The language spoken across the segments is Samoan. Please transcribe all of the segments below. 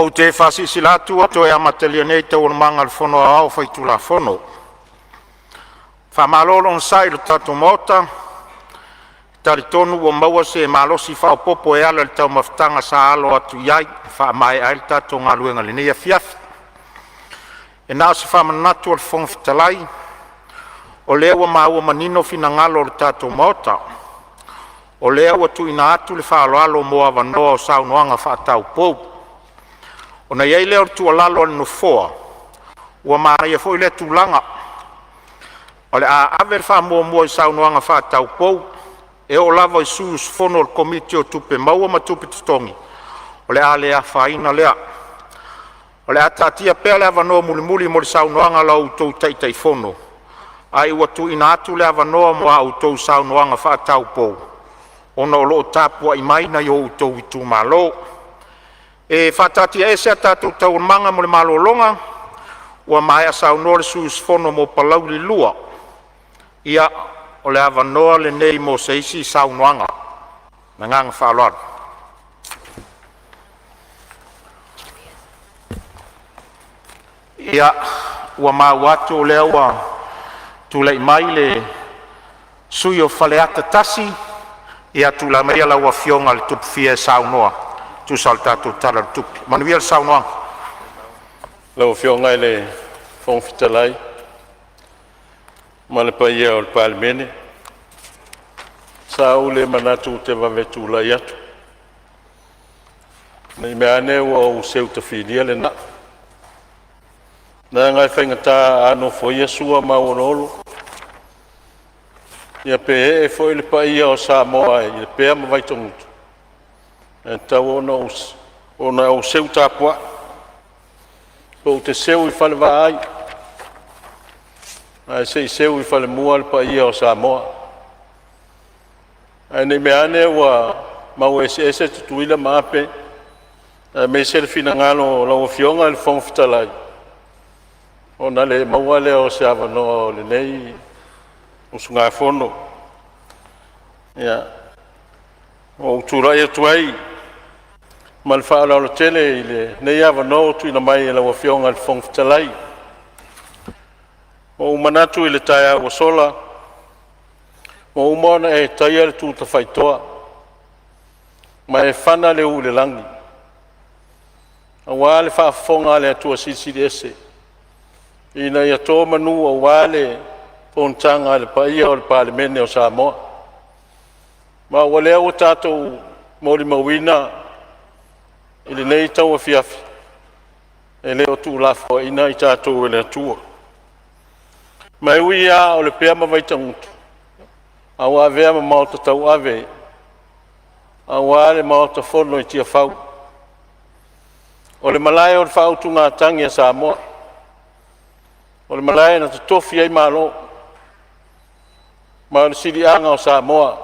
Ou te faasilasila atu ua toe amatalia nei Taualumaga a le Fono Aoao Faitulafono. Faamalo le onosai i le tatou Maota. E talitonu ua maua se malosi faaopoopo e ala i le taumafataga sa alo atu ai e faamaea le tatou galuega i lenei afiafi. E na o se faamanatu a le Fofoga Fetalai, o lea ua maua manino finagalo o le tatou Maota, o lea ua tuuina atu le faaaloalo mo avanoa o saunoaga faataupou. Ona i ai lea o le tuualalo a le Nofoa, ua manaia foi lea tulaga, o le a ave le faamuamua i saunoaga faataupou e oo lava i sui usufono o le Komiti o Tupe Maua ma Tupe Totogi, o le a le afaina lea. O le a taatia pea le avanoa mulimuli mo le saunoaga a la outou Taitaifono, ae ua tuuina atu le avanoa mo a outou saunoaga faataupou, ona o lo o tapuai mai nai o outou itumalo. E faataatiaese a tatou Taualumaga mo le malologa ua maea saunoa le sui usufono mo Palauli 2. Ia, o le avanoa lenei mo se isi saunoaga. Ma le agaga faaaloalo. Ia, ua maua atu o lea ua tulai mai le sui usufono mo Faleata 1. Ia, tulai maia lau Afioga Tupu e saunoa e tusa o le tatou Tala o le Tupe. Manuia le saunoaga. Lau Afioga i le Fofoga Fetalai ma le paia o le Palemene, sa ou le manatu ou te vave tulai atu, ne i meaane ua ou seu tafilia le na'u, leaga e faigata a nofoia Sua ma Auoloolo, ia pe ee foi le paia o Samoa i Lepea ma Vaitogutu, e tatau ona ou seu tapuai, pe ou te seu i falevaai ae se i seu i falemua le paia o Samoa. Ae ne i meaane ua maua eseese Tutuila ma Ape, aemaise le finagalo o lau Afioga i le Fofoga Fetalai, ona le maua lea o se avanoa o lenei usugafono. Ia, ua ou tulai atu ai ma le faaaloalo tele i lenei avanoa ua tuuina mai e lau Afioga i le Fofoga Fetalai. Ua ou manatu i le taeao ua sola ua uma ona e taia le tu tafaitoa ma e fana le ū i le lagi aua le faafofoga a le Atua Silisili Ese ina ia to manu aua le fonotaga a le paia o le Palemene o Samoa. Ma o lea ua tatou molimauina i lenei tauafiafi, e le o tuulafoaiina i tatou e le Atua. Ma e ui lava o Lepea ma Vaitagutu, a ua avea ma maota tauave aua le Maota Fono i Tiafau. O le malae o le faautugatagi a Samoa, o le malae na totofi ai Malo, ma o le siliaga o Samoa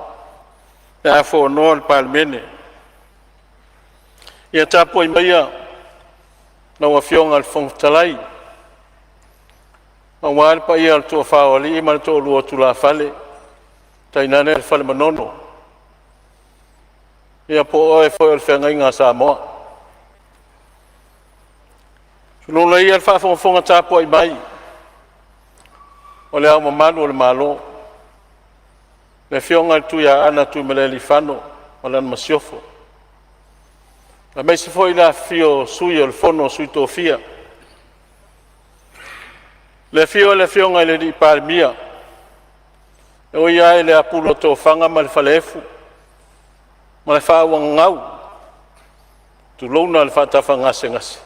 pe a fonoa le Palemene. Ia tapuai maia lau Afioga i le Fofoga Fetalai aua le paia o le Toafa o Alii ma le Toalua o Tulafale, tainane le Fale Manono, ia po o oe foi o le Feagaiga a Samoa. Tulouna ia le faafogafoga tapuai mai o Le Ao Mamalu o le Malo, le Afioga i le Tuiaana Tuimalealiifano ma lana Masiofo, aemaise foi le afifio o Sui o le Fono a Sui Tofia, le afio o le Afioga i le Palemia, e ui lava i le apulu o tofaga ma le falaefu ma le faauagagau, tulouna le faatafagasegase,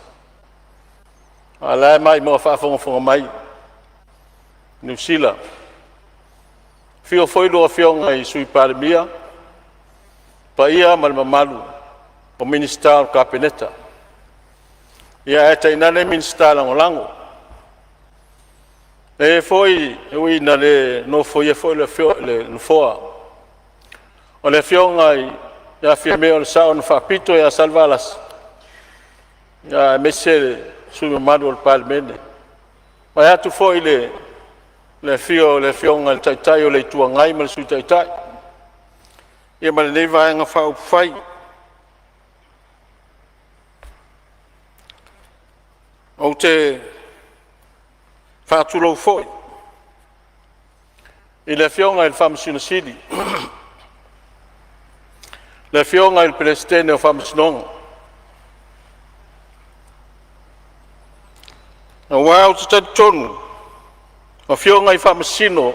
a o la e maimoa faafogafoga mai Niu Sila. Afio foi lua Afioga i Sui Palemia, paia ma le mamalu o Minisita o le Kapeneta, ae tainane Minisita Lagolago. E foi e ui ina le nofoia foi le nofoa o le Afioga ia Fiame o le Sao na Faapito ia Salevalasi, aemaise le sui usufono mamalu o le Palemene, vaeatu foi le afio o le Afioga i le Taitai o le Itu Agai ma le Sui Taitai, ia ma lenei Vaega Faaupufai. Ou te faatulou foi i le Afioga i le Faamasino Sili, le Afioga i le Peresetene o Faamasinoga, aua ou te talitonu o Afioga i Faamasino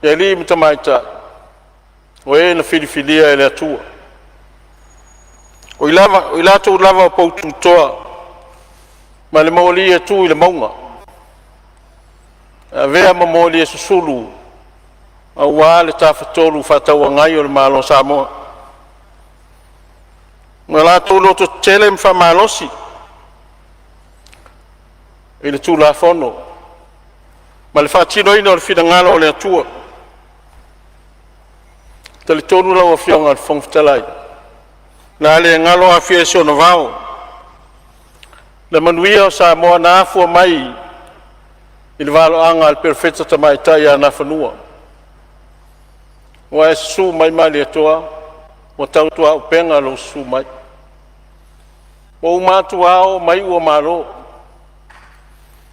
i alii ma tamaitai, o e na filifilia e le Atua, o i latou lava o pou tutoa ma le moli e tu i le mauga e avea ma moli e susulu aua le tafatolu fefaatauagai o le Malo o Samoa. Ua latou lototetele ma faamalosi i le Tulafono ma le faatinoina o le finagalo o le Atua. E talitonu lau Afioga i le Fofoga Fetalai, o le a le galo Afia i sona vao, le manuia o Samoa na afua mai i le valoaga a le Perofeta Tamaitai ia Nafanua. Ua e susu mai Malietoa, ua tautuaupega lou susu mai. Ua uma atu ao ma iu o Malo,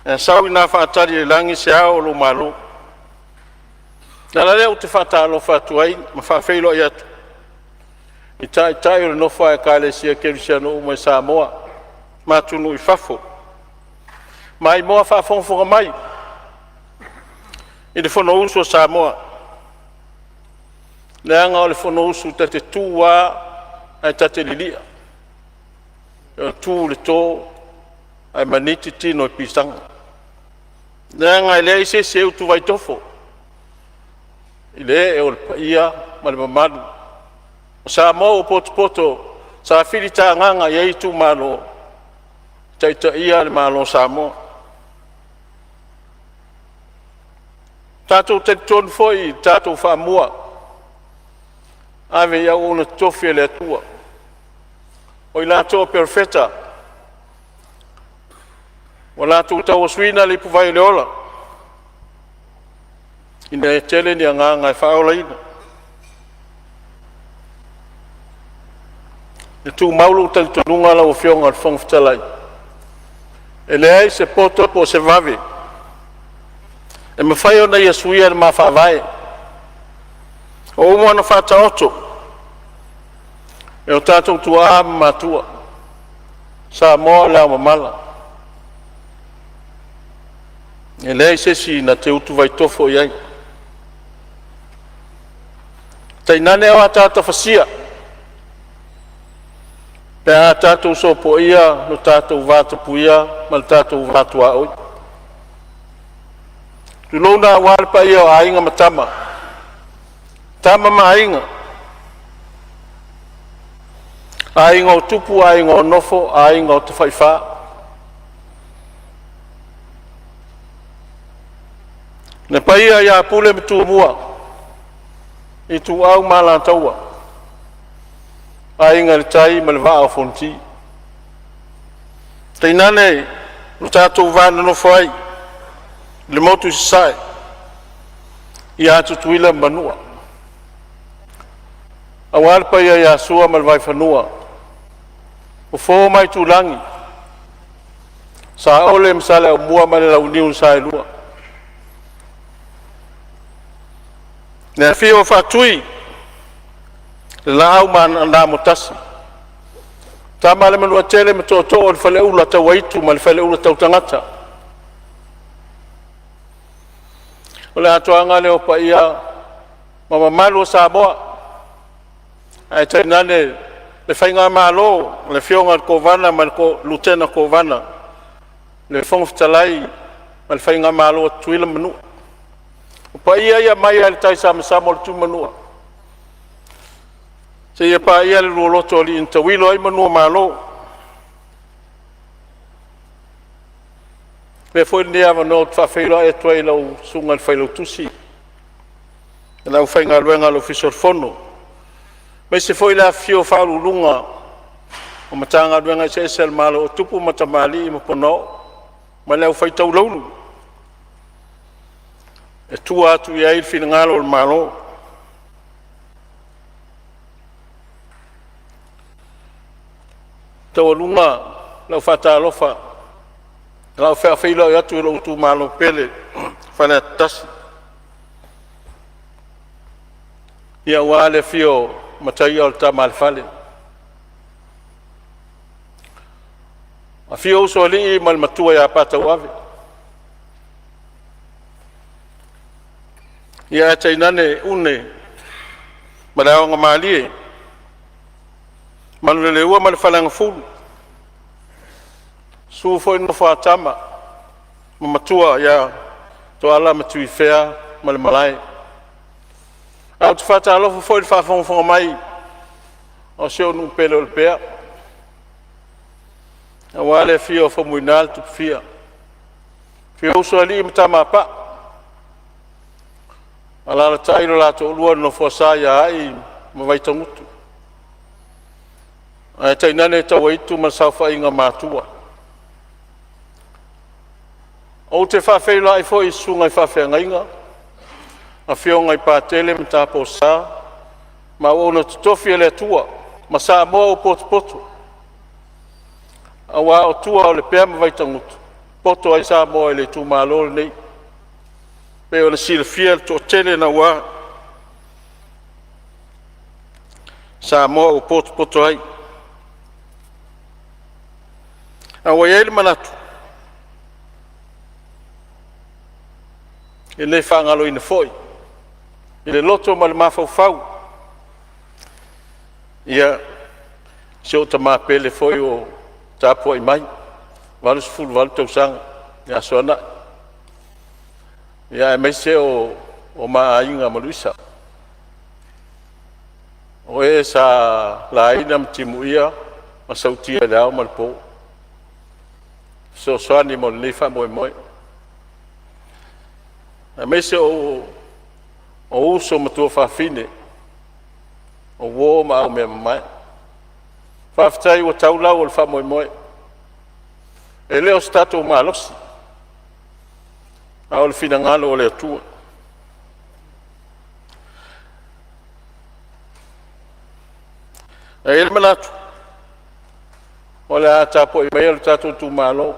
ae sau ina faatali i lagi se ao o lou malo. O le ala lea ou te faatalofa atu ai ma faafeiloai atu i taitai o le nofo a Ekalesia Kerisiano uma i Samoa ma atunuu i fafo, maimoa faafogafoga mai i le Fonousu a Samoa. Leaga o le Fonousu ta te tu lava ae ta te lilia, e tu i le to ae maniti tino i pisaga. Leaga e leai se isi e utuvai tofo i le ee o le paia ma le mamalu o Samoa ua potopoto sa filitagaga i ai itumalo e taitaia le Malo o Samoa. Tatou te talitonu foi i le tatou faamua ave i auauna totofi a le Atua, o i latou o Perofeta ua latou tauasuina le ipuvai o le ola, ina ia tele ni agaga e faaolaina. E tumau lou talitonuga lau Afioga i le Fofoga Fetalai, e leai se poto po o se vave e mafai ona ia suia le ma Faavae, ua uma ona faataoto e o tatou tuaa ma matua, Samoa o le aomamala, e leai se isi na te utuvai tofo i ai, tainane o ataata fasia pe a tatou sopoia lo tatou vatapuia ma le tatou va tuaoi. Tulouna aua le paia o Aiga ma Tama, Tama ma Aiga, Aiga o Tupu, Aiga o Nofo, Aiga o Tafaifa, le paia ia Pule ma Tumua, Ituau ma Alataua, Aiga i le Tai ma le Vaa o Fonoti. Tainane lo tatou va nonofo ai i le motu i Sasae ia Tutuila ma Manua, aua le paia ia Sua ma le Vaifanua, Fofo ma Aitulagi, Saole ma Saleaaumua ma le Launiu na Saelua. Le afio o Faatui le Laau na Amotasi, Tama a le Manuatele ma Tootoo o le Faleula Tauaitu ma le Faleula Tautagata. O le atoaga lea o paia ma mamalu o Samoa, ae tainane le Faigamalo a le Afioga i le Kovana ma le Lutena Kovana, le Fofoga Fetalai ma le Faigamalo a Tutuila ma Manua. O paia ia mai lava i le taisamasama o le Tuimanua seia paia le lua o alii na tauilo ai manu o Malo. Avea foi lenei avanoa ou te faafeiloai atu ai i lau Susuga i le Failautusi ma le aufaigaluega a le Ofisa o le Fono, aemaise foi le afifio o Ofisa Sili o Pulega o Matagaluega eseese a le Malo, o tupu ma tamalii ma ponaoo ma le aufai taulaulu e tua atu i ai le finagalo o le Malo. E taualuga lau faatalofa A ou faafeiloai atu i lou itumalo pele Faleata 1, aua le afio o Mataia o le Tama a le Fale, afio Usoalii ma le Matua ia Patauave, ae tainane Une ma le Aogomalie, Manuleleua ma le Faleagafulu, susu foi le Nofo a Tama ma Matua ia Tuala ma Tuifea ma le Malae. Ae ou te faatalofa foi i le faafogafoga mai a si ou nuu pele o Lepea, aua le afio o Faumuina le Tupufia, afio Usoalii ma Tamapaa, alaalatai lo la toalua le Nofoasa ia Ai ma Vaitagutu, ae tainane Tauaitu ma le saofaiga a Matua. Ou te faafeiloai foi i susuga i faafeagaiga, afioga i Patele ma Taposa ma auauna totofi a le Atua ma Samoa ua potopoto, aua o tua o Lepea ma Vaitagutu e poto ai Samoa i le itumalo lenei, e pei ona silafia le toatele naua Samoa ua potopoto ai. A ua i ai le manatu, e le faagaloina foi i le loto ma le mafaufau ia si ou tama pele foi o tapuai mai, 88 tausaga ia Soanai, aemaise o ma aiga ma Luisa, o e sa laina ma timuia ma sautia i le ao ma le po, e fesoasoani mo lenei faamoemoe. Aemaise o uso ma tuafafine, o uo ma aumeamamae. Faafetai ua tau lau o le faamoemoe. E le o se tatou malosi, a o le finagalo o le Atua. Ae i ai le manatu, o le a tapuai maia lo tatou itumalo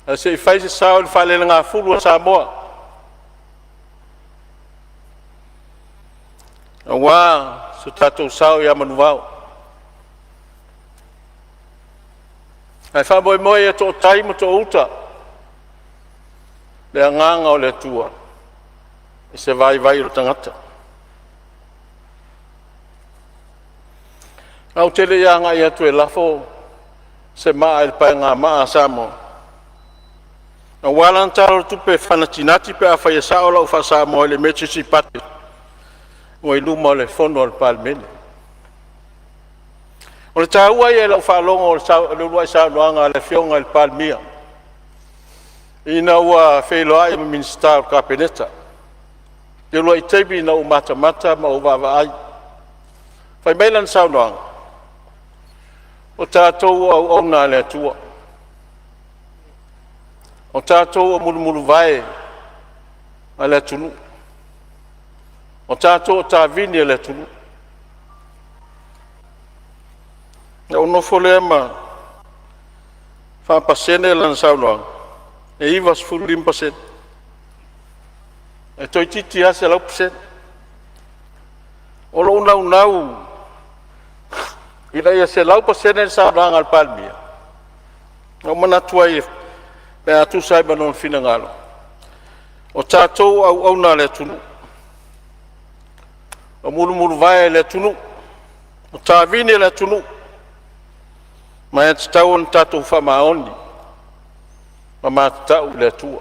ae se i fai se sao i le faalelegafulu a Samoa aua so tatou sao ia Manuvao. Ae faamoemoe ia to'atai ma to'auta le agaga o le Atua i se vaivai o le tagata. Ae ou te le i agai atu e lafo se maa i le paegamaa a Samoa aua lana Tala o le Tupe faanatinati pe afai e sao lau faa-Samoa i le emergency budget ua i luma o le Fono a le Palemene. O le taua ia i lau faalogo i le uluai saunoaga a le Afioga i le Palemia ina ua feiloai ma Minisita o le Kapeneta i le uluai taimi na ou matamata ma ou vaavaai. Fai mai lana saunoaga, “O tatou o auauna a le Atua, o tatou o mulumuluvae a le atunuu, o tatou o tavini a le atunuu.” Ona ou nofo lea ma faapasene lana saunoaga, e 95%, e toeitiiti lava 100%. O lou naunau ina ia 100% le saunoaga a le Palemia, na ou manatu ai pe a tusa ai ma lona finagalo, o tatou o auauna a le atunuu, o mulumuluvae o le atunuu, o tavini a le atunuu, ma e tatau ona tatou faamaoni ma matatau i le Atua.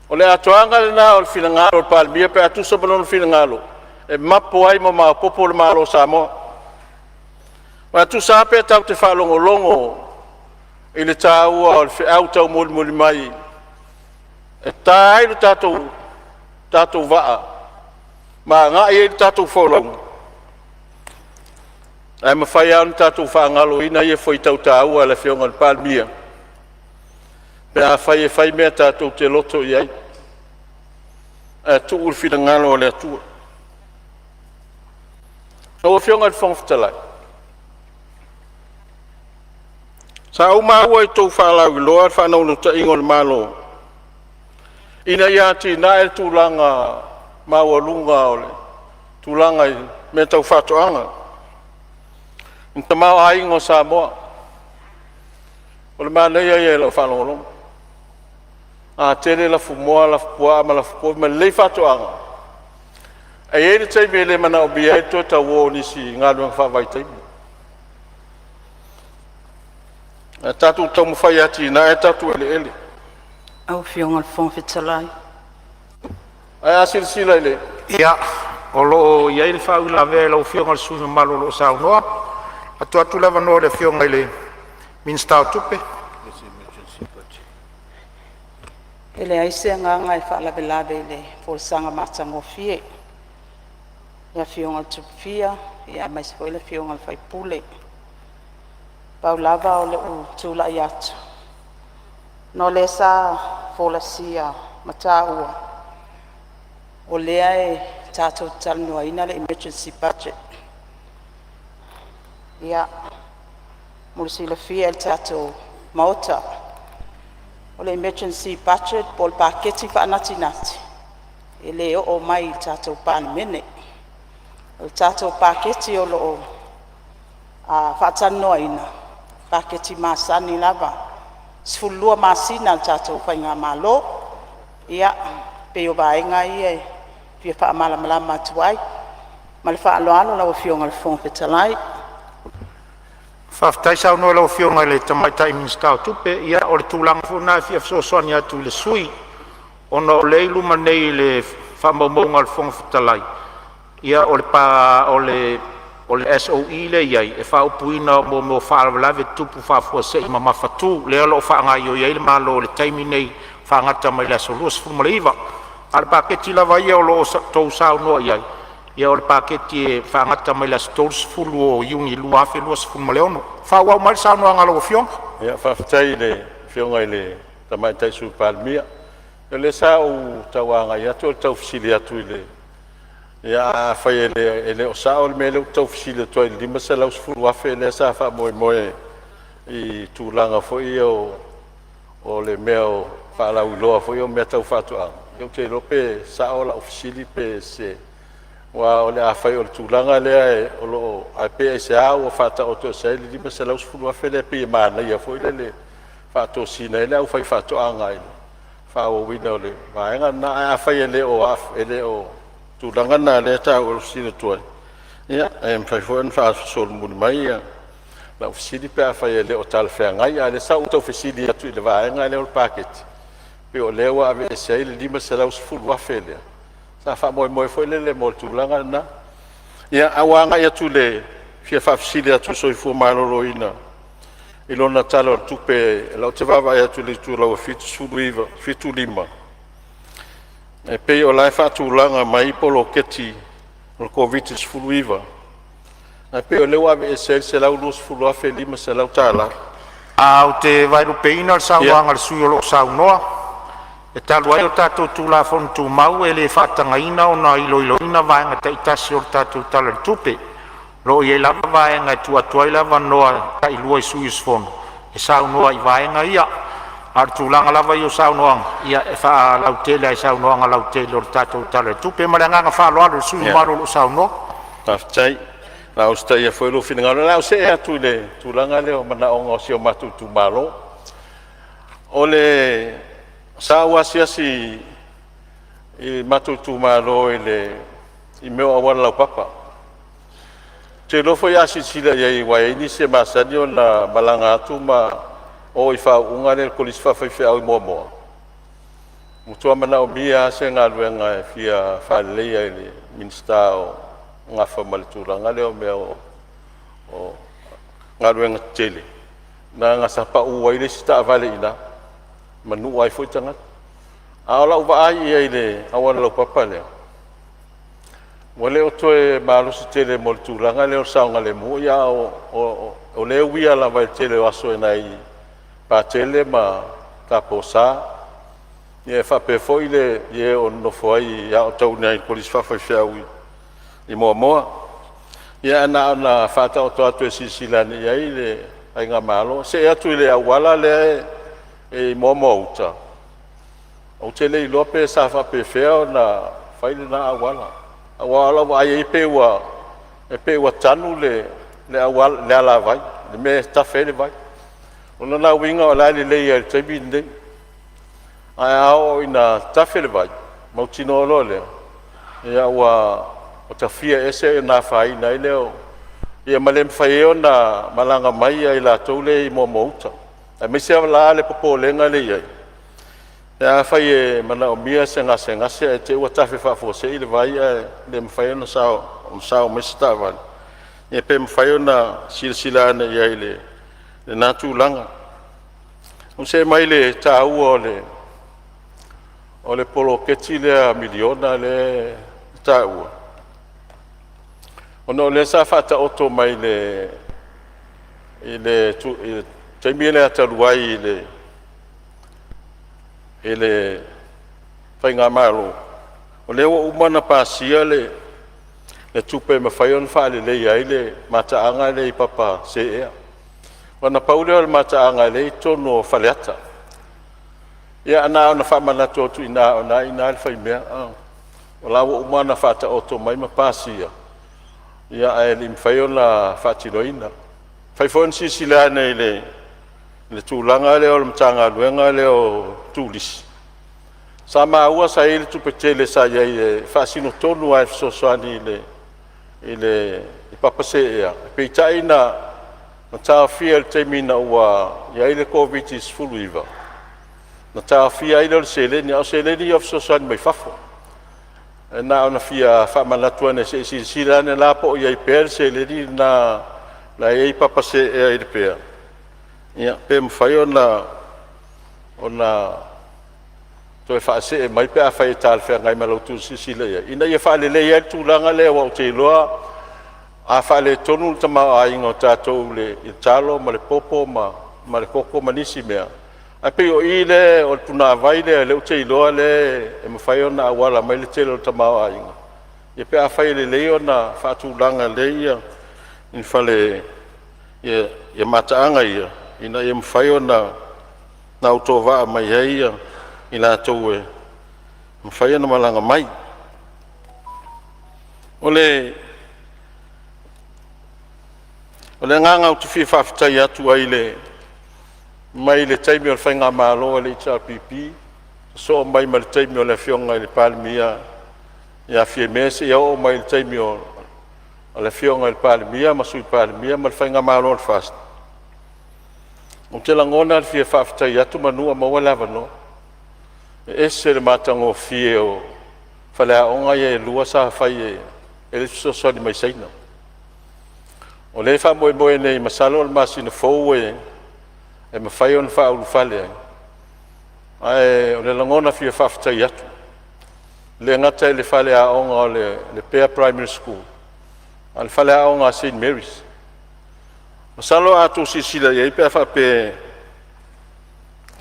O le atoaga lena o le finagalo o le Palemia pe a tusa ma lona finagalo e mapo ai ma maopoopo le Malo o Samoa. Aua e tusa lava pe tatou te faalogologo i le taua o le feau taumolimoli mai e ta ai lo tatou vaa ma agai i ai le tatou folauga, ae mafai lava ona tatou faagaloina ia fuaitau taua a le Afioga i le Palemia pe afai e fai mea tatou te loto i ai ae tuu le finagalo o le Atua. Lau Afioga i le Fofoga Fetalai, Sa ou maua i a outou faalauiloa le faanaunautaiga o le Malo ina ia atiae le tulaga maualuga o le tulaga i mea tau faatoaga, le tamaoaiga o Samoa. O le manaia ia i lau faalogologo, a tele lafumoā, lafupuaa ma lafupovi ma lelei faatoaga, e i ai le taimi e le manaomia ai le toe tau o o nisi i galuega faavaitaimi. Ae tatou taumafai e atiae tatou eleele. Lau Afioga i le Fofoga Fetalai… Ae a silasila i le Ia, o lo o i ai le faauilavea a lau Afioga i le sui usufono mamalu o lo o saunoa. E tuu atu le avanoa i le Afioga i le Minisita o Tupe. E leai se agaga e faalavelave i le folasaga matagofie a le Afioga ia Tupufi'a aemaise foi le Afioga i le sui usufono. Pau lava o lou tulai atu ona o lea sa folasia ma taua o lea e tatou te talanoaina le emergency budget. Ia, mo le silafia e le tatou Maota, o le emergency budget po o le paketi faanatinati e le oo mai i le tatou Palemene. O le tatou paketi o lo o faatalanoaina, o paketi masani lava, 12 masina a le tatou faigamalo. Ia, pei o vaega ia e fia faamalamalama atu ai. Ma le faaaloalo lau Afioga i le Fofoga Fetalai. Faafetai saunoa i lau Afioga i le Tamaitai Minisita o Tupe. Ia o le tulaga foi lena e fia fesoasoani atu i le sui usufono, ona o lea e i luma nei i faamaumauga a le Fofoga Fetalai, o le SOE lea e i ai, e faaupuina mo faalavelave tutupu faafuasei mamafatu, lea o lo o faagaioi ai le Malo i le taimi nei, faagata mai le aso 29. A o le paketi lava ia o lo o outou saunoa i ai, ia o le paketi e faagata mai le aso 30 Iuni 2026. Faaauau mai le saunoaga a lau Afioga. Ia, faafetai i le Afioga i le Tamaitai Sui Palemia. O lea sa ou tau agai atu o le tau fesili atu i le… Ia afai e le o sao le mea lea ou te tau fesili atu ai i le $510,000 lea sa faamoemoe i tulaga foi ia o le mea o faalauiloa foi ia o mea tau faatoaga, ia ou te le iloa pe sao lau fesili pe sese. Aua afai o le tulaga lea o lo o… ae pe aisea ua faataoto ese ai le $510,000 lea pei e manaia foi lele e faatosina ai le aufaifaatoaga i le faaauauina o le vaega lena. Ae afai e le o tulaga na o lea e taua e fesili atu ai, ia e mafai foi ona faasolomuli mai lau fesili pe afai e le o talafeagai. A o lea sa ou tau fesili atu i le vaega lea o le paketi, pei o lea ua aveese ai le $510,000 lea sa faamoemoe foi lele mo le tulaga lena. Ia, ae ua agai atu i le fia faafesili atu i le Soifua Maloloina i lona Tala o le Tupe, o lea ou te vaavaai atu i le itulau e 75, e pei o la e faatulaga mai poloketi o le Koviti-19, ae pei o lea ua aveese ai le $120,500. Ou te vaelupeina le saunoaga a le sui usufono o lo o saunoa, e talu ai o tatou Tulafono Tumau e le faatagaina ona iloiloina Vaega taitasi o le tatou Tala o le Tupe. O lo o i ai lava vaega e tuu atu ai le avanoa e tailua i sui usufono e saunoa ai i vaega ia. A o le tulaga lava ia o saunoaga, ia e faalautele lava i saunoaga lautele o le tatou Tala o le Tupe. Ma le agaga faaaloalo i le sui usufono mamalu o lo o saunoa. Faafetai. O le a usitaia foi lou finagalo. O le a ou see atu i le tulaga lea o manaoga o si o matou itumalo. Sa ou asiasi i le matou itumalo i mea o auala laupapa. Ou te iloa foi a silasila i ai aua e i ai nisi e masani ona malaga atu ma o i faauuga lea i le Kolisi Faafaifeau i Moamoa, ua matua manaomia lava se galuega e fia faaleleia i le Minisita o nafa ma le tulaga lea o mea o galuega tetele, leaga sa pau ai le isi taavale i ina, manua ai foi tagata. A o lau vaai i ai i le auala laupapa lea, ua le o toe malosi tele mo le tulaga lea o le saogalemu, a o lea e uia lava i le tele o aso e nai Patele ma Taposa, e faapea foi i e o lo o nonofo ai i aotauina i le Kolisi Faafaifeau i Moamoa. Ia ae na ona faataoto atu e silasila ane i ai le Faigamalo. See atu i le auala lea e i Moamoa Uta, ou te le iloa pe sa faapefea ona fai lena auala, aua o lau vaai i ai e pei ua tanu le alavai i le mea e tafe ai le vai. O lona uiga o la e lelei lava i le taimi lenei, ae a oo ina tafe le vai, mautinoa loa lea ua tafia ese ona afaina ai lea ma le mafai ai ona malaga mai i latou ia i Moamoa Uta. Aemaise lava la le popolega lea e i ai pe afai e manaomia se gasegase ae te i ua tafe faafuasei le vai ae le mafai ona sao mai se taavale, ia pe mafai ona silasila ane i ai i lena tulaga. Ona ou see mai lea i le taua o le poloketi lea miliona lea e taua, ona o lea sa faataoto mai i le taimi lea talu ai i le faigamalo, o lea ua uma ona pasia le tupe e mafai ona faaleleia ai le mataaga lea i papa seea. Aua na pau lea o le mataaga lea e i totonu o Faleata. Ia na ona faamanatu atu i ina o lena e i ina le faimea a. O la ua uma ona faataoto mai ma pasia, ae le i mafai ona faatinoina. Mafai foi ona silasila ane i le tulaga lea o le Matagaluega lea o Turisi, sa maua sa i ai le tupe tele sa i ai e faasino tonu lava e fesoasoani i papa seea, peitai na taofia i le taimi ina ua i ai le Koviti-19, na taofia ai lea o le seleni, a o seleni ia o fesoasoani mai fafo. E na ona fia faamanatu ane se i silasila ane la po o i ai pea le seleni lena la e i ai papa seea i Lepea pe mafai ona toe faasee mai pe afai e talafeagai ma la outou silasila i ai ina ia faaleleia ai le tulaga lea, aua ou te iloa a faaletonu le tamaoaiga o tatou i le talo ma le popo ma le koko ma nisi mea, ae pei o i lea o le punavai lea ou te iloa lea e mafai ona auala mai ai le tele o le tamaoaiga pe afai e lelei ona faatulaga lelei ni fale mataaga ia ina ia mafai ona autovaa mai ai i latou e mafai ona malaga mai. O le agaga ou te fia faafetai atu ai mai le taimi o le faigamalo a le HRPP sosoo mai ma le taimi o le Afioga i le Palemia ia Fiame seia oo mai i le taimi o le Afioga i le Palemia ma le Sui Palemia ma le faigamalo a le FAST, ou te lagona le fia faafetai atu meamanu o maua le avanoa. E ese le matagofie o faleaoga ia e 2 sa fai e le fesoasoani mai Saina. O lea e faamoemoe nei masalo o le masina fou e mafai ona faaulufale ai, ae o le lagona e fia faafetai atu. E le gata i le faleaoga o le Lepea Primary School a o le faleaoga a Saint Mary's. Masalo a outou silasila i ai pe a faapea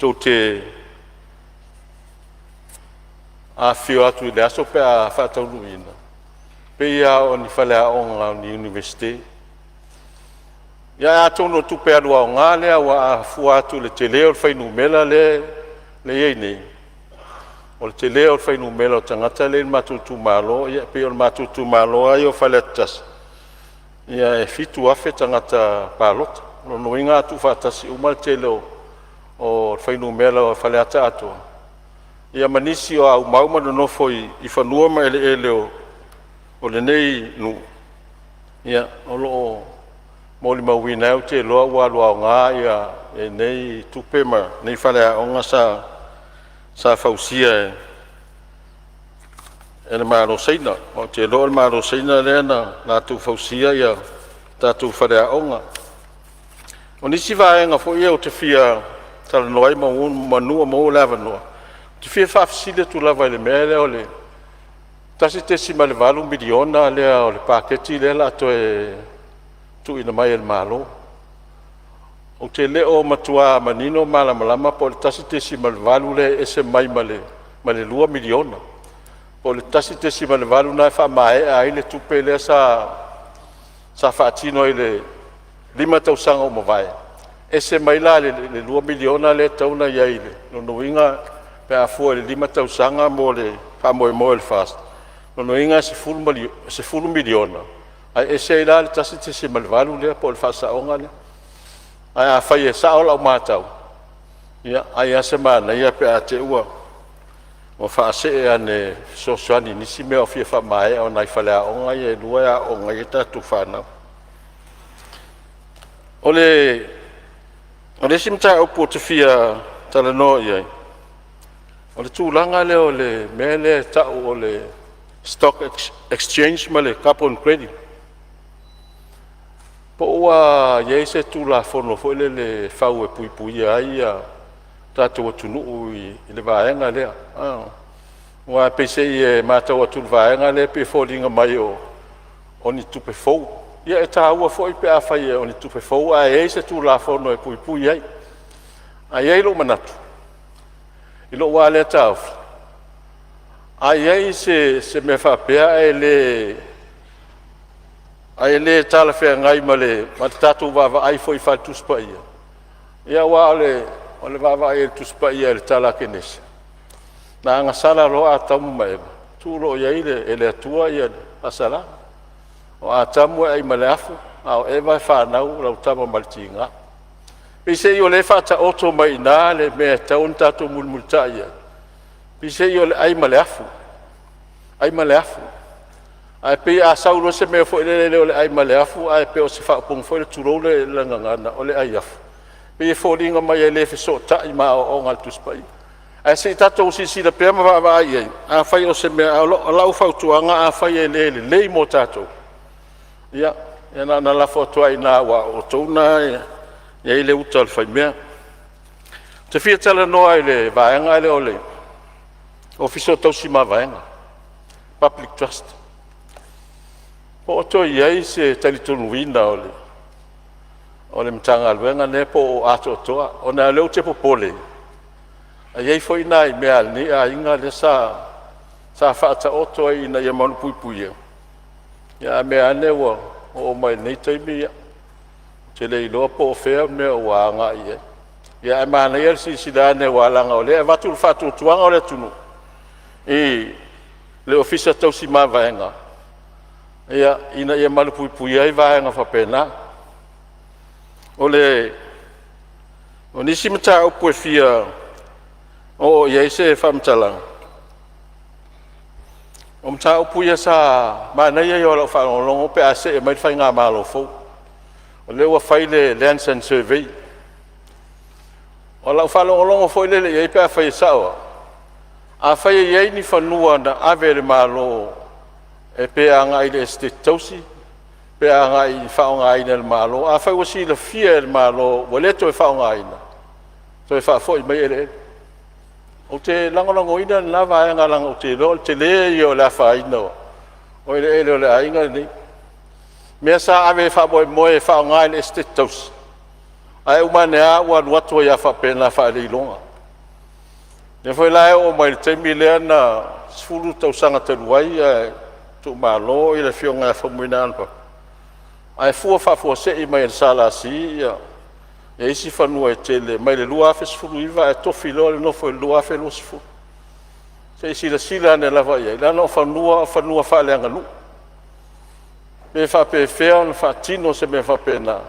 tou te afifio atu i le aso pe a faataunuuina, pei lava o ni faleaoga o ni Iunivesite. Ia atonu o tupe alu aoga lea aua a fua atu i le tele o le fuainumera lea e i ai nei, o le tele o le fuainumera o tagata lea e i le matou itumalo. Ia pei o le matou itumalo lava ia o Faleata 1, e 7,000 tagata palota. O lona uiga a tuufaatasi uma le tele o fuainumera o Faleata atoa ia ma nisi o aumau ma nonofo i fanua ma eleele o lenei nuu, ia o lo o molimauina ai. Ou te iloa ua alu aoga lenei tupe ma lenei faleaoga sa fausia e le Malo o Saina. Ma ou te iloa o le Malo o Saina lea na latou fausia ia tatou faleaoga. O nisi vaega foi ia ou te fia talanoa ai meamanu o maua le avanoa, ou te fia faafesili atu lava i le mea lea o le $1.8 miliona lea o le paketi lea o le a toe tuuina mai e le Malo. Ou te le o matua manino ma malamalama po o le 1.8 lea e ese mai ma le $2 miliona, po o le 1.8 lena e faamaea ai le tupe lea sa faatino i le 5 tausaga ua mavae. Ese mai la le $2 miliona lea e tatau ona i ai, lona uiga pe a fua i le 5 tausaga mo le faamoemoe o le FAST, lona uiga e $10 miliona ae ese ai la le 1.8 lea po o le faasaoga lea. Ae afai e sao lau matau, ia ai lava se manaia pe a te i ua faasee ane e fesoasoani i nisi mea o fia faamaea o nai faleaoga ia e 2 e aooga ai a tatou fanau. O le isi mataupu ou te fia talanoa i ai, o le tulaga lea o le mea lea e tau o le stock exchange ma le carbon credit. Po o ua i ai se Tulafono foi lele e fau e puipuia ai le tatou atunuu i le vaega lea? Aua peiseai e matau atu i le vaega lea pei e foliga mai o ni tupe fou. Ia e taua foi pe afai o ni tupe fou ae i ai se Tulafono e puipui ai. Ae i ai lou manatu i lou lava lea taofi, a i ai se mea faapea ae le talafeagai ma le tatou vaavaai foi faale-Tusi Paia, aua o le vaavaai a le Tusi Paia i le tala a Kenese, na agasala loa Atamu ma Eva, tuu loa i ai e le Atua le faasalaga. O Atamu e ai ma le afu, a o Eva e fanau o lau tama ma le tiga. Peiseai o lea e faataoto mai i ina le mea e tatau ona tatou mulimulitai i ai, peiseai o le ai ma le afu, ai ma le afu. Ae pei a sau loa se mea foi lele e le o le ai ma le afu ae pei o se faaupuga foi lea tulou le gagana, o le ai afu, pei e foliga mai e le fesootai ma aoaoga a le Tusi Paia. Ae se i tatou silasila pea ma vaavaai i ai, afai o se mea… A o lau fautuaga afai e le lelei mo tatou, ia na ona lafo atu lava i ina aua o outou lena e i ai le uta a le faimea. Ou te fia talanoa i le vaega lea o le Ofisa o Tausi Mavaega, Public Trust. Po o toe i ai se talitonuina o le Matagaluega lenei po o atoatoa? Ona o lea ou te popole, e i ai foi nai mea a lenei aiga lea sa faataoto ai ina ia malupuipuia, ae mea ane ua oo mai i lenei taimi, ou te le iloa po o fea le mea ua agai i ai. Ae manaia le silasila ane aua leaga o lea e avatu le faatuatuaga o le atunuu i le Ofisa Tausi Mavaega ina ia malupuipuia ai vaega faapena. O nisi mataupu e fia oo i ai se faamatalaga, o mataupu ia sa… Manaia ia o lau faalogologo pe a see mai le faigamalo fou, o lea ua fai le Lands and Survey. O lau faalogologo foi lele i ai pe afai e sao au, afai e i ai ni fanua na ave e le Malo e pe agai i le Esetete Tausi pe agai e faaaogaina e le Malo, afai ua silafia e le Malo ua le toe faaaogaina, toe faafoi mai eleele. Ou te lagolagoina lena vaega leaga ou te iloa o le tele ia o le afaina o eleele o le aiga lenei. O mea sa ave e faamoemoe e faaaoga e le Esetete Tausi, ae uma ane lava ua alu atu ai lava faapena faaleiloga. O lea foi la e oo mai le taimi lea na 10 tausaga talu ai a o tuumalo le Afioga ia Faumuina Hon Ae fua faafuasei mai e le SLC isi fanua e tele mai le 2019 ae tofi loa le nofo i le 2020. Se i silasila ane lava i ai, leaga o fanua o fanua faaleaganuu. Pe faapefea ona faatino se mea faapena?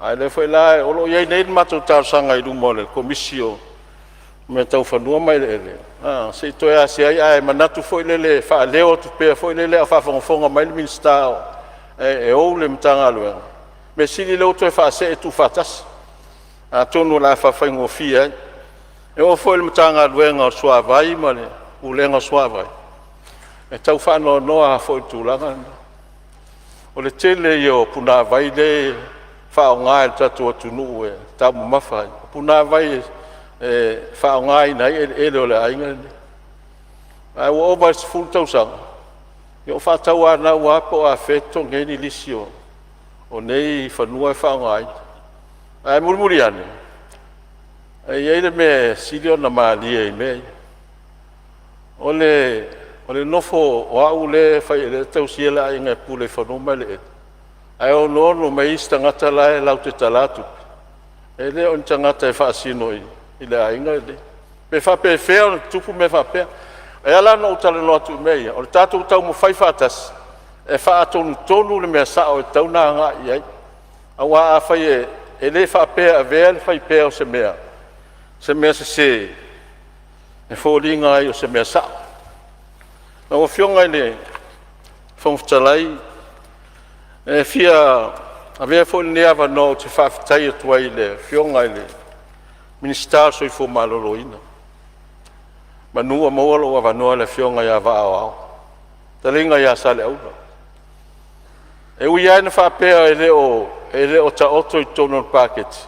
A o lea foi la o lo o i ai nei le matou talosaga i luma o le Komisi o Mea Tau Fanua ma Eleele se i toe asia ai, ae manatu foi lele e faaleo atu pea foi lele a o faafogafoga mai le Minisita e ou le Matagaluega, mea sili lea ua toe faasee tuufaatasi, atonu o le a faafaigofie ai. E oo foi i le Matagaluega o le Suavai ma le Pulega o le Suavai, e tau faanoanoa lava foi i le tulaga lena. O le tele ia o punavai lea e faaaoga e le tatou atunuu e taumamafa ai, o punavai e faaaogaina ai eleele o le aiga lenei. Ae ua ova i le 10 tausaga o faatauanau lava po o afea e totogi ai ni lisi o nei fanua e faaaogaina. Ae mulimuli ane, e i ai le mea e sili ona malie i mea ia, o le nofo o au lea e tausia le aiga e pule i fanua ma eleele, ae onoono mai isi tagata la e latou te tala tupe E le o ni tagata e faasino i le aiga lenei. Pe faapefea ona tutupu mea faapea? E ala ona ou talanoa atu i mea ia, o le tatou taumafai faatasi e faatonutonu le mea sao e tatau ona agai i ai. Aua afai e le faapea e avea le fai pea o se mea sese e foliga ai o se mea sao. Lau Afioga i le Fofoga Fetalai, e fia avea foi lenei avanoa ou te faafetai atu ai i le Afioga i le Minisita o le Soifua Maloloina, manu ua maua lou avanoa le Afioga ia Vaa o Ao, le fetalaiga ia Saleaula. E ui lava ina faapea e le o taoto i totonu o le Paketi,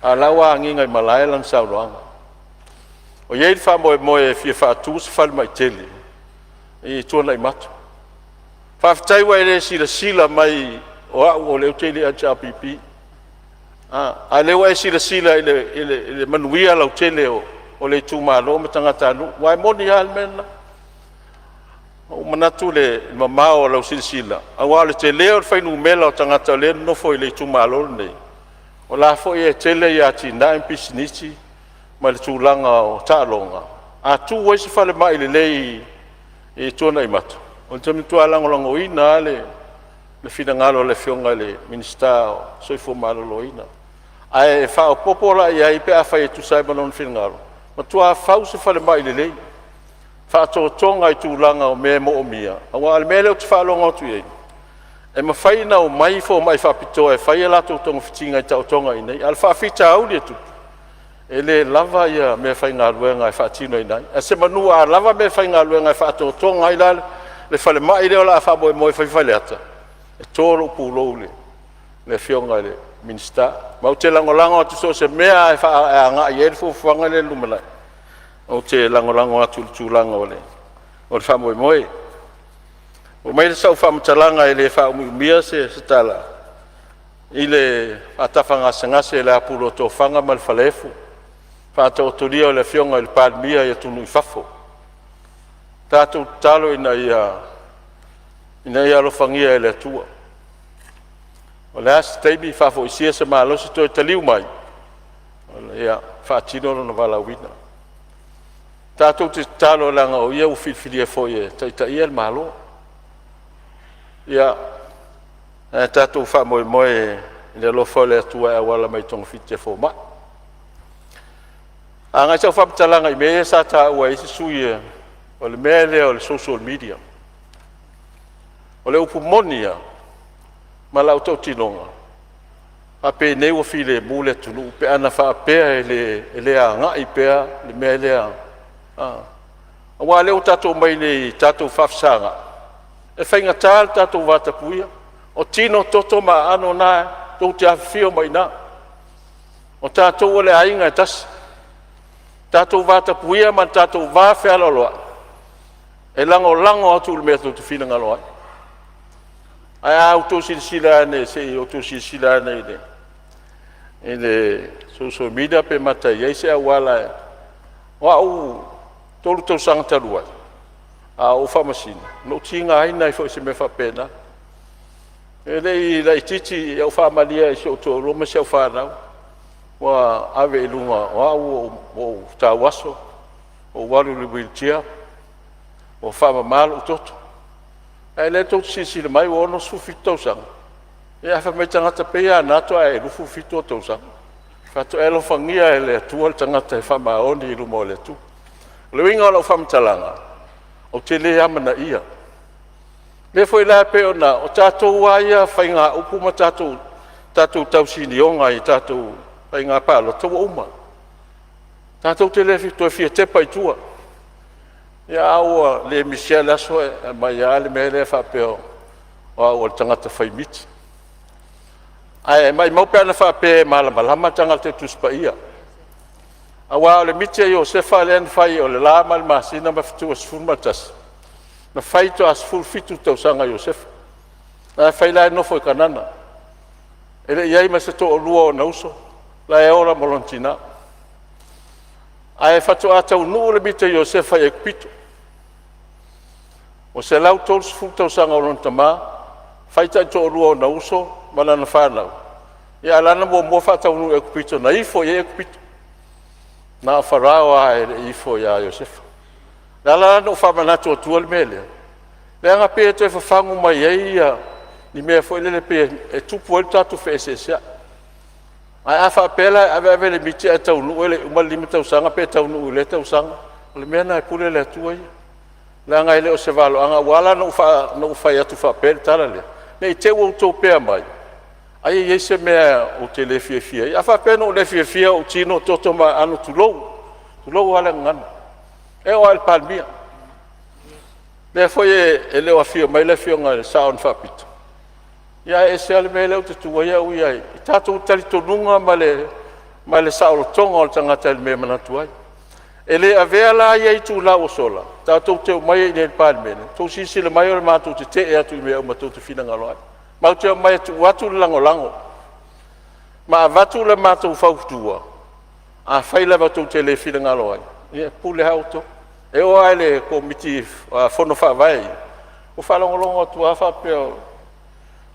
a o la e ua agiga i malae lana saunoaga. Ua i ai le faamoemoe e fia faatu se falemai tele i Tuanaimato. Faafetai ua e le silasila mai o au o lea ou te i le HRPP, a o lea ua e silasila i le manuia lautele o le itumalo ma tagatanuu. Aua e moni lava le mea lena. Ua ou manatu i le mamao o lau silasila, aua o le tele o le fuainumera o tagata o lea e nonofo i le itumalo lenei, o la e foi e tele atinae ma pisinisi ma le tulaga o taaloga. A tu ai se falemai lelei i Tuanaimato, ou te matua lagolagoina lava le finagalo o le Afioga i le Minisita o le Soifua Maloloina. Ae faaopoopo la i ai pe afai e tusa ai ma lona finagalo, matua fau se falemai lelei, faatotoga i tulaga o mea e moomia. Aua o le mea lea ou te faalogo atu i ai, e mafai ona omai fomai faapitoa e fai a latou togafitiga i taotoga i inei. A o le faafitauli e tupu, e le lava meafaigaluega e faatinoina ai. Ae semanu a lava meafaigaluega e faatotoga ai la le falemai lea o le a faamoemoe e fai i Faleata, e to lou pulou i le Afioga i le Minisita. Ma ou te lagolago atu i so o se mea lava e agai i ai le fuafuaga lea i le lumanai, ou te lagolago atu i le tulaga o le faamoemoe. Oo mai lea o sau faamatalaga e le faaumiumia se tala i le faatafa gasegase i le apulu o tofaga ma le falaefu i le faataotolia o le Afioga i le Palemia i atunuu i fafo. Tatou tatalo ina ia alofagia e le Atua. O le a se taimi faafoisia se malosi toe taliu mai, ia faatino lona valaauina. Tatou te tatalo leaga o Ia ua filifilia foi e taitaia le Malo. Ia, ae tatou faamoemoe i le alofa o le Atua e auala mai i togafiti a fomai. Agai sau faamatalaga i mea ia sa taua e isi sui usufono, o le mea lea o le social media. O le upu moni lava ma lau tautinoga, faapenei ua filemu le atunuu pe ana faapea e le agai pea le mea lea, a. Aua o lea ua tatou omai nei tatou faafesagai, e faigata le tatou vatapuia. O tino, toto ma aano na tou te afifio mai i ina. O tatou o le aiga e tasi. Tatou vatapuia ma le tatou vafealoaloai e lagolago atu i le mea tou te finagalo ai. Ae a outou silasila ane se i outou silasila ane i le social media pe mata e i ai se auala. O au i le 3 tausaga talu ai a o ou Faamasino, na ou tigaina ai foi i se mea faapena. E le i laitiiti ina ua faamalie i si ou toalua ma si au fanau, ua ave i luga o au ua ou tauaso, ua ou alu i le wheelchair, ua faamama lou toto. Ae o lea tou te silasila mai ua 67 tausaga, ae fai mai tagata, pei lava o lena faatoa e 27 ou tausaga. Ou fai atu, e alofagia e le Atua le tagata e faamaoni i luma o le Atua. O le uiga o lau faamatalaga, ou te le amanaia. O lea foi la pei ona… o tatou lava ia faigaupu ma tatou tausinioga i tatou faiga palota ua uma. Tatou te le toe fia tepa i tua, a ua le misi lava le aso e aumai lava le mea lea faapea o au o le tagata fai miti. Ae maumau pe ana faapea e malamalama tagata i le Tusi Paia. Aua o le miti a Iosefa lea na fai o le la ma le masina ma fetu e 11, na fai faatoa 17 tausaga o Iosefa. La e fai la e nofo i Kanana. E le i i ai ma se toalua o ona uso, la e ola ma lona tina. Ae faatoa taunuu le miti a Iosefa i Aikupito ua 130 tausaga o lona tama, fai taitoalua o ona uso ma lana fanau. Ia ae o la na muamua faataunuu i Aikupito na ifo i ai Aikupito. Na o Farao lava e le i ifo ia Iosefa. O le ala la ona ou faamanatu atua le mea lea, leaga e pei e toe fafagu mai ai ni mea foi lele pei e tupu ai le tatou feeseeseai. Ae a faapea la e ave ave le miti ae taunuu e le i uma le 5 tausaga pe taunuu i lea tausaga, o le mea lena e pule le Atua ia, leaga e le o se valoaga. Ua ala la ona ou fai atu faapea le tala lea, ne i te i ua outou faapea mai ai e i ai se mea ou te le fiafia ai. A faapea na ou le fiafia, ou tino, toto ma aano, tulou, tulou lava le gagana, e oo lava i le Palemia. O lea foi e le o afio mai le Afioga i le Sao na Faapito, ia ae ese lava le mea lea ou te tu ai au ia i tatou talitonuga ma le saolotoga o le tagata i le mea e manatu ai. E le avea la ia itula ua sola tatou te omai ai i inei i le Palemene, outou silasila mai o le matou tetee atu i mea uma tou te finagalo ai. Matou te omai e tuu atu le lagolago ma avatu le matou fautua. Afai lava tou te le finagalo ai, ia e pule lava outou. E oo lava i le Komiti Fono Faavae ia, ua faalogologo atu lava faapea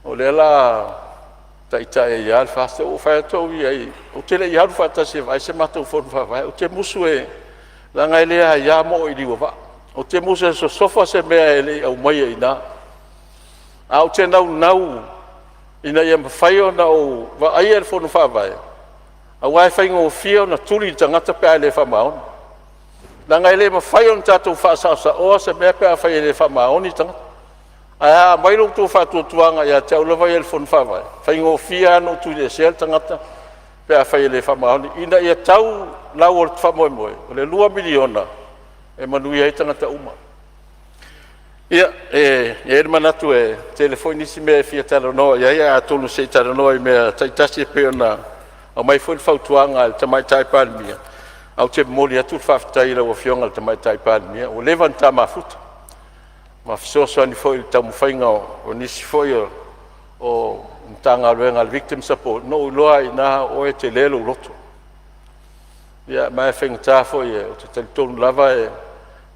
o lea o le a taitai ai lava le FAST. Ou fai atu au ia, ou te le i alu faatasi e vaai se matou Fono Faavae. Ou te musu leaga e le aia moo i liu o vaa. Ou te musu e sosofa se mea e le i aumaia i ina, ae ou te naunau ina ia mafai ona ou vaaia le Fono Faavae, aua e faigofie ona tuli le tagata pe a e le faamaoni, leaga e le mafai ona tatou faasaosaoa se mea pe afai e le faamaoni le tagata. Ae a aumai lo outou faatuatuaga ia te au lava ia i le Fono Faavae, e faigofie lava ona ou tuliesea le tagata pe afai e le faamaoni, ina ia tau lau o le faamoemoe, o le $2 miliona e manuia ai tagata uma. Ia, e i ai le manatu e tele foi nisi mea e fia talanoa i ai, ae atonu se i talanoa i mea taitasi e pei ona aumai foi le fautuaga a le Tamaitai Palemia. Ae ou te momoli atu le faafetai i lau Afioga i le Tamaitai Palemia ua leva ona ta mafuta ma fesoasoani foi i le taumafaiga o nisi foi o Matagaluega a le Victim Support. Na ou iloa lava i ina o oe e tele lou loto. Ia ma e faigata foi, ou te talitonu lava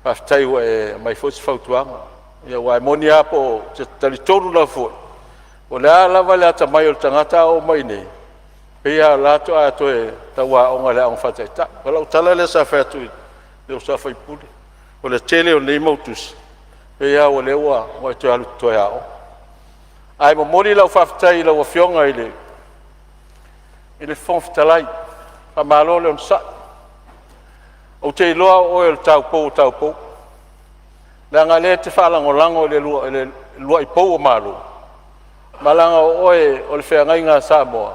faafetai ua e aumai foi se fautuaga. Aua e moni lava po o… ou te talitonu lava foi, po o le a lava le atamai o le tagata a oo mai i inei, e pei lava o la faatoa toe tau aoga i le aoga faataitai. O lau tala lea sa fai atu i le uso a sui usufono, o le tele o nei mau tusi, e pei lava o lea ua e toe alu e toe aoga. Ae momoli lau faafetai i lau Afioga i le Fofoga Fetalai, faamalo le onosai. Ou te iloa o oe o le taupou o taupou, leaga o lea e te faalagolago i le uluai pou o Malo, ma leaga o oe o le feagaiga a Samoa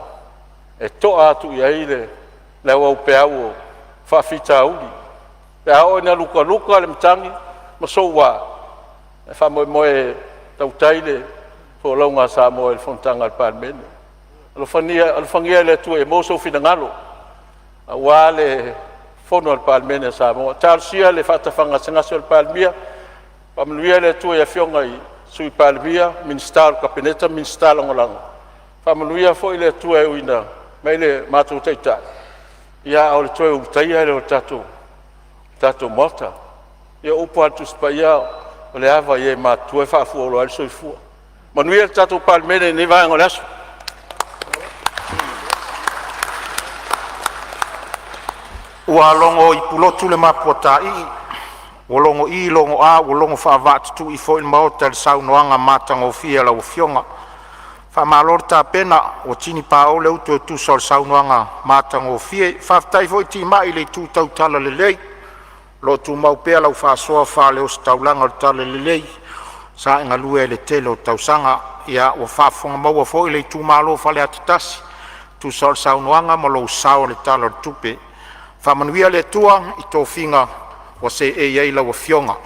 e to'a atu i ai le auaupeau o faafitauli. Pe a oo ina lukaluka le matagi ma soua, e faamoemoe e tautai le folauga a Samoa i le fonotaga a le Palemene. Alofagia e le Atua ia maua sou finagalo aua le Fono a le Palemene a Samoa. Talosia le faatafagasegase o le Palemia, faamanuia le Atua i afioga i Sui Palemia, Minisita o le Kapeneta ma Minisita Lagolago. Faamanuia foi le Atua e ui ina fai ma matou Taitai, a o le toe ulutaia lea o le tatou Maota. Ia o upu lava a le Tusi Paia, o le ava i e matutua e faafualoa ai le soifua. Manuia le tatou Palemene i lenei vaega o le aso. Ua logo i le mapu a taii, ua logo logo a ua logo faavaatutui foi le Maota i le saunoaga matagofie a lau Afioga. Faamalo le tapena, ua tinipao le utu e tusa o le saunoaga matagofie. Faafetai foi timai i le itu tau talalelei o lo o tumau pea lau faasoa faale-ositaulaga o le talalelei sa e galue ai i le tele o tausaga. Ia ua faafofoga foi le itumalo Faleata 1 e tusa o le saunoaga ma lou sao i le Tala o le Tupe. Faamanuia le Atua i tofiga ua seei ai lau Afioga.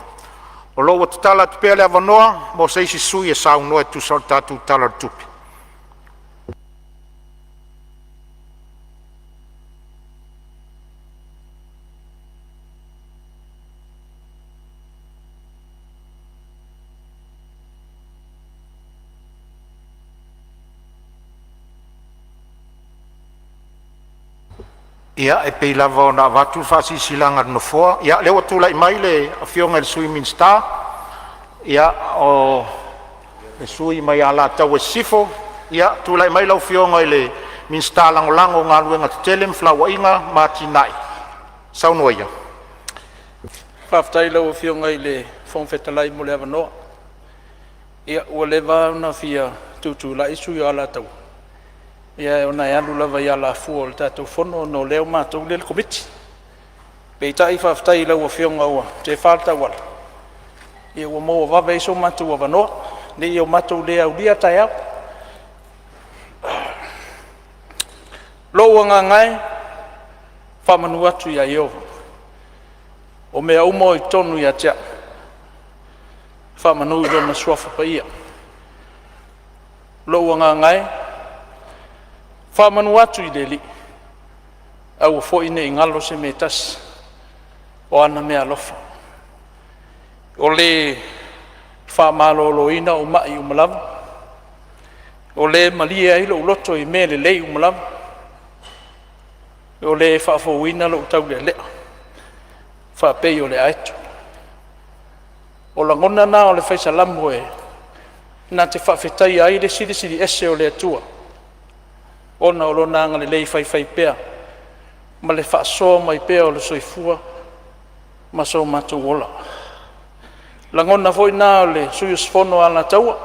O lo o ua tatala atu pea le avanoa mo se isi sui usufono e saunoa e tusa o le tatou Tala o le Tupe. Ia, e pei lava ona avatu le faasilasilaga a le Nofoa, o lea ua tulai mai le Afioga i le Sui Minisita, o le sui usufono mo Alataua i Sisifo. Ia, tulai mai lau Afioga i le Minisita Lagolago o Galuega Tetele, Felauaiga ma Atinae o. Faafetai i lau Afioga i le Fofoga Fetalai mo le avanoa. Ia, ua leva lava ona fia tutulai le sui usufono o Alataua, ae ona e alu lava i alafua o le tatou Fono ona o lea o matou lea e i le Komiti. Peitai faafetai i lau Afioga ua tefa le tauala ua maua vave ai so matou avanoa, ne i o matou le aulia taeao. Lou agaga e, faamanu atu ia Ieova, o mea uma o i totonu ia te a'u, faamanu i Lona Suafa Paia. Lou agaga e, faamanu atu i le Alii, aua foi ne i galo se mea e tasi o ana meaalofa. O le faamaloloina o mai uma lava, o le malie ai lou loto i mea lelei uma lava, o le faafouina lou taulealea faapei o le aeto. O lagona na o le fai Salamo e na te faafetaia ai le Silisili Ese o le Atua ona o Lona agalelei faifaipea ma le faasoa mai pea o le soifua ma so matou ola. O lagona foi na o le sui usufono o Alataua,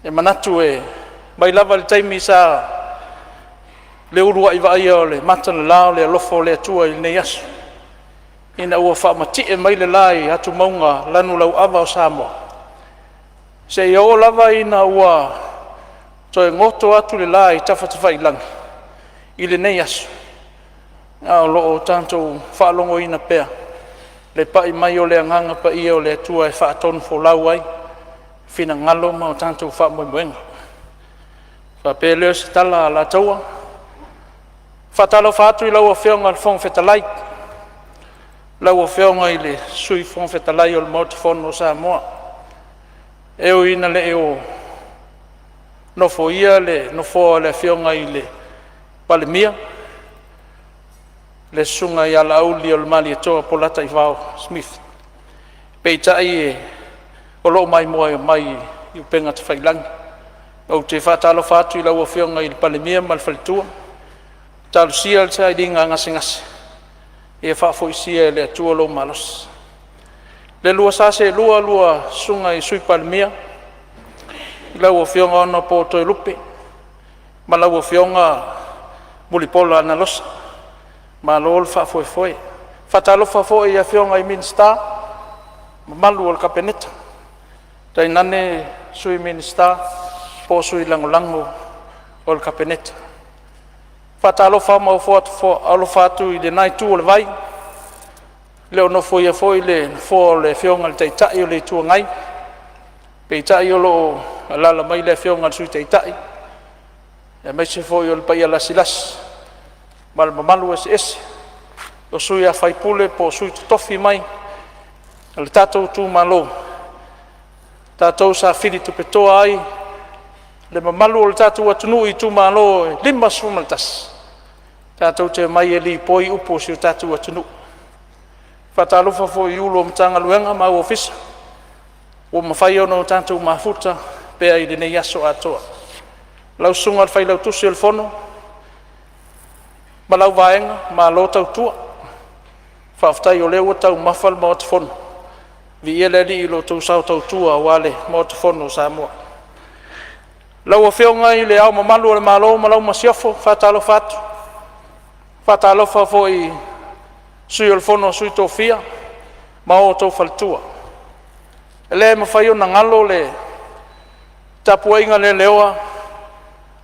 e manatu e mai lava i le taimi sa le uluai vaaia o le mata o le la o le alofa o le Atua i lenei aso, ina ua faamatie mai le la i atumauga lanulauava o Samoa, seia oo lava ina ua toe goto atu le la i tafatafailagi i lenei aso, a o lo o tatou faalogoina pea le pai mai o le Agaga Paia o le Atua e faatonufolau ai finagalo ma o tatou faamoemoega. Ona faapea lea o se tala a Alataua, e faatalofa atu i lau Afioga i le Fofoga Fetalai, lau Afioga i le Sui Fofoga Fetalai o le Maota Fono o Samoa. E ui ina le o nofoia le nofoa o le Afioga i le Palemia, le susuga ia Laauli Polataivao Schmidt, peitai o lo o maimoa mai i upega tafailagi. Ou te faatalofa atu i lau Afioga i le Palemia ma le faletua, talosia le sailiga gasegase ia faafoisia e le Atua lou malosi. Le lua sa seelua lua susuga i Sui Palemia, lau Afioga Hon Toelupe ma lau Afioga Mulipola Anarosa, malo le faafoefoe. E faatalofa foi i afioga i Minisita, mamalu o le Kapeneta, tainane Sui Minisita po o Sui Lagolago o le Kapeneta. E faatalofa ma ofo alofa atu i lena itu o le vai, e le o nofoia foi le nofoa o le Afioga i le Taitai o le Itu Agai, peitai o lo o alaala mai le Afioga i le Sui Taitai aemaise foi o le paia lasilasi ma le mamalu eseese o sui usufono po o sui totofi mai o le tatou itumalo, tatou sa fili tupetoa ai le mamalu o le tatou atunuu i itumalo e 51 tatou te omai e lipoi upu o si o tatou atunuu. E faatalofa foi i Ofisa Sili o Pulega o Matagaluega ma au Ofisa ua mafai ona tatou mafuta pea i lenei aso atoa. Lau Susuga i le Failautusi o le Fono ma lau Vaega, malo tautua. Faafetai o lea ua taumafa le Maota Fono. Viia le Alii i lo outou sao tautua aua le Maota Fono o Samoa. Lau Afioga i Le Ao Mamalu o le Malo ma lau Masiofo, e faatalofa atu. E faatalofa foi i le Sui o le Fono a Sui Tofia ma outou faletua. E le mafai ona galo le tapuaiga leleoa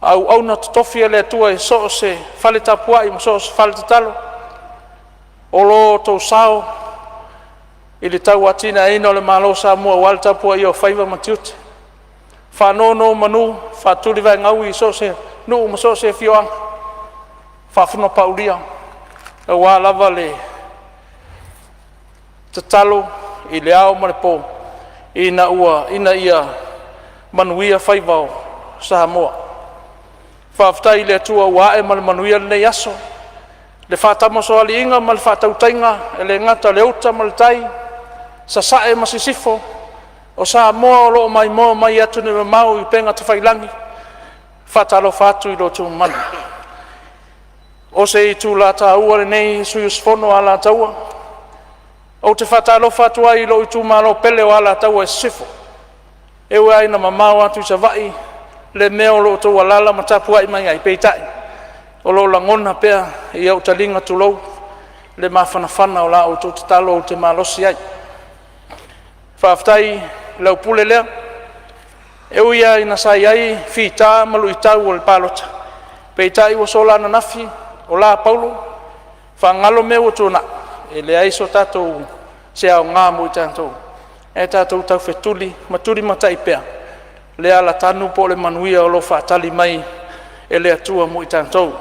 a auauna totofi a le Atua i so o se fale tapuai ma so o se fale tatalo, o lo outou sao i le tauatiaeina o le Malo o Samoa aua le tapuaia o faiva ma tiute, faanonomanu faatulivaegaui i so o se nuu ma so o se afioaga, faafugapaaulia aua lava le tatalo i le ao ma le po ina ia manuia faiva o Samoa. Faafetai i le Atua ua ae ma le manuia lenei aso, le faatamasoaliiga ma le faatautaiga e le gata o le uta ma le tai, sasae ma sisifo o Samoa o lo o maimoa mai atunuu e mamao i upega tafailagi. E faatalofa atu i lo outou mamalu. O se itula taua lenei sui usufono o Alataua ou te faatalofa atu ai i lou itumalo pele o Alataua Sisifo. E ui lava ina mamao atu i Savaii le mea o lo o outou alaala ma tapuai mai ai, peitai o lo o lagona pea i ou taliga, tulou, le mafanafana o la outou tatalo ou te malosi ai. Faafetai i lau pule lea, e ui lava ina sa i ai fita ma luitau o le palota, peitai ua sola ananafi o la Paulo, faagalo mea ua tuanai. E leai se aoga mo i tatou ae tatou taufetuli ma tulimatai pea le alatanu po o le manuia o lo o faatali mai e le Atua mo i tatou.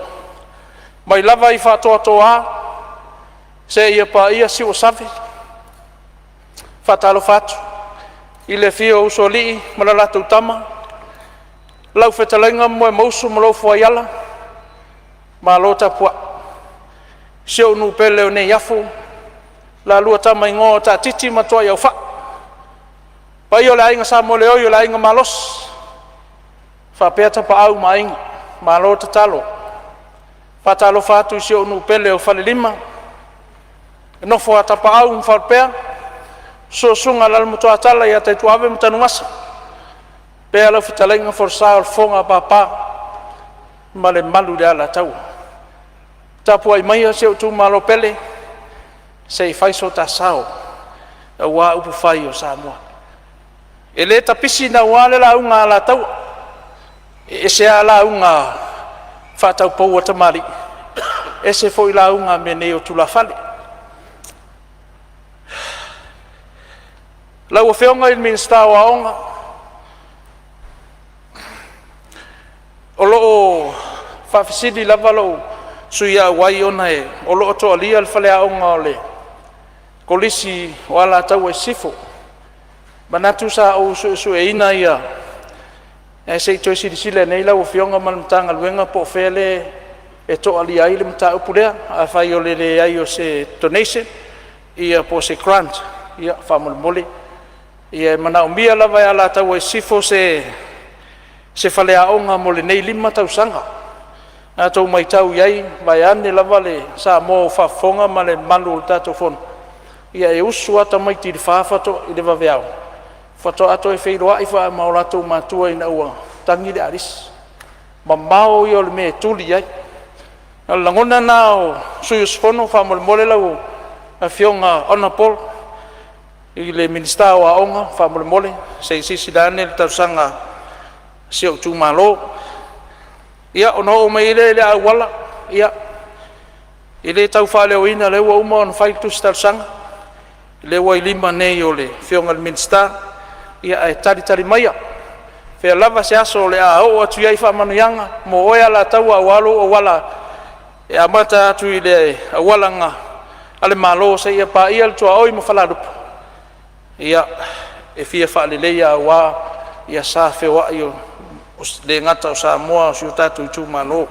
Mai lava i Faatoatoa seia paia Siuosave, faatalofa atu i le afio o Usoalii ma le latou Tama, lau fetalaiga Momoemausu ma lou fuaiala, malo tapuai. Si ou nuu pele o Neiafu, lalua Tama igoa o Taatiti ma Tuaiaufai, paia o le aiga Samoeleoi o le Aiga Malosi, faapea Tapaau ma Aiga, malo tatalo. Faatalofa atu i si ou nuu pele o Falelima, le nofo a tapaau ma faalupea, susu susuga i Alalamatuatala ia Taituave ma Tanuvasa, faapea lau fetalaiga Folasa o le fofoga o Papa ma le mamalu i le Alataua. Tapuai maia si ou itumalo pele se i fai so ta sao aua upufai o Samoa. E le tapisi naua le lauga a Alataua, e ese lava lauga faataupou a tamalii, ese foi lauga a mea nei o tulafale. Lau Afioga i le Minisita o Aoga, o lo o faafesili lava lou sui auai ona o lo o toalia le faleaoga o le Kolisi o Alataua i Sisifo. Manatu sa ou suesueina ia ae se i toe silasila i ai lau Afioga ma le Matagaluega po o fea le e toalia ai le mataupu lea. Afai o le leai o se donation ia po o se grant, ia faamolemole ia e manaomia lava e Alataua i Sisifo se faleaoga mo lenei 5 tausaga. A outou matau i ai vaeane lava le Samoa ua faafofoga ma le mamalu o le tatou fono, ia e usu lava tamaiti i le 4 i le vaveao faatoa toe feiloai ma o latou matua ina ua tagi le alisi. Mamao ia o le mea e tuli i ai. O le lagona lena o sui usufono, faamolemole lau Afioga Hon i le Minisita o Aoga, faamolemole se i silasila ane i le talosaga a si ou itumalo. Ia ona oo mai ai lea i le auala. Ia, e le tau faaleoina o lea ua uma ona fai le tusi talosaga, lea ua i lima nei o le Afioga i le Minisita, ia ae talitali maia, o fea lava se aso o le a oo atu ai faamanuiaga mo oe Alataua aua lou auala e amata atu i le auala na a le Malo seia paia le tuaoi ma Falealupo. Ia, e fia faaleleia aua sa feoai e le gata o Samoa a o si o tatou itumalo.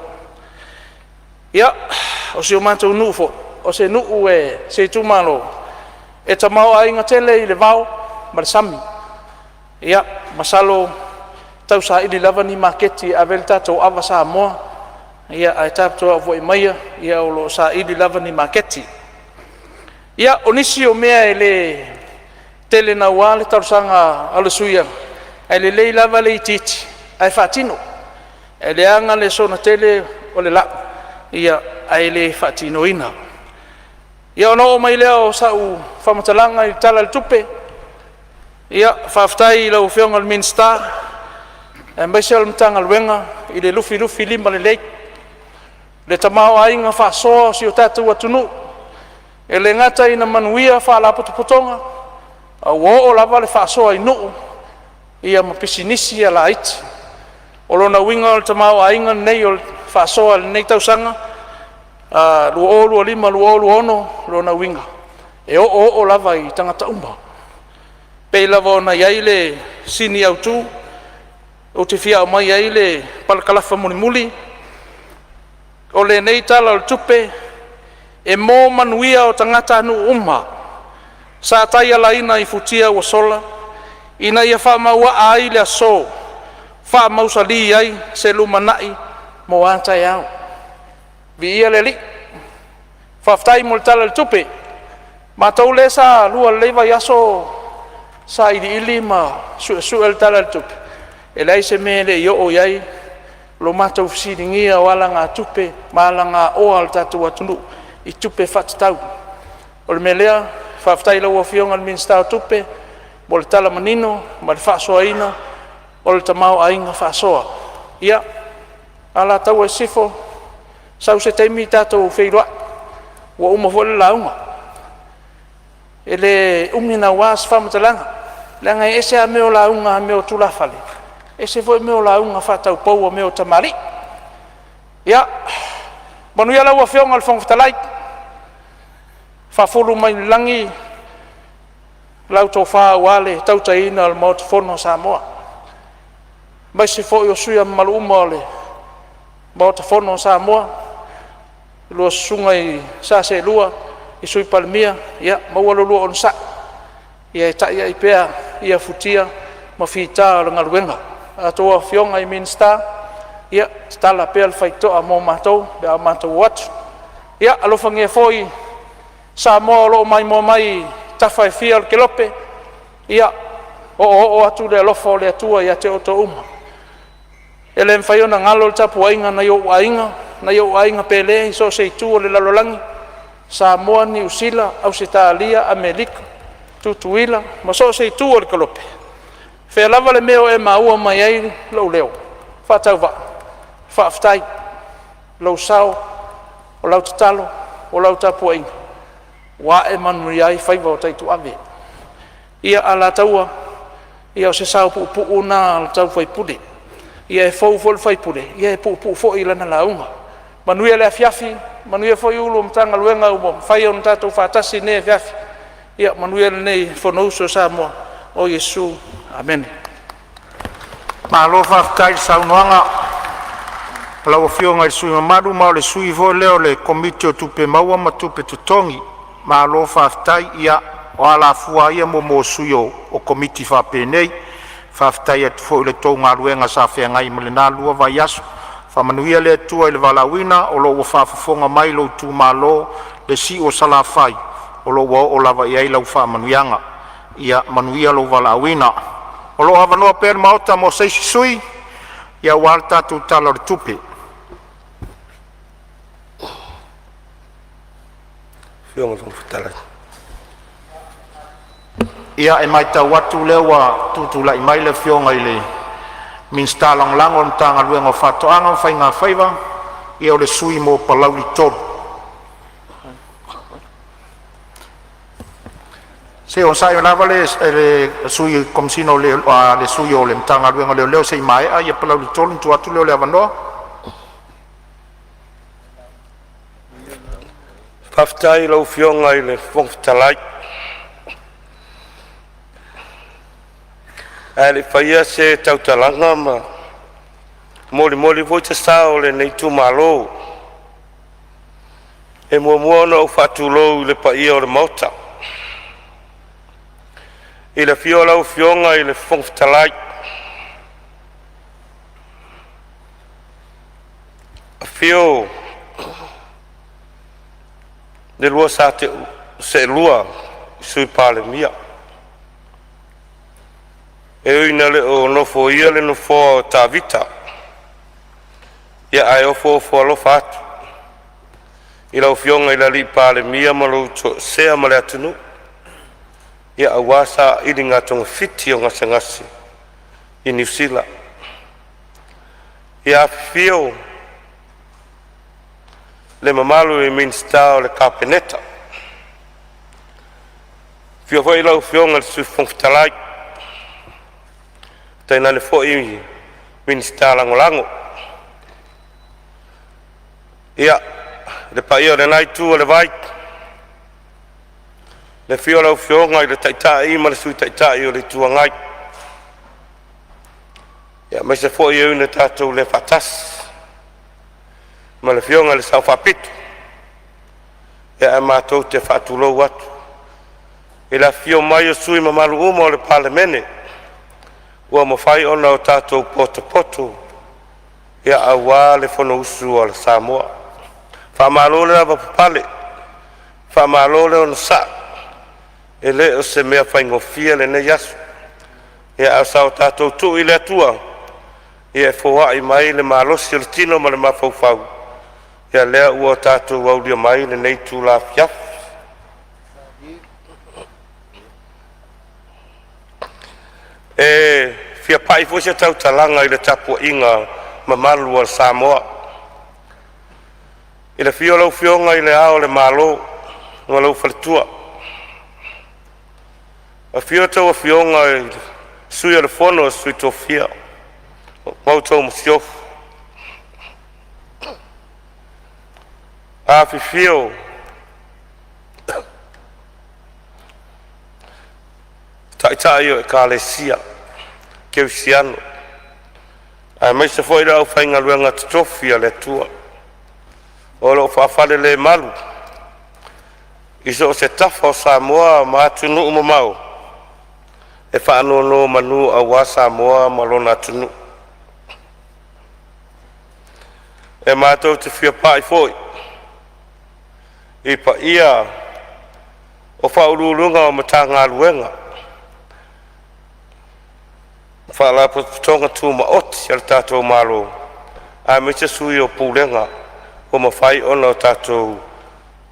Ia, o si o matou nuu foi, o se nuu e se itumalo e tamaoaiga tele i le vao ma le sami. Ia masalo tausaili lava ni maketi e ave ai le tatou ava Samoa, ia ae tapuai maia o lo o saili lava ni maketi. Ia, o nisi o mea e le tele naua le talosaga a le sui usufono, ae lelei lava le itiiti ae faatino. E leaga le soona tele o le lau ae le faatinoina. Ia, ona oo mai lea o sau faamatalaga i le Tala o le Tupe. Ia, faafetai i lau Afioga i le Minisita aemaise o le Matagaluega i le lufilufilima lelei, le tamaoaiga faasoa o si o tatou atunuu. E le gata ina manuia Faalapotopotoga a ua oo lava le faasoa i nuu ma pisinisi laiti. O lona uiga o le tamaoaiga lenei o le faasoa i lenei tausaga 2025/2026, lona uiga e oooo lava i tagata uma. E pei lava ona i ai le sini autu ou te fia aumaia ai le parakalafa mulimuli o lenei Tala o le Tupe, e mo manuia o tagatanuu uma sa taialaina i futia ua sola ina ia faamauaa ai le aso, faamausali ai se lumanai mo a taeao. Viia le Alii. Faafetai mo le Tala o le Tupe. O matou lea sa lua i lenei vaiaso o sailiili ma suesue le Tala o le Tupe, e leai se mea e le i oo i ai lo matou fesiligia o alagatupe ma alagaoa a le tatou atunuu i tupe faatatau. O le mea lea, faafetai i lau Afioga i le Minisita o Tupe mo le tala manino ma le faasoaina o le tamaoaiga faasoa. Ia, Alataua Sisifo, sau se taimi tatou feiloai, ua uma foi le lauga. E le umi naua se faamatalaga, leaga e ese lava mea o lauga a tulafale, ese foi mea o lauga faataupou a tamalii. Ia manuia lau Afioga i le Fofoga Fetalai, faafulu mai le lagi lau tofa aua le tautaiina o le Maota Fono a Samoa, aemaise foi o sui usufono mamalu uma o le Maota Fono a Samoa, lua susuga i sa seelua le Sui Palemia, ia maua lo oulua onosai e taiai pea futia ma fita o le galuega. A outou afioga i Minisita, ia tatala pea le faitotoa mo matou pe a matou o atu. Ia alofagia foi Samoa o lo o maimoa mai i tafa e fia o le kelope, ia oooo atu le alofa o le Atua ia te outou uma. E le mafai ona galo le tapuaiga a nai ou aiga, nai ou aiga pele i so o se itu o le lalolagi, Samoa, Niu Sila, Ausetalia, Amerika, Tutuila ma so o se itu o le kelope. O fea lava le mea o e maua mai ai lou leo faatauvaa, faafetai i lou sao, o lau tatalo o lau tapuaiga ua ae manuia ai faiva o Taituave. Ia Alataua, ia o se sao puupuu lena o le sui usufono. Ia e fou foi le sui usufono, ia e puupuu foi lana lauga. Manuia le afiafi, manuia foi Ofisa Sili o Pulega o Matagaluega ua mafai ona tatou faatasi i lenei afiafi. Ia manuia lenei Fonousu a Samoa. O Iesu, amene. Malo faafetai i le saunoaga a lau Afioga i le sui usufono mamalu, ma o le sui foi lea o le Komiti o Tupe Maua ma Tupe Totogi. Malo faafetai. Ia o alafua lava ia mo sui o komiti faapenei. Faafetai atu foi i la outou galuega sa feagai ma lena 2 vaiaso. Faamanuia le Atua i le valaauina, o lo o ua faafofoga mai lou itumalo i le siu o Salafai, o lo o ua oo lava i ai lau faamanuiaga. Ia manuia lou valaauina. O lo o avanoa pea le Maota mo se isi sui aua le tatou Tala o le Tupe. Ia, e matau atu o lea ua tutulai mai le Afioga i le Minisita Lagolago o le Matagaluega o Faatoaga ma Faiga Faiva, o le sui usufono mo Palauli 3. Se i onosai lava le sui o le Matagaluega o Leoleo se i maea Palauli 3 ona tuu atu lea o le avanoa. Faafetai i lau Afioga i le Fofoga Fetalai. Ae le i faia se tautalaga ma molimoli foi se sao o lenei itumalo, e muamua ona ou faatulou i le paia o le Maota, i le afio o lau Afioga i le Fofoga Fetalai, afio le lua Sa Seelua le Sui Palemia. E ui ina le o nofoia le nofoa o Tavita, ae ofoofo alofa atu i lau Afioga i le Palemia ma lou toesea ma le atunuu aua sailiga togafiti o gasegase i Niu Sila. Ia, afifio le mamalu i Minisita o le Kapeneta, afio foi lau Afioga i le Sui Fofoga Fetalai, tainane foi Minisita Lagolago. Ia, le paia o lena itu o le vai, le afio o lau Afioga i le Taitai ma le Sui Taitai o le Itu Agai, aemaise foi e ui ina tatou le faatasi ma le Afioga i le Sao Faapito, ae matou te faatulou atu i le afifio mai o sui usufono mamalu uma o le Palemene ua mafai ona tatou potopoto aua le Fonousu a Samoa. Faamalo le lavapapale, faamalo le onosai, e le o se mea faigofie lenei aso. Ae sa o tatou tuu i le Atua e foai mai le malosi o le tino ma le mafaufau, o lea ua tatou aulia mai lenei itula afiafi. E fia pai foi se tautalaga i le tapuaiga mamalu a Samoa i le afio o lau Afioga i Le Ao o le Malo ma lou faletua, afio a outou afioga i Sui o le Fono a Sui Tofia ma la outou Masiofo. Afifio Taitai o Ekalesia Kerisiano aemaise foi le aufaigaluega totofi a le Atua o lo o faafalelemalu i so o se tafa o Samoa ma atunuu e mamao e faanonomanu aua Samoa ma lona atunuu. E matou te fia pai foi i paia o Ofisa Sili o Pulega o Matagaluega ma Faalapotopotoga Tumaoti a le tatou Malo, aemaise sui o Pulega ua mafai ona tatou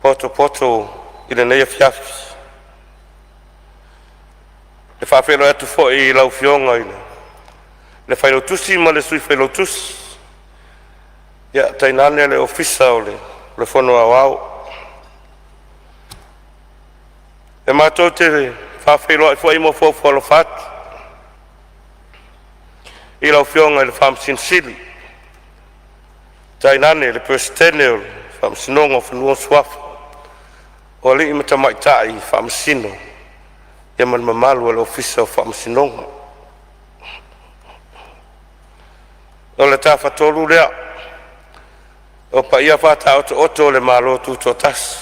potopoto i lenei afiafi. E faafeiloai atu foi i lau Afioga i le Failautusi ma le Sui Failautusi, tainane le Ofisa o le Fono Aoao. E matou te faafeiloai foi ma ofo alofa atu i lau Afioga i le Faamasino Sili, tainane le Peresetene o le Faamasinoga o Fanua ma Suafa, o alii ma tamaitai Faamasino ma le mamalu o le Ofisa o Faamasinoga. O le Tafatolu lea o paia faataotooto o le Malo Tutoatasi.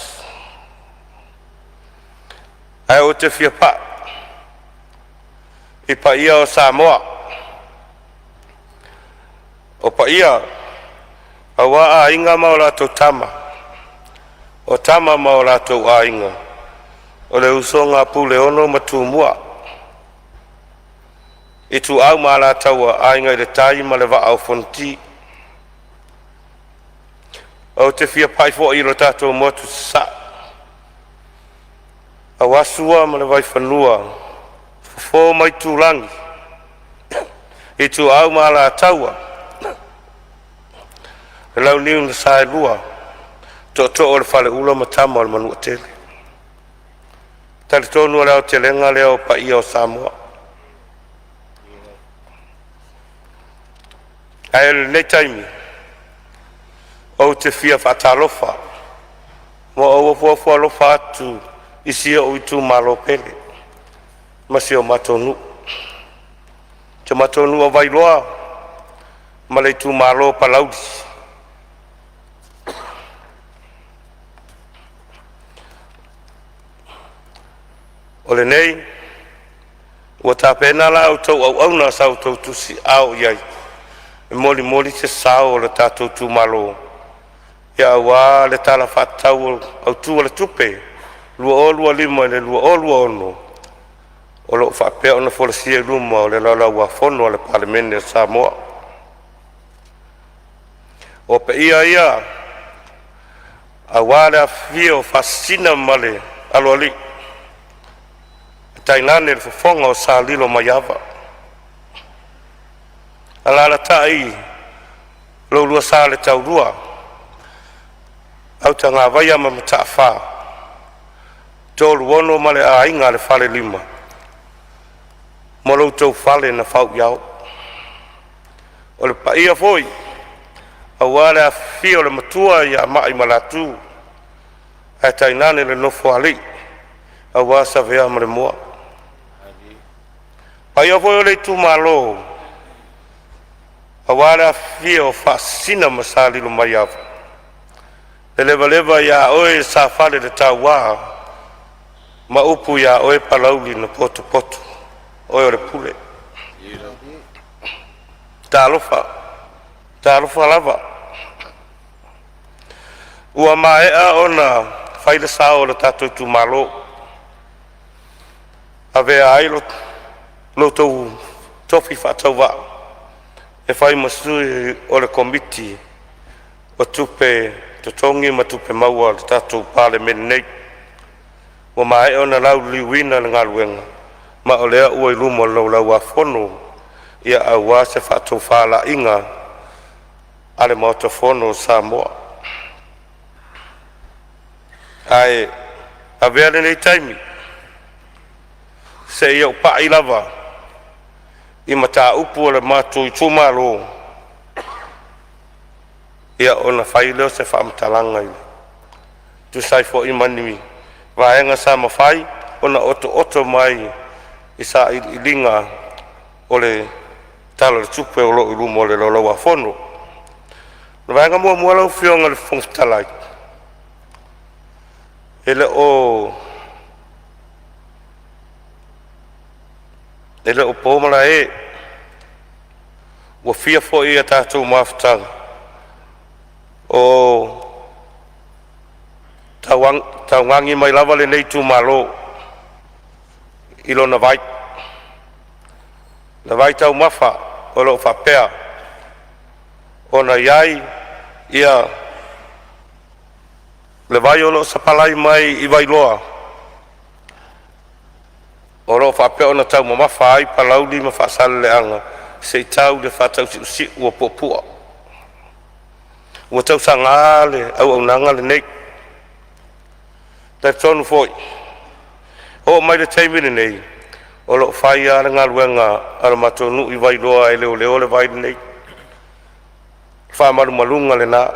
Ae ou te fia pai i paia o Samoa, o paia aua Aiga ma latou Tama, o Tama ma o latou Aiga, o le usoga a Puleono ma Tumua, Ituau ma Alataua, Aiga i le Tai ma le Vaa o Fonoti. Ou te fia pai foi i le tatou motu i Sasae, aua Sua ma le Vaifanua, Fofo ma Aitulagi, Ituau ma Alataua, le Launiu na Saelua, Tootoo o le Faleula ma Tama a le Manuatele. E talitonu o le aotelega lea o paia o Samoa. Ae o lenei taimi ou te fia faatalofa ma ou ofo alofa atu i si ou itumalo pele ma si o matou nuu. Si o matou nuu o Vailoa ma le itumalo o Palauli. O lenei ua tapena la outou auauna sa outou tusiaao i ai e molimoli se sao o le tatou itumalo aua le Tala Faatatau Autu o le Tupe 2025/2026 o lo o faapea ona folasia i luma o le Laulau-a-Fono a le Palemene o Samoa. O paia ia aua le afifio o Faasisina ma le Aloalii, tainane le fofoga o Sa Lilomaiava. Alaalatai lo oulua sa le taulua, Autagavaia ma Mataafa, Toluono ma le aiga a le Falelima ma lo outou fale na fau i ao. O le paia foi aua le afifio o le Matua ia Ma'imalatu ae tainane le Nofoalii aua Savea ma Lemoa. O paia foi o le itumalo aua le afifio o Faasisina ma Sa Lilomaiava, le levaleva ia oe Safaleletaua ma upu ia oe Palauli na potopoto, oe o le Pule. Talofa, talofa lava. Ua maea ona fai le sao o le tatou itumalo, avea ai lo outou tofi faatauvaa e fai ma sui o le Komiti o Tupe Totogi ma Tupe Maua a le tatou Palemene nei. Ua maea ona lauliliuina le galuega ma o lea ua i luma o le Laulau-a-Fono aua se faatofalaiga a le Maota Fono o Samoa. Ae avea lenei taimi se i ou pai lava i mataupu a le matou itumalo, ona fai lea o se faamatalaga e tusa ai foi ma ni vaega sa mafai ona otooto mai i sailiiliga o le Tala o le Tupe o lo o i luma o le Laulau a Fono. O le vaega muamua lau Afioga i le Fofoga Fetalai, e le o po malae, ua fia foi a tatou mafutaga o taugagi mai lava lenei itumalo i lona vai, le vaitaumafa o lo o faapea ona i ai le vai o lo o sapalai mai i Vailoa o lo o faapea ona taumamafa ai Palauli ma Faasaleleaga se i tau i le faatausiusiu o Puapua. Ua tausaga le auaunaga lenei. E talitonu foi, oo mai i le taimi lenei o lo o fai lava le galuega a le matou nuu i Vailoa e leoleo le vai lenei. O faamalumaluga lena,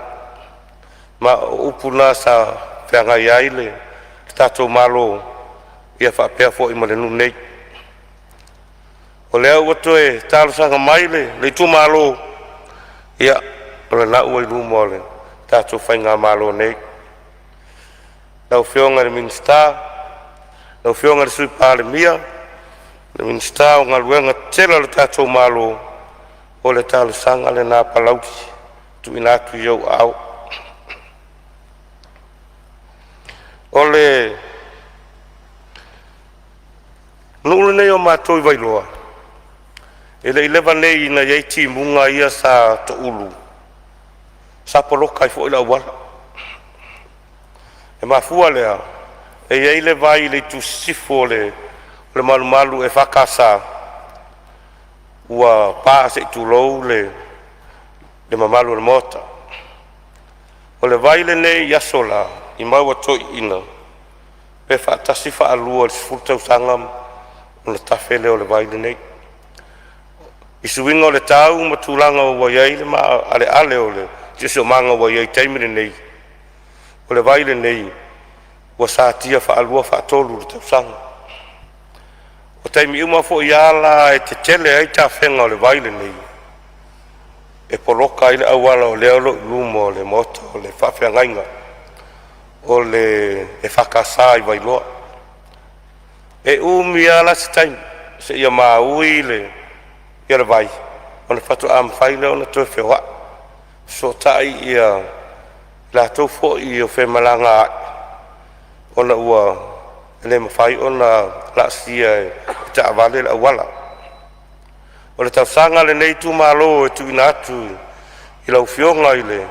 ma o upu na sa feagai ai le tatou Malo faapea foi ma le nuu nei. O lea ua toe talosaga mai le itumalo, ia o lena ua i luma o le tatou faigamalo nei. Lau Afioga i le Minisita, lau Afioga i le Sui Palemia, le Minisita o Galuega Tetele a le tatou Malo, o le talosaga lena a Palauli e tuuina atu i ou aao. O le nuu lenei o matou i Vailoa, e le i leva nei ina i ai timuga ia sa toulu, sa poloka ai foi le auala. E mafua lea, e i ai le vai i le itu sisifo o le malumalu EFKS ua pa se i tulou le mamalu o le maota. O le vai lenei i aso la i mau a toeaiina, pe faatasi, faalua i le 10 tausaga ona tafe lea o le vai lenei. I suiga o le tau ma tulaga ua i ai le maaleale o le siosiomaga ua i ai i le taimi lenei, o le vai lenei ua satia faalua, faatolu i le tausaga. O taimi uma foi lava la e tetele ai tafega o le vai lenei, e poloka ai le auala o lea o lo o i luma o le maota o le faafeagaiga o le EFKS i Vailoa. E umi lava la se taimi seia maui le vai ona faatoa mafai lea ona toe feoai, fesootai i latou foi o femalagaai ona ua le mafai ona laasia e taavale le auala. O le talosaga a lenei itumalo e tuuina atu i lau Afioga i le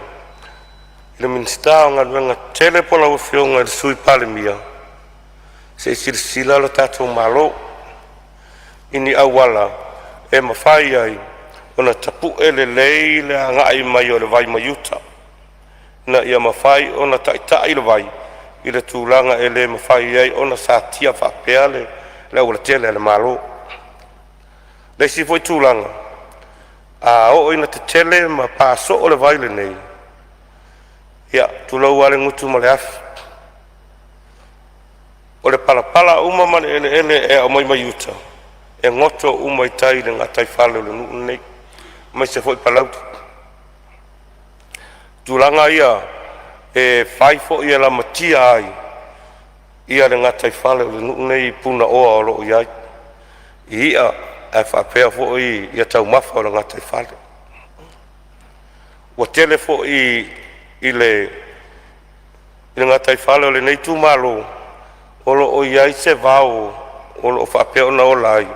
Minisita o Galuega Tetele po o lau Afioga i le Sui Palemia, se i silasila le tatou Malo i ni auala e mafai ai ona tapue lelei le agai mai o le vai mai uta, ina ia mafai ona taitai le vai i le tulaga e le mafai ai ona satia faapea le aualatele a le Malo. O le isi foi tulaga, a oo ina tetele ma pa soo le vai lenei, ia tulou lava le gutu ma le afi, o le palapala uma ma le eleele e aumai mai uta e goto uma i tai i le gataifale o le nuu lenei aemaise foi Palauli. O tulaga ia e fai foi e lamatia ai le gataifale o le nuu lenei i punaoa o lo o i ai i i'a ae faapea foi taumafa o le gataifale. Ua tele foi i le I le gataifale o lenei itumalo o lo o i ai se vao o lo o faapea ona ola ai.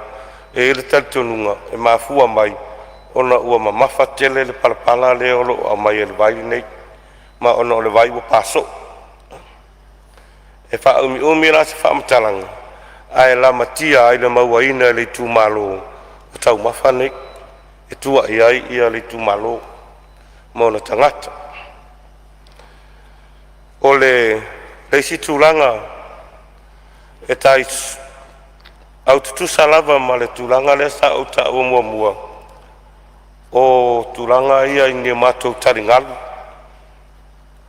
E i ai le talitonuga e mafua mai ona ua mamafa tele le palapala lea o lo o aumai e le vai lenei, ma ona o le vai ua pa soo. E faaumiumi la se faamatalaga ae lamatia ai le mauaina e le itumalo o taumafa nei e tua i ai le itumalo ma ona tagata. O le isi tulaga e au tutusa lava ma le tulaga lea sa ou taua muamua, o tulaga ia i ni a matou taligalu.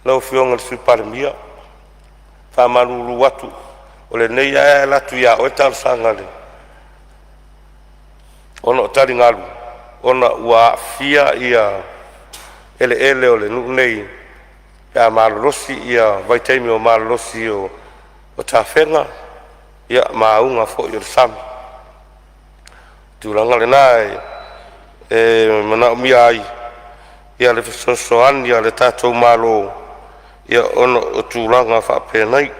Lau Afioga i le Sui Palemia, e faamalulu atu o lenei lava e ala atu ia oe le talosaga ona o taligalu ona ua aafia eleele o le nuu lenei pe a malolosi ia vaitaimi o malolosi o tafega ma auga foi o le sami. O le tulaga lena e manaomia ai le fesoasoani a le tatou Malo ona o tulaga faapenei.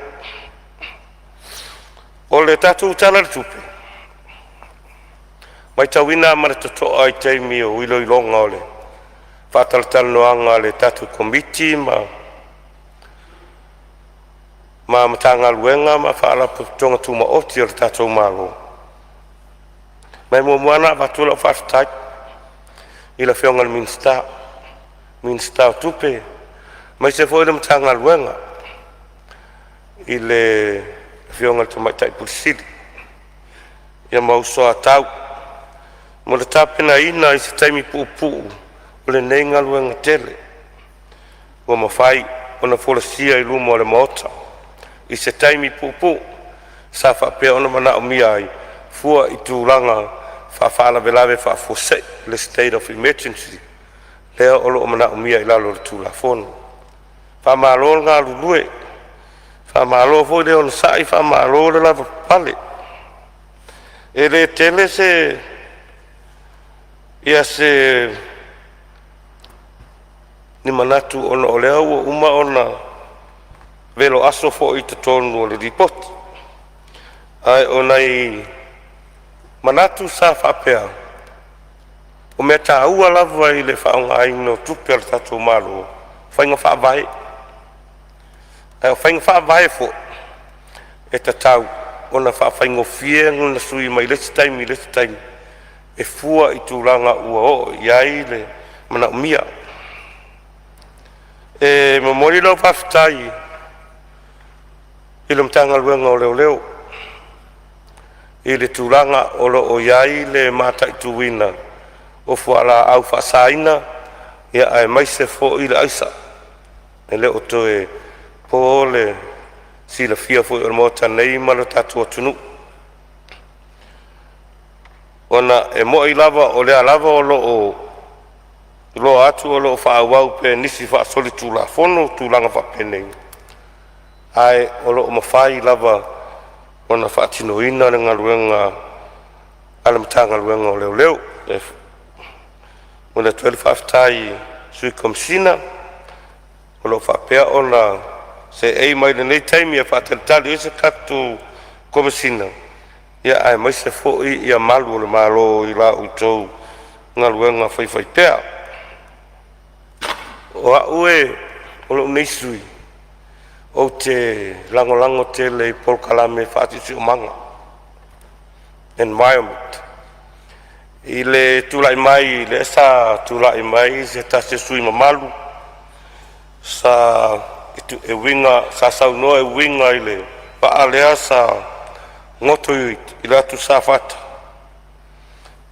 O le tatou Tala i le Tupe, e matauina lava ma le totoa i taimi o iloiloga o le faatalatalanoaga a le tatou Komiti ma Matagaluega ma Faalapotopotoga Tumaoti a le tatou Malo. Ma e muamua lava ona avatu lau faafetai i le Afioga i le Minisita o Tupe, aemaise foi o le Matagaluega i le Afioga i le Tamaitai Ofisa Sili ma ou soatau mo le tapenaina i se taimi puupuu o lenei galuega tele ua mafai ona folasia i luma o le Maota i se taimi puupuu sa faapea ona manaomia ai fua i tulaga faa-faalavelave faafuasei, le state of emergency lea o lo o manaomia i lalo o le Tulafono. Faamalo le galulue, faamalo foi le onosai, faamalo le lavapapale. E le tele se ni manatu ona o lea ua uma ona velo aso foi i totonu o le lipoti, ae o nai manatu sa faapea, o mea taua lava i le faaaogaina o tupe a le tatou Malo, o faiga faavae. A o faiga faavae foi e tatau ona faafaigofie ona sui mai le isi taimi i le isi taimi e fua i tulaga ua oo i ai le manaomia. E momoli lau faafetai i le Matagaluega o Leoleo i le tulaga o lo o i ai le mataituina o fualaau faasaina aemaise foi le aisa. E le o toe po le silafia foi e le Maota nei ma le tatou atunuu, ona e moni lava o lea lava o lo o iloa atu o lo o faaauau pea e nisi faasolitulafono tulaga faapenei, ae o lo o mafai lava ona faatinoina le galuega a le Matagaluega o Leoleo. E momoli atu ai le faafetai i le Sui Komesina o lo o faapea ona seei mai i lenei taimi e faatalitali ai se tatou Komesina, aemaise foi malu o le Malo i la outou galuega faifaipea. O au o lou nei sui usufono, ou te lagolago tele i polokalame faasiosiomga, environment. I le tulai mai lea sa tulai mai se tasi o sui usufono mamalu e saunoa e uiga i le vaa lea sa goto i le atu Safata.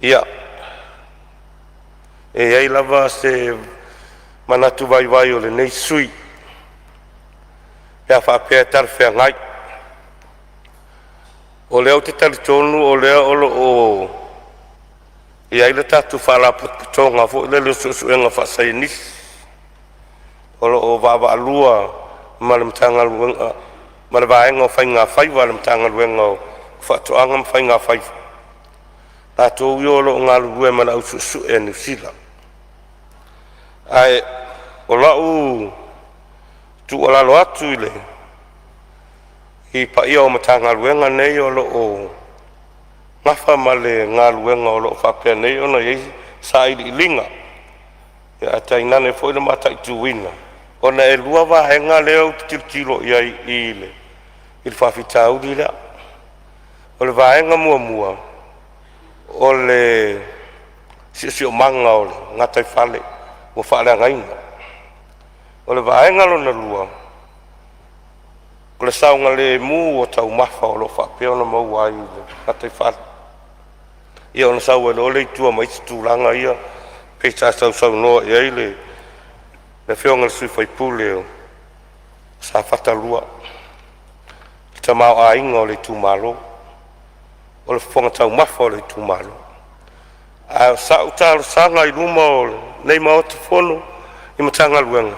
Ia, e i ai lava se manatu vaivai o lenei sui usufono, pe a faapea e talafeagai. O lea ou te talitonu o lea o lo o i ai le tatou Faalapotopotoga foi lele o Suesuega Faasaienisi o lo o vaavaalua ma le Matagaluega ma le Vaega o Faiga Faiva a le Matagaluega o Faatoaga ma Faiga Faiva, latou ia o lo o galulue ma le au suesue a Niu Sila. Ae o lau tuualalo atu i le i paia o Matagaluega nei o lo o nafa ma le galuega o lo o faapea nei ona i ai sailiiliga, ae tainane foi le mataituina, ona e 2 vaega lea ou te tilotilo i ai i le faafitauli lea. O le vaega muamua, o le siosiomaga o le gataifale ua faaleagaina. O le vaega lona lua, o le saogalemu o taumafa o lo o faapea ona maua ai i le gataifale, ia ona sau ai loa lea i tua ma isi tulaga ia pei sa sausaunoa i ai le Afioga i le sui usufono o Safata 2, i le tamaoaiga o le itumalo, o le fofoga taumafa o le itumalo. A o sau talosaga i luma o lenei Maota Fono i Matagaluega,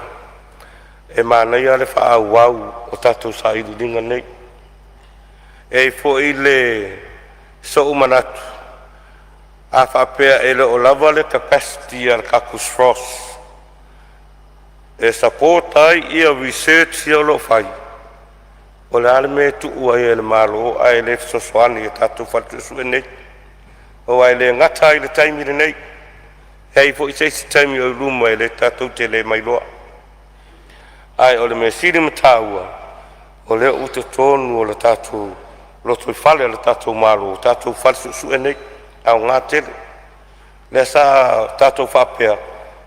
e manaia le faaauau o tatou sailiiliga nei. E i ai foi le sou manatu, a faapea e le o lava le capacity a le tatou SROS e support ai research ia o lo o fai, o le a le mea e tuu ai e le Malo ae le fesoasoani i tatou fale suesue nei? Aua e le gata ai i le taimi lenei, e i ai foi se isi taimi o i luma e tatou te le ma iloa. Ae o le mea sili ma taua, o lea ua i totonu o le tatou lotoifale o le tatou Malo, tatou fale suesue nei, e aoga tele. O lea sa tatou faapea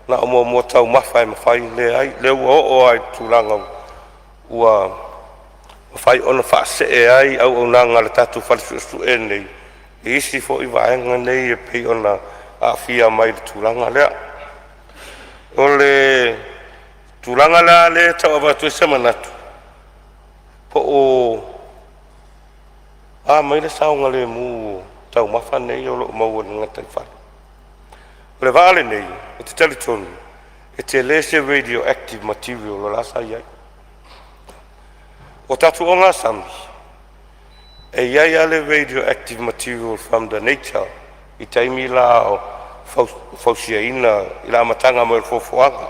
na o muamua taumafa e mafai, leai o lea ua oo lava i le tulaga ua mafai ona faasee ai auaunaga a le tatou fale suesue lenei i isi foi vaega nei e pei ona aafia mai i le tulaga lea. O le tulaga la lea e tau avatu ai se manatu, po o a mai le saogalemu o taumafa nei o lo o maua i le gataifale. O le vaa lenei, ou te talitonu e tele se radioactive material o la sa i ai. O tatou ogasami, e i ai lava le radioactive material from the nature i taimi la o fausiaina i le amataga mai o le foafoaga.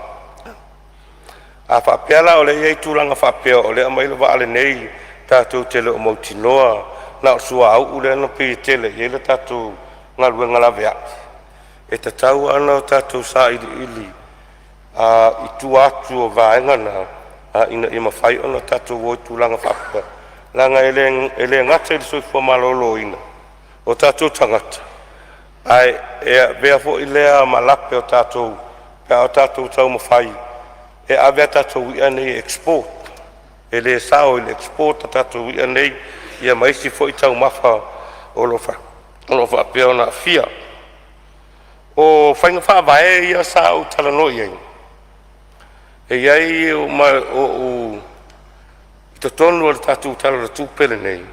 A faapea la o lea e i ai tulaga faapea o lea e aumai le vaa lenei tatou te le o mautinoa na o le suauu lea na pei e tele i ai le tatou galuega laveai, e tatau lava ona tatou sailiili i tua atu o vaega na ina ia mafai ona tatou o i tulaga faapea, leaga e le gata i le soifua maloloina o tatou tagata, ae e avea foi lea ma lape o tatou pe a o tatou taumafai e ave a tatou i'a nei e export. E le sao i le export a tatou i'a nei ia ma isi foi taumafa o lo o faapea ona aafia. O faiga faavae ia sa ou talanoa i ai, e i ai ma ou i totonu o le tatou Tala o le Tupe lenei,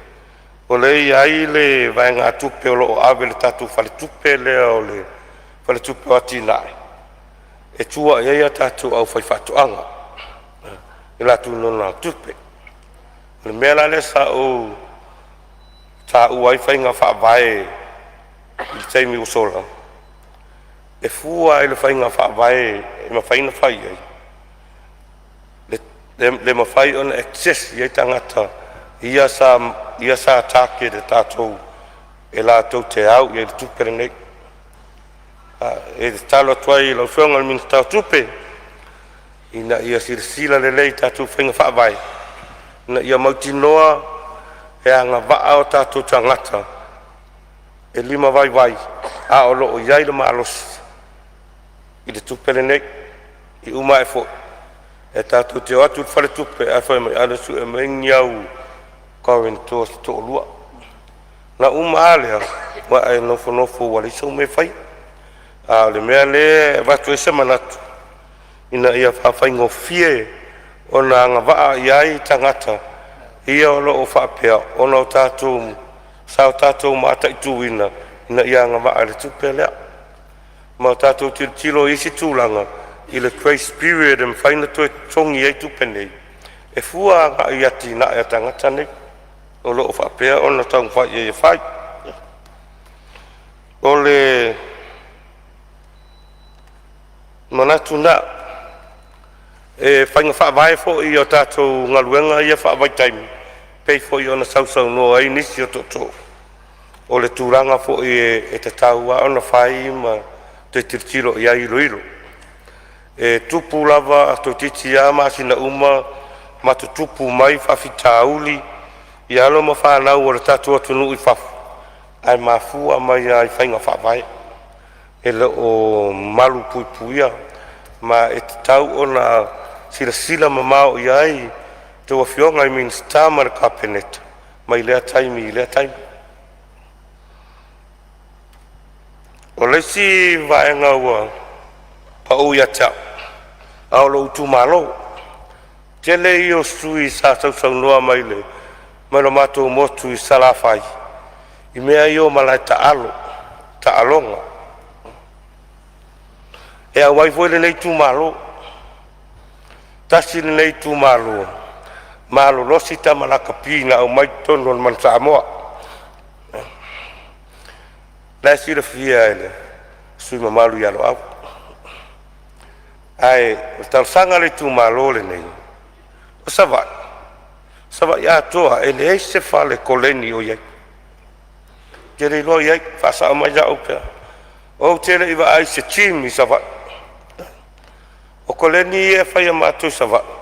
o lea e i ai le vaegatupe o lo o ave i le tatou faletupe lea o le Faletupe o Atina'e e tua i ai a tatou aufaifaatoaga i a latou nonogatupe. O le mea la lea sa ou taua ai faiga faavae i le taimi ua sola, e fua lava i le faiga faavae e mafai ona fai ai le mafai ona access i ai tagata ia sa target e tatou e latou te au i ai i le tupe lenei. E tatalo atu ai i lau Afioga i le Minisita o Tupe ina ia silasila lelei i tatou faiga faavae ina ia mautinoa e agavaa o tatou tagata e limavaivai a o lo o i ai le malosi i le tupe lenei. E uma ae foi e tatou te o atu i le faletupe ae fai mai, alu e sue mai ni au guarantors se toalua. Ona uma lava lea ua e nofonofo ua leai sau mea e faia. A o le mea lea e avatu ai se manatu ina ia faafaigofie ona agavaa i ai tagata ia o lo o faapea ona sa o tatou mataituina ina ia agavaa i le tupe lea. Ma tatou tilotilo i isi tulaga i le grace period e mafai ona toe totogi ai tupe nei e fua agai i atinae a tagata nei o lo o faapea ona taumafai i ai e fai. O le manatu lena. E faiga faavae foi i a tatou galuega ia faavaitaimi. Pei foi ona sausaunoa ai nisi o tootoo, o le tulaga foi e tatau lava ona fai ma toe tilotilo i ai i iloilo. E tupu lava toeititi a masina uma ma tutupu mai faafitauli i alo ma fanau a lo tatou atunuu i fafo, ae mafua mai lava i faiga faavae e le o malupuipuia. Ma e tatau ona silasila mamao i ai a outou afioga i Minisita ma le Kapeneta mai lea taimi i lea taimi. O le isi vaega ua pau ia te au a o lou itumalo, tele ia o sui sa sausaunoa mai i lo matou motu i Salafai i mea ia o malae taalo, taaloga. E auai foi lenei itumalo, tasi lenei itumalo malolosi tama lakapi na aumai i totonu o le Manusamoa. La e silafia e le sui usufono mamalu ia Loau. Ae o le talosaga a le itumalo lenei, o Savaii, Savaii atoa e leai se fale koleni o i ai. Ou te le iloa i ai, faasao mai au pe a… Ou te le i vaai i se gym i Savaii. O koleni ia e fai e matou i Savaii,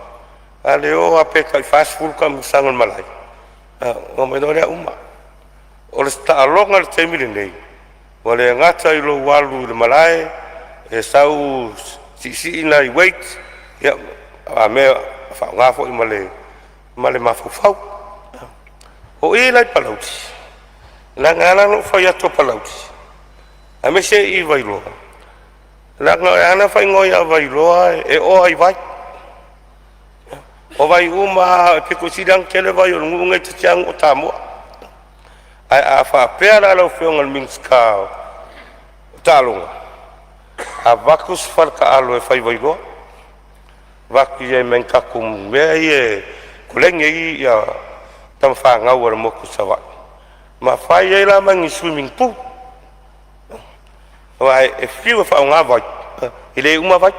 a le oo lava pe tai 40 taamilosaga i le malae ona omai loa lea uma. O le taaloga i le taimi lenei, ua le gata i lou alu i le malae e sau siisii nai weights a mea faaaoga foi ma le mafaufau. O i la i Palauli, leaga e ala ona ou fai atu o Palauli aemaise i Vailoa, leaga e ala ona faaigoa ia Vailoa e oa i vai. O vai uma lava, e pito sili ona tele vai o le nuu lenei toeitiiti lava nuu o tamoa. Ae a faapea la lau Afioga i le Minisita o Taaloga, avatu se fale taalo e fai i Vailoa, avatu ai ma ni tatou mea ia e koleni ai tama fanau a le motu i Savaii ma fai ai la ma ni swimming pool. Aua e fiu e faaaoga vai, e le uma vai.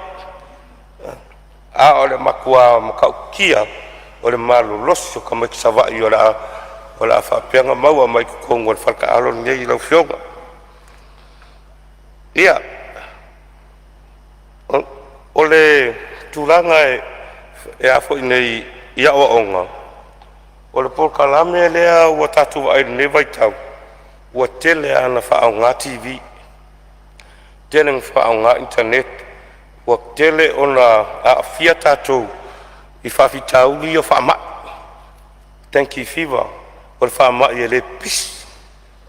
A o le matua matautia o le malolosi o tamaiti Savaii o le a faapea ona maua mai totonu o le fale taalo lenei lau afioga. Ia, o le tulaga e a foi nei i aoaoga, o le polokalame lea ua tatou vaai i lenei vaitau, ua tele lava ina faaaoga TV, tele ina faaaoga initaneti, ua tele ona aafia tatou i faafitauli ia o faamai, dengue fever, o le faamai e le pipisi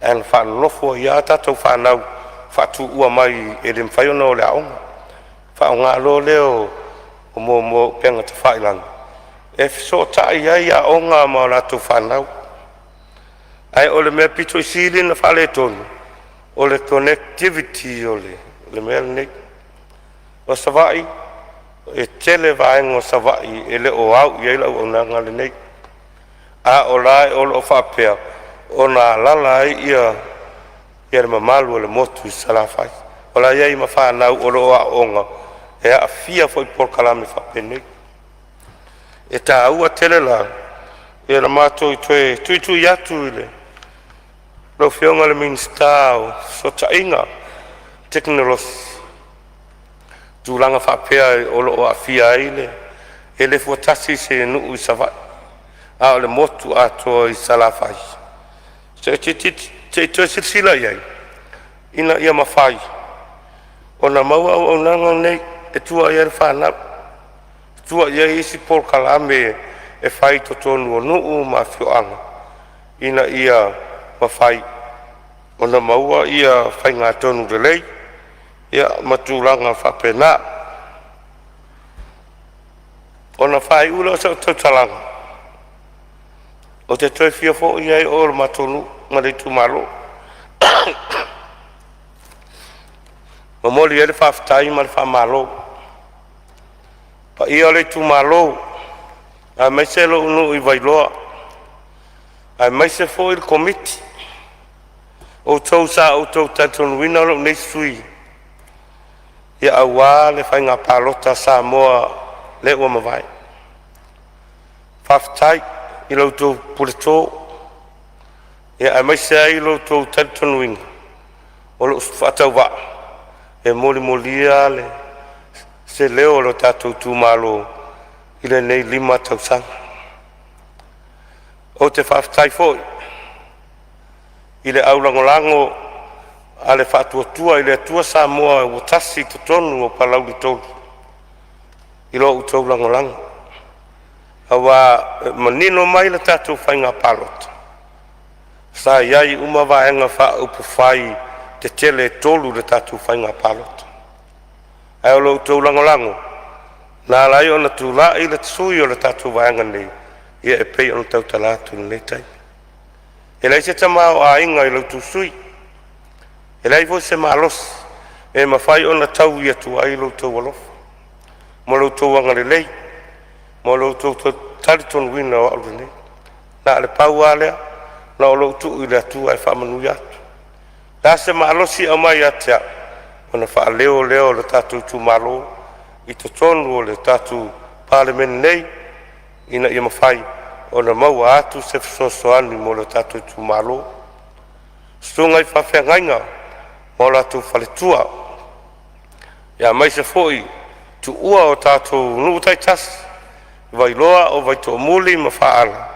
ae na faalolofu ai lava tatou fanau faatuua mai e le mafai ona o i le aoga. Faaaoga loa lea o upega tafailagi e fesootai ai aoga ma latou fanau. Ae o le mea aupito sili ona faaletonu o le connectivity o le mea lenei. O Savaii, e tele vaega o Savaii e le o au i ai le auaunaga lenei, a o la e o lo o faapea ona alaala ai le mamalu o le motu i Salafai. O la e i ai ma fanau o lo o aooga e aafia foi i polokalame faapenei. E taua tele la le matou toe tuitui atu i lau Afioga i le Minisita o Fesootaiga, Tekonolosi, tulaga faapea o lo o aafia ai le… E le fua tasi se nuu i Savaii, a o le motu atoa i Salafai. Se i toe silasila i ai ina ia mafai ona maua auaunaga nei e tua i ai le fanau, tua i ai isi polokalame e fai i totonu o nuu ma afioaga ina ia mafai ona maua ia faigatonu lelei ma tulaga faapena. Ona faaiu lea o sau tautalaga, ou te toe fia foi lava i o i le matou nuu ma le itumalo. E momoli ai le faafetai ma le faamalo i le paia o le itumalo aemaise lou nuu i Vailoa, aemaise foi le komiti, o outou sa outou talitonuina lou nei sui usufono aua le faiga palota a Samoa lea ua mavae. Faafetai. I la outou puleto aemaise ai lo outou talitonuina o lou faatauvaa e molimoli se leo o lo tatou itumalo i lenei 5 tausaga. Ou te faafetai foi i le aulagolago a le Faatuatua i le Atua Samoa ua Tasi i totonu o Palauli 3 i lo outou lagolago, aua e manino mai le tatou faiga palota, sa i ai uma Vaega Faaupufai tetele e 3 i le tatou faiga palota. Ae o lo outou lagolago na ala ai ona tulai le sui o le tatou vaega nei e pei ona tautala atu i lenei taimi. E leai se tamaoaiga i lo outou sui usufono, e leai foi se malosi e mafai ona taui atu ai lo outou alofa ma lo outou agalelei ma lo outou talitonuina o au lelei. Na o le pau lava lea, na o lou tuu i le Atua e faamanuia atu. O le a se malosi e aumai ia te au, ona faaleo lea o le tatou itumalo i totonu o le tatou Palemene nei, ina ia mafai ona maua atu se fesoasoani mo le tatou itumalo. Susuga i faafeagaiga ma o latou faletua, aemaise foi tuua o tatou nuu taitasi, Vailoa, o Vaitoomuli ma Faala,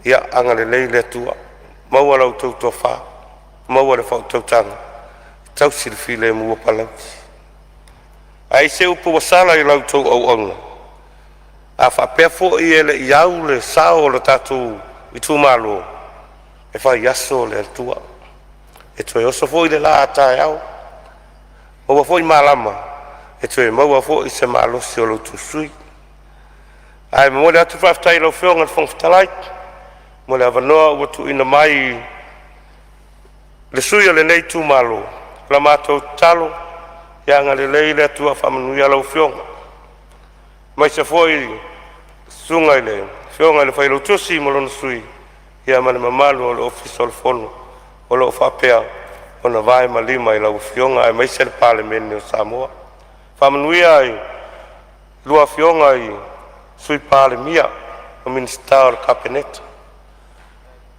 ia agalelei le Atua, maua la outou tofa, maua le faautautaga e tausi le filemu o Palauli. A i ai se upu ua sala i la outou auauna, a faapea foi e le i au le sao o le tatou itumalo, e fai aso le Atua, e toe oso foi le la a taeao, maua foi malama e toe maua foi se malosi o lo outou sui usufono. Ae momoli atu le faafetai i lau Afioga i le Fofoga Fetalai mo le avanoa ua tuuina mai i le sui usufono o lenei itumalo. O la matou tatalo, ia agalelei le Atua e faamanuia lau Afioga, aemaise foi le susuga i le Afioga i le Failautusi ma lona Sui, ma le mamalu o le Ofisa o le Fono o lo o faapea ona vae ma lima i lau Afioga aemaise le Palemene o Samoa. Faamanuia i a oulua Afioga i Sui Palemia ma Minisita o le Kapeneta,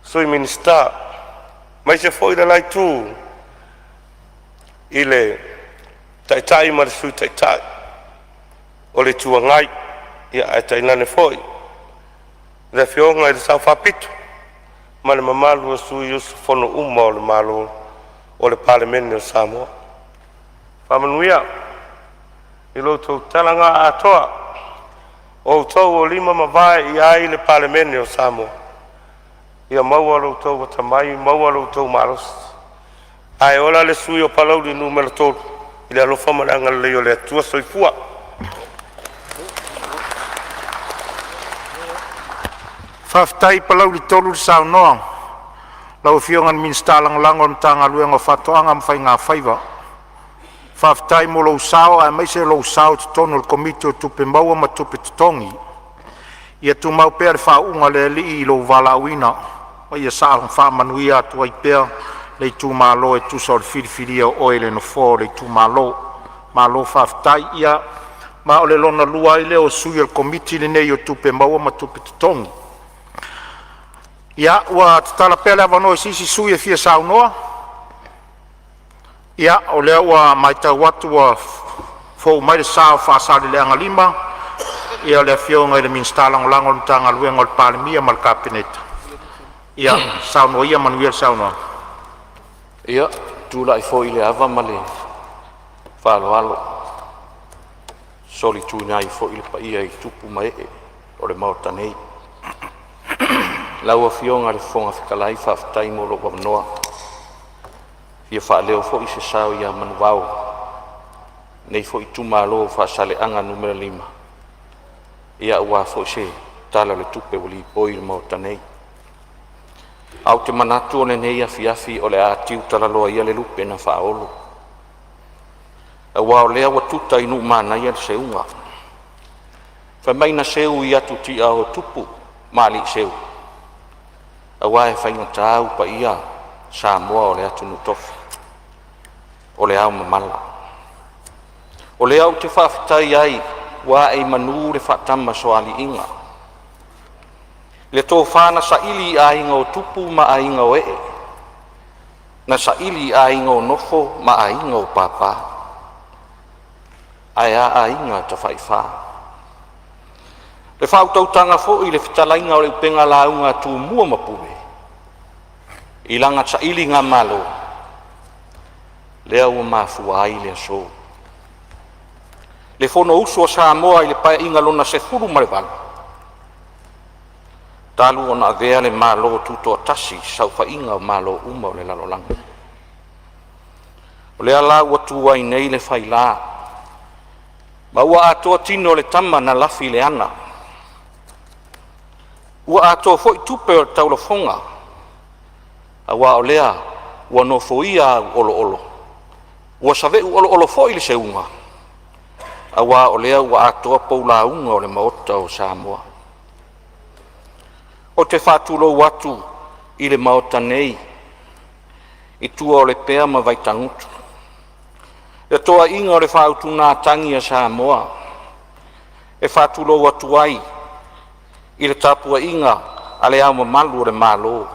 Sui Minisita, aemaise foi le la itu i le Taitai ma le Sui Taitai o le Itu Agai, ae tainane foi le Afioga i le Sao Faapito ma le mamalu o sui usufono uma o le Malo o le Palemene o Samoa. Faamanuia i lo outou tala na atoa, o outou o lima ma vae i ai le Palemene o Samoa. Ia maua lo outou atamai, maua lo outou malosi. Ae ola le sui usufono o Palauli 3 i le alofa ma le agalelei o le Atua. Soifua. Faafetai Palauli 3 le saunoa i lau Afioga i le Minisita Lagolago o le Matagaluega o Faatoaga ma Faigafaiva. Faafetai mo lou sao aemaise o lou sao i totonu o le Komiti o Tupe Maua ma Tupe Totogi. Ia tumau pea le faauuga a le Alii i lou valaauina, ma ia saga faamanuia atu ai pea le itumalo e tusa o le filifilia o oe i le nofoa o le itumalo. Malo faafetai. Ia, ma o le lona lua ai lea o sui o le Komiti lenei o Tupe Maua ma Tupe Totogi. Ia, ua tatala pea le avanoa i se isi sui usufono e fia saunoa. Ia, o lea ua matau atu ua fou mai le sa o Faasaleleaga 5, ia le Afioga i le Minisita Lagolago o le Matagaluega a le Palemia ma le Kapeneta. Ia saunoa ia, manuia le saunoaga. Ia, e tulai foi i le ava ma le faaaloalo e solituina ai foi le paia i tupu ma ee o le Maota nei. Lau Afioga i le Fofoga Fetalai, faafetai mo lou avanoa. E fia faaleo foi se sao ia manuvao o lenei foi itumalo o Faasaleleaga 5 aua foi se Tala o le Tupe ua lipoi i le Maota nei. Ae ou te manatu o lenei afiafi o le a tiutalaloa ia le lupe na faaolo, aua o lea ua tuta i nuu manaia le seuga. Fai mai na seu i atu tiao e tupu ma alii seu, aua e faigata paia Samoa o le atunuu tofi o le aomamala. O lea ou te faafetai ai ua ae i manu le faatamasoaliiga. Le tofa na saili i aiga o tupu ma aiga o ee, na saili i aiga o nofo ma aiga o papa, ae a aiga tafaifa. Le faautautaga foi i le fetalaiga o le upega lauga a Tumua ma Pule, i lana sailigamalo lea ua mafua ai le aso. Le Fonousu a Samoa i le Paeaiga Lona XVIII, talu ona avea le Malo Tutoatasi i saofaiga o Malo uma o le lalolagi. O lea la ua tu ai nei le faila, ma ua atoa tino o le tama na lafi i le ana, ua atoa foi tupe o le taulafoga, aua o lea ua nofoia au oloolo, ua saveu oloolo foi le seuga, aua o lea ua atoa pou lauga o le Maota o Samoa. Ou te faatulou atu i le Maota nei i tua o Lepea ma Vaitagutu, le toaiga o le faautugatagi a Samoa. E faatulou atu ai i le tapuaiga a Le Ao Mamalu o le Malo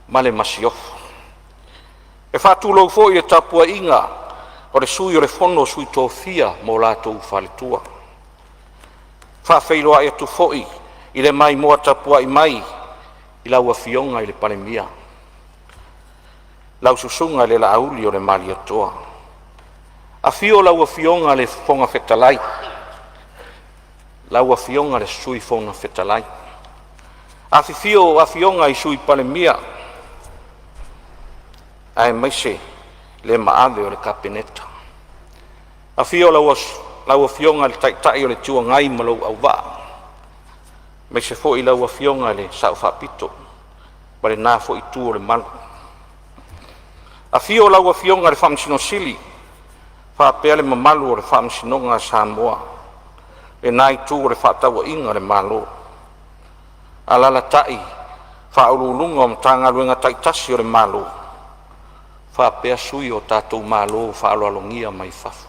ma le Masiofo. E faatulou foi i le tapuaiga a le Sui o le Fono a Sui Tofia ma o latou faletua. E faafeiloai atu foi i le maimoa tapuai mai i lau Afioga i le Palemia, lau Susuga i le Laauli o le Malietoa, afio lau Afioga i le Fofoga Fetalai, lau Afioga i le Sui Fofoga Fetalai, afifio Afioga i Sui Palemia aemaise le mamalu o le Kapeneta. Afio lau Afioga i le Taitai o le Itu Agai ma lou auvaa, aemaise foi lau Afioga i le Sao Faapito ma lena foi itu o le malu. Afio lau Afioga i le Faamasino Sili faapea le mamalu o le Faamasinoga a Samoa, lena itu o fefaatauaiga a le Malo. Alaalatai Faauluuluga o Matagaluega taitasi o le Malo faapea sui o tatou malo faaaloalogia mai fafo.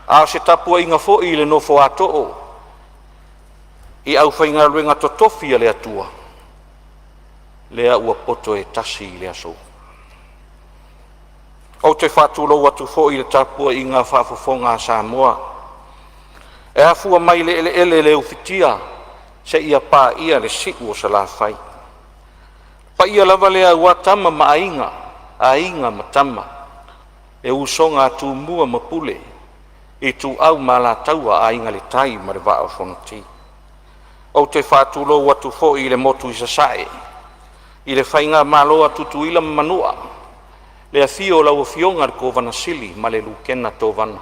A o se tapuaiga foi i le nofo a too i aufaigaluega totofi a le Atua lea ua poto e tasi i le aso. Ou te faatulou atu foi i le tapuaiga faafofoga a Samoa e afua mai i le eleele le ufitia seia paia le si'u o Salafai. O paia lava lea aua Tama ma Aiga, Aiga ma Tama, le usoga a Tumua ma Pule, Ituau ma Alataua, Aiga i le Tai ma le Vaa o Fonoti. Ou te faatulou atu foi i le motu i Sasae i le faigamalo a Tutuila ma Manua, le afio o lau Afioga i le Kovana Sili ma le Lutena Kovana,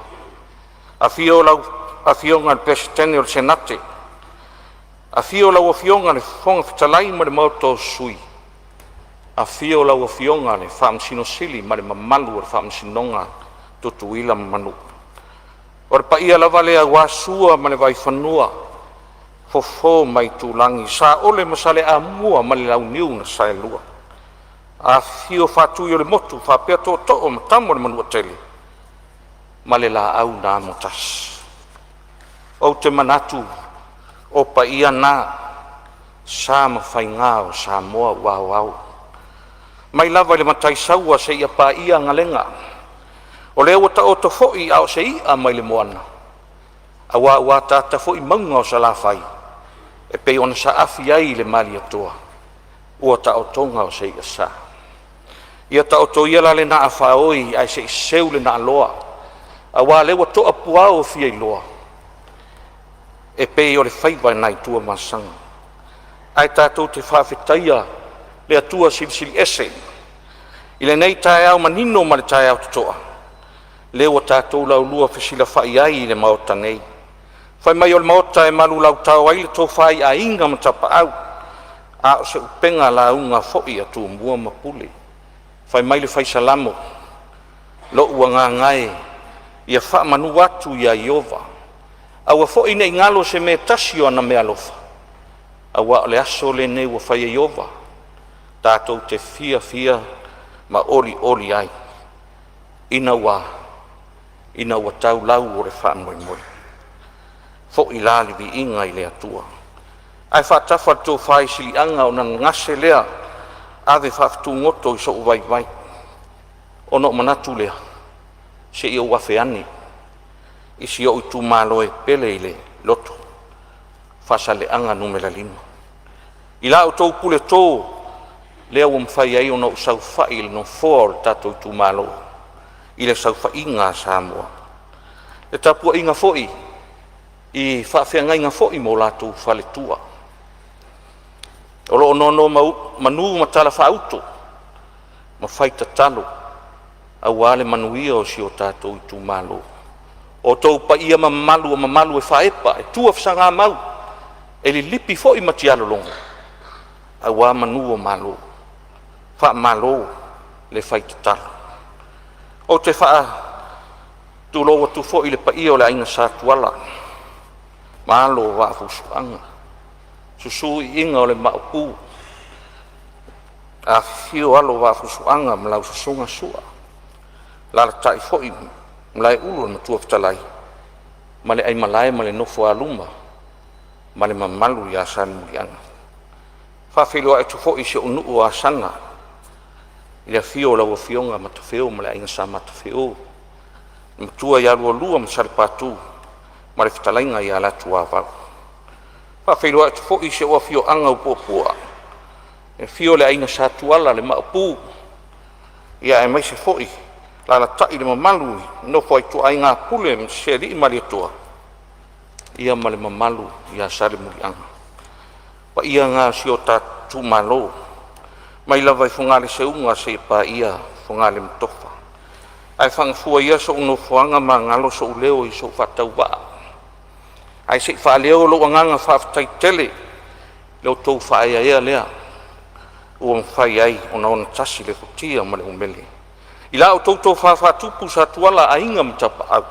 afio lau Afioga i le Peresetene o le Senate, afio lau Afioga i le Fofoga Fetalai ma le Maota o Sui, afio lau Afioga i le Faamasino Sili ma le mamalu o le Faamasinoga a Tutuila ma Manua. O le paia lava lea aua Sua ma le Vaifanua, Fofo ma Aitulagi, Saole ma Saleaaumua ma le Launiu na Saelua, afifio Faatui o le Motu faapea Tootoo ma Tama a le Manuatele ma le Laau na Amotasi. Ou te manatu o paia na sa ma faiga o Samoa ua aoao, mai lava i le Mataisaua seia paia Galega. O lea ua taoto foi a o se i'a mai le moana, aua ua ataata foi mauga o Salafai e pei ona saafi ai le Malietoa, ua taotoga o se i'a sa. Ia taoto ia la lena faaoi ae se i seu le naaloa, aua o lea ua toa puao o fiailoa e pei o le faiva nai Tuamasaga. Ae tatou te faafetaia le Atua Silisili Ese i lenei taeao manino ma le taeao totoa, lea ua tatou laulua fesilafai ai i le Maota nei. Fai mai o le Maota e malulautao ai le tofa i Aiga ma Tapaau, a o se upega lauga foi a Tumua ma Pule. Fai mai le fai Salamo, “Lou agaga e, ia faamanu atu ia Ieova, aua foi ne i galo se mea e tasi o ana meaalofa, aua o le aso lenei ua fai e Ieova, tatou te fiafia ma olioli ai, ina ua tau lau o le faamoemoe. Foi la le viiga i le Atua. Ae faatafa le tofa i Siliaga ona gagase lea ave faafutugoto i sou vaivai. Ona ou manatu lea, se i ou afe ane i si ou itumalo e pele i le loto, Faasaleleaga 5. I la outou puleto lea ua mafai ai ona ou saofai i le nofoa o le tatou itumalo i le saofaiga a Samoa. Le tapuaiga foi i faafeagaiga foi ma o latou faletua o lo o nonomanu ma talafaauto ma fai tatalo aua le manuia o si o tatou itumalo. O outou paia ma mamalu o mamalu e faaepa e tuafesagamau, e lilipi foi matialologo aua manu o malo. Faamalo le fai tatalo. Ou te faatulou atu foi i le paia o le aiga Sa Tuala ma alo o Vaafusuaga, susu Iiga o le Maopu, afifio alo o Vaafusuaga ma lau susuga Sua, alaalatai foi Malaeulu le Matua Fetalai ma le aimalae ma le nofo a luma ma le mamalu ia Salemuliaga. E faafeiloai atu foi i si ou nuu o Asaga i le afio o lau Afioga Matafeo ma le aiga Sa Matafeo, le matua ia Lualua ma Salepatu ma le fetalaiga ia Latuavau. E faafeiloai atu foi i si ou afioaga o Puapua, le afio o le aiga Sa Tuala, le Maopu aemaise foi alaalatai le mamalu i le nofo a ituaiga Pule ma si alii Malietoa ma le mamalu ia Salemuliaga. O paia na o si o tatou itumalo mai lava i Fogaleseuga seia paia Fogalematofa. Ae faagafua ia sou nofoaga ma galo sou leo i sou faatauvaa ae se i faaleo lou agaga faafetai tele i lo outou faaeaea lea ua mafai ai ona tasi le futia ma le umele. I la outou tofa faatupu Sa Tuala, Aiga ma Tapaau,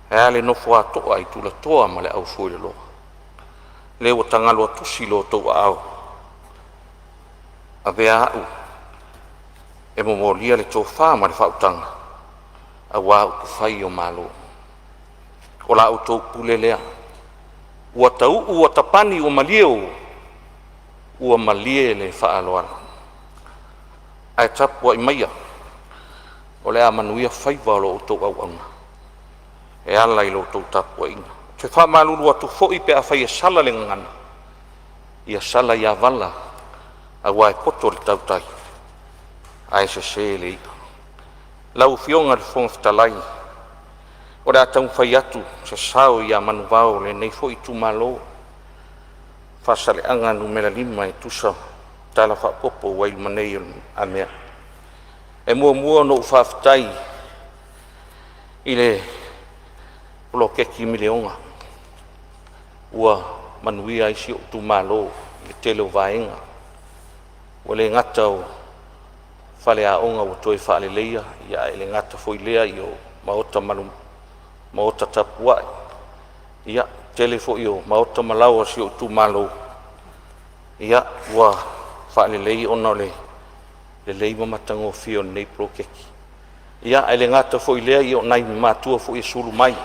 ae a le nofo a toa i tulatoa ma le aufueloloa, lea ua tagaloatusi lo outou aao, avea au e momolia le tofa ma le faautaga aua upufai o Malo. O la outou pule lea ua tauu ua tapani ua malie, ua malie le faaaloalo. Ae tapuai maia o le a manuia faiva o lo outou auauna e ala i la outou tapuaiga. Ou te faamalulu atu foi pe afai e sala le gagana, ia sala ia vala aua e poto le tautai ae sese le i'a. Lau Afioga i le Fofoga Fetalai, o le a taumafai atu se sao ia manuvao o lenei foi itumalo Faasaleleaga 5 e tusa ma Tala Faaopoopo ua i luma nei o le lumamea. E muamua ona ou faafetai i le poloketi miliona ua manuia ai si ou itumalo i le tele o vaega. Ua le gata o faleaoga ua toe faaleleia, ae le gata foi i lea o maota maota tapuai, ia tele foi o maota ma laoa o si ou itumalo ua faalelei ona o le lelei ma matagofie o lenei poloketi. Ia ae le gata foi i lea, o nai matua foi e sulu mai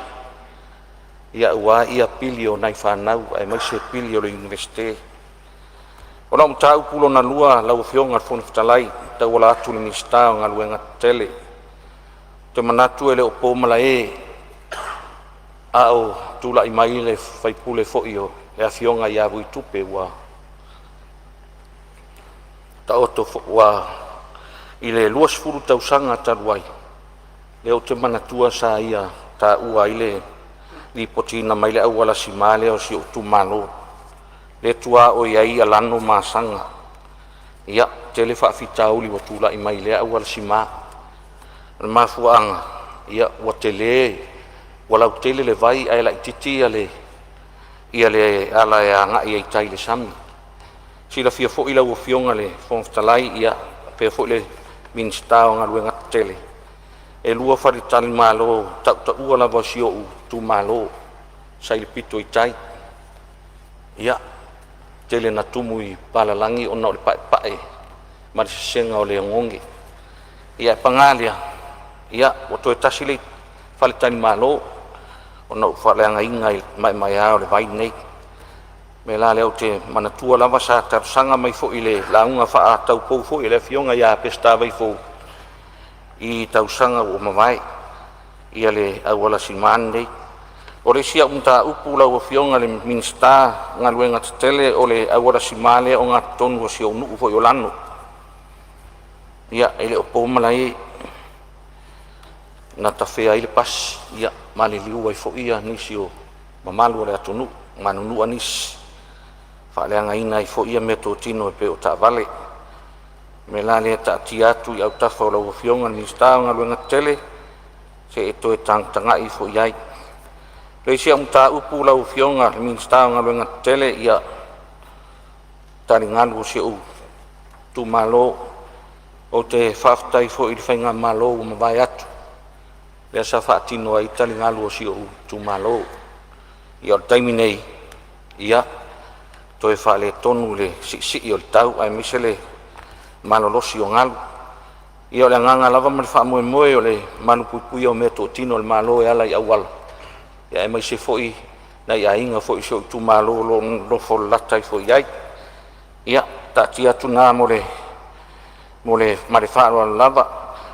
aua pili o nai fanau aemaise pili o le Iunivesite. O lau mataupu lona lua lau Afioga i le Fofoga Fetalai e tauala atu i le Minisita o Galuega Tetele, ou te manatu e le o po malae a o tulai mai le sui usufono foi o le Afioga ia Vuitupe ua taoto foi ua i le 20 tausaga talu ai, lea ou te manatua sa ia taua ai le lipotiina mai le auala sima lea o si ou itumalo lea e tuaoi ai Aiono ma Asaga. Ia, tele faafitauli ua tulai mai i lea auala sima. O le mafuaaga, ia ua tele ua lautele le vai ae laitiiti le ala e agai ai i tai i le sami. Silafia foi lau Afioga i le Fofoga Fetalai faapea foi le Minisita o Galuega Tetele, e lua faletalimalo tautaua lava o si ou itumalo sa i le pito i tai. Ia, tele ina tumu i palalagi ona o le paepae ma le sesega o le oneone. Ae paga lea, ia ua toe tasi le faletalimalo ona ua faaleagaina i le maemaea o le vai lenei. mea la lea ou te manatua lava sa talosaga mai foi i le lauga faataupou foi a le Afioga ia Peseta Vaifou i tausaga ua mavae le auala sima lenei. O le isi au mataupu lau Afioga i le Minisita o Galuega Tetele, o le auala sima lea e ogatotonu o si ou nuu foi o Lano. Ia, e le o po malae, na tafea ai le pasi, maliliu ai foi nisi o mamalu o le atunuu, manunua nisi, faaleagaina ai foi meatotino e pei o taavale. O le mea la lea e taatia atu i autafa o lau Afioga i le Minisita o Galuega Tetele se i e toe tagatagai ifo i ai. O le isi au mataupu lau Afioga i le Minisita o Galuega Tetele, ia, o taligalu o si ou itumalo. Ou te faafetai foi i le faigamalo ua mavae atu lea sa faatino ai taligalu o si ou itumalo. Ia o le taimi nei, ia, toe faaletonu le siisii o le tau aemaise le malolosi o galu. Ia o le agaga lava ma le faamoemoe o le malupuipuia o meatotino a le Malo e ala i auala, aemaise foi nai aiga foi o si ou itumalo o lo o nonofo lalata ifo i ai. Ia taatia atu i ina ma le faaaloalo lava.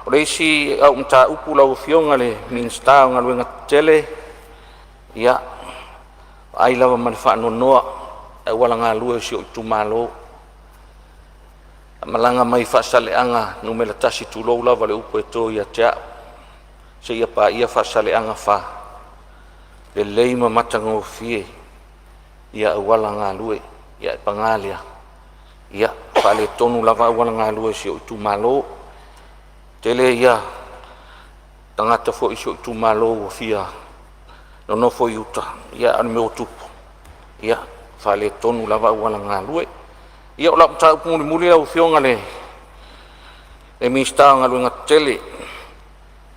O le isi au mataupu lau Afioga i le Minisita o Galuega Tetele, ia, e vaai lava ma le faanoanoa i auala galue o si ou itumalo. A malaga mai Faasaleleaga 1, tulou lava le upu e to ia te au, seia paia Faasaleleaga 4, lelei ma matagofie auala galue, ae paga lea, e faaletonu lava auala galue o si ou itumalo. E tele ia tagata foi o si ou itumalo ua fia nonofo i uta, ae o le mea ua tupu, ua faaletonu lava auala galue. Ia o lau mataupu mulimuli lau Afioga i le Minisita o Galuega Tetele, e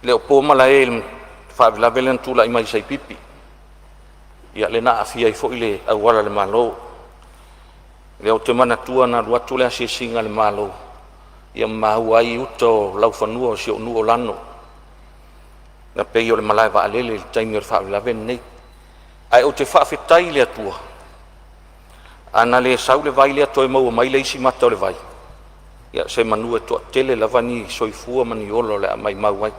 le o po malae i le faalavelave lea na tulai mai i Saipipi, lea na aafia ai foi le auala o le Malo. Lea ou te manatua na alu atu le asiasiga a le Malo ma maua ai uta o laufanua o si ou nuu o Lano, na pei o le malae vaalele i le taimi o le faalavelave lenei. Ae ou te faafetai i le Atua, ana le sau le vai lea toe maua mai le isi mata o le vai, ia semeamanu e toatele lava ni soifua ma ni ola o le a maumau ai.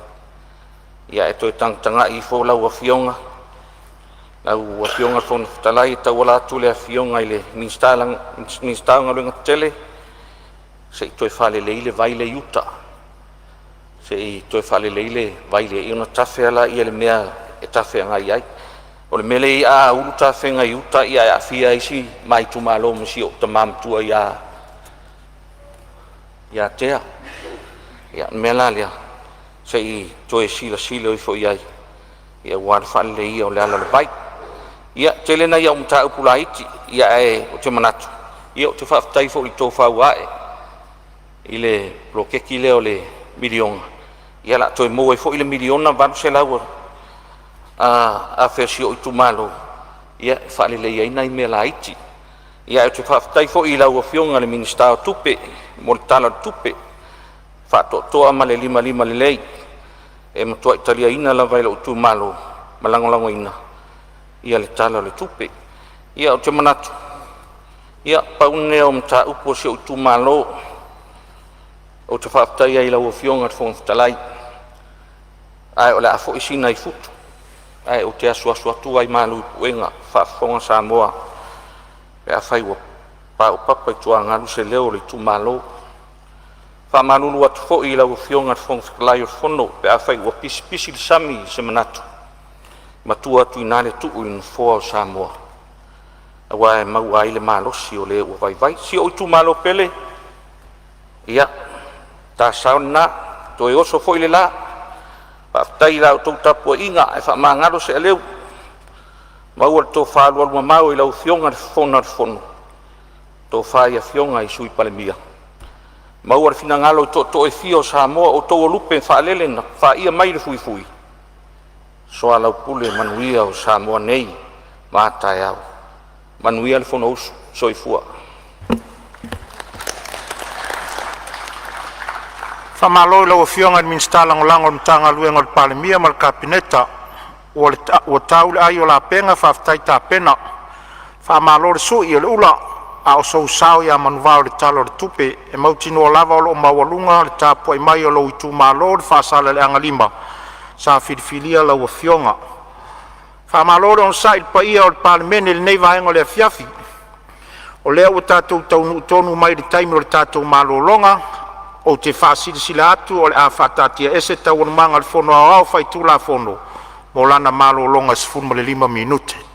Ia ae toe tagatagai ifo lau Afioga i le Fofoga Fetalai e tauala atu i le Afioga i le Minisita o Galuega Tetele, se i toe faalelei le vai lea i uta, se i toe faalelei le vai lea ona tafe lea i le mea e tafe agai ai. O le mea lea e i ai a ulu tafega i uta e aafia ai si ma itumalo ma si ou tama matua ia Tea. Ia o le mea la lea, se i toe silasila ifo i ai aua le faaleleia o le ala o le vai. Ia, e tele nai au mataupu laiti, ae ou te manatu ou te faafetai foi i le tofa ua ae i le poloketi lea o le miliona, ia o le a toe maua ai foi le $1,800,000 a si ou itumalo e faaleleia ai nai mea laiti. Ae ou te faafetai foi i lau Afioga i le Minisita o Tupe mo le Tala o le Tupe faatoatoa ma le limalima lelei, e matuai taliaina lava e lou itumalo ma lagolagoina le Tala o le Tupe. Ia ou te manatu, ia, pau lenei o mataupu a si ou itumalo ou te faafetai ai i lau Afioga i le Fofoga Fetalai, ae o le a foi Sina i futu ae ou te asuasu atu ai malu i puega faafofoga Samoa pe afai ua paopapa i tuagalu se leo o le itumalo. E faamalulu atu foi i lau Afioga i le Fofoga Fetalai o le Fono pe afai ua pisipisi le sami i se manatu, matua atu i ina le tuu i le nofoa o Samoa aua e maua ai le malosi o le ua vaivai. Si ou itumalo pele, ia, o ta sao lena, toe oso foi le la. Faafetai i la outou tapuaiga ae faamagalo se aleu, maua le tofa alualumamao i lau Afioga i le Fofoga o le Fono, tofa i afioga i Sui Palemia, maua le finagalo o tootoo e fia o Samoa, o outou o lupe faalele na faia mai le fuifui, soalaupule manuia o Samoa nei ma a taeao. Manuia le Fonousu. Soifua. Faamalo i lau Afioga i le Minisita Lagolago o le Matagaluega a le Palemia ma le Kapeneta, ua tau le ai o lapega faafetai tapena. Faamalo le sui o le ula a o sou sao ia Manuvao i le Tala o le Tupe. E mautinoa lava o lo o maualuga le tapuai mai a lou itumalo i le Faasaleleaga 5 sa filifilia lau afioga. Faamalo le onosai i le paia o le Palemene i lenei vaega o le afiafi. O lea ua tatou taunuu tonu mai i le taimi o le tatou malologa. Ou te faasilasila atu o le a faataatiaese Taualumaga a le Fono Aoao Faitulafono mo lana malologa e 15 minute.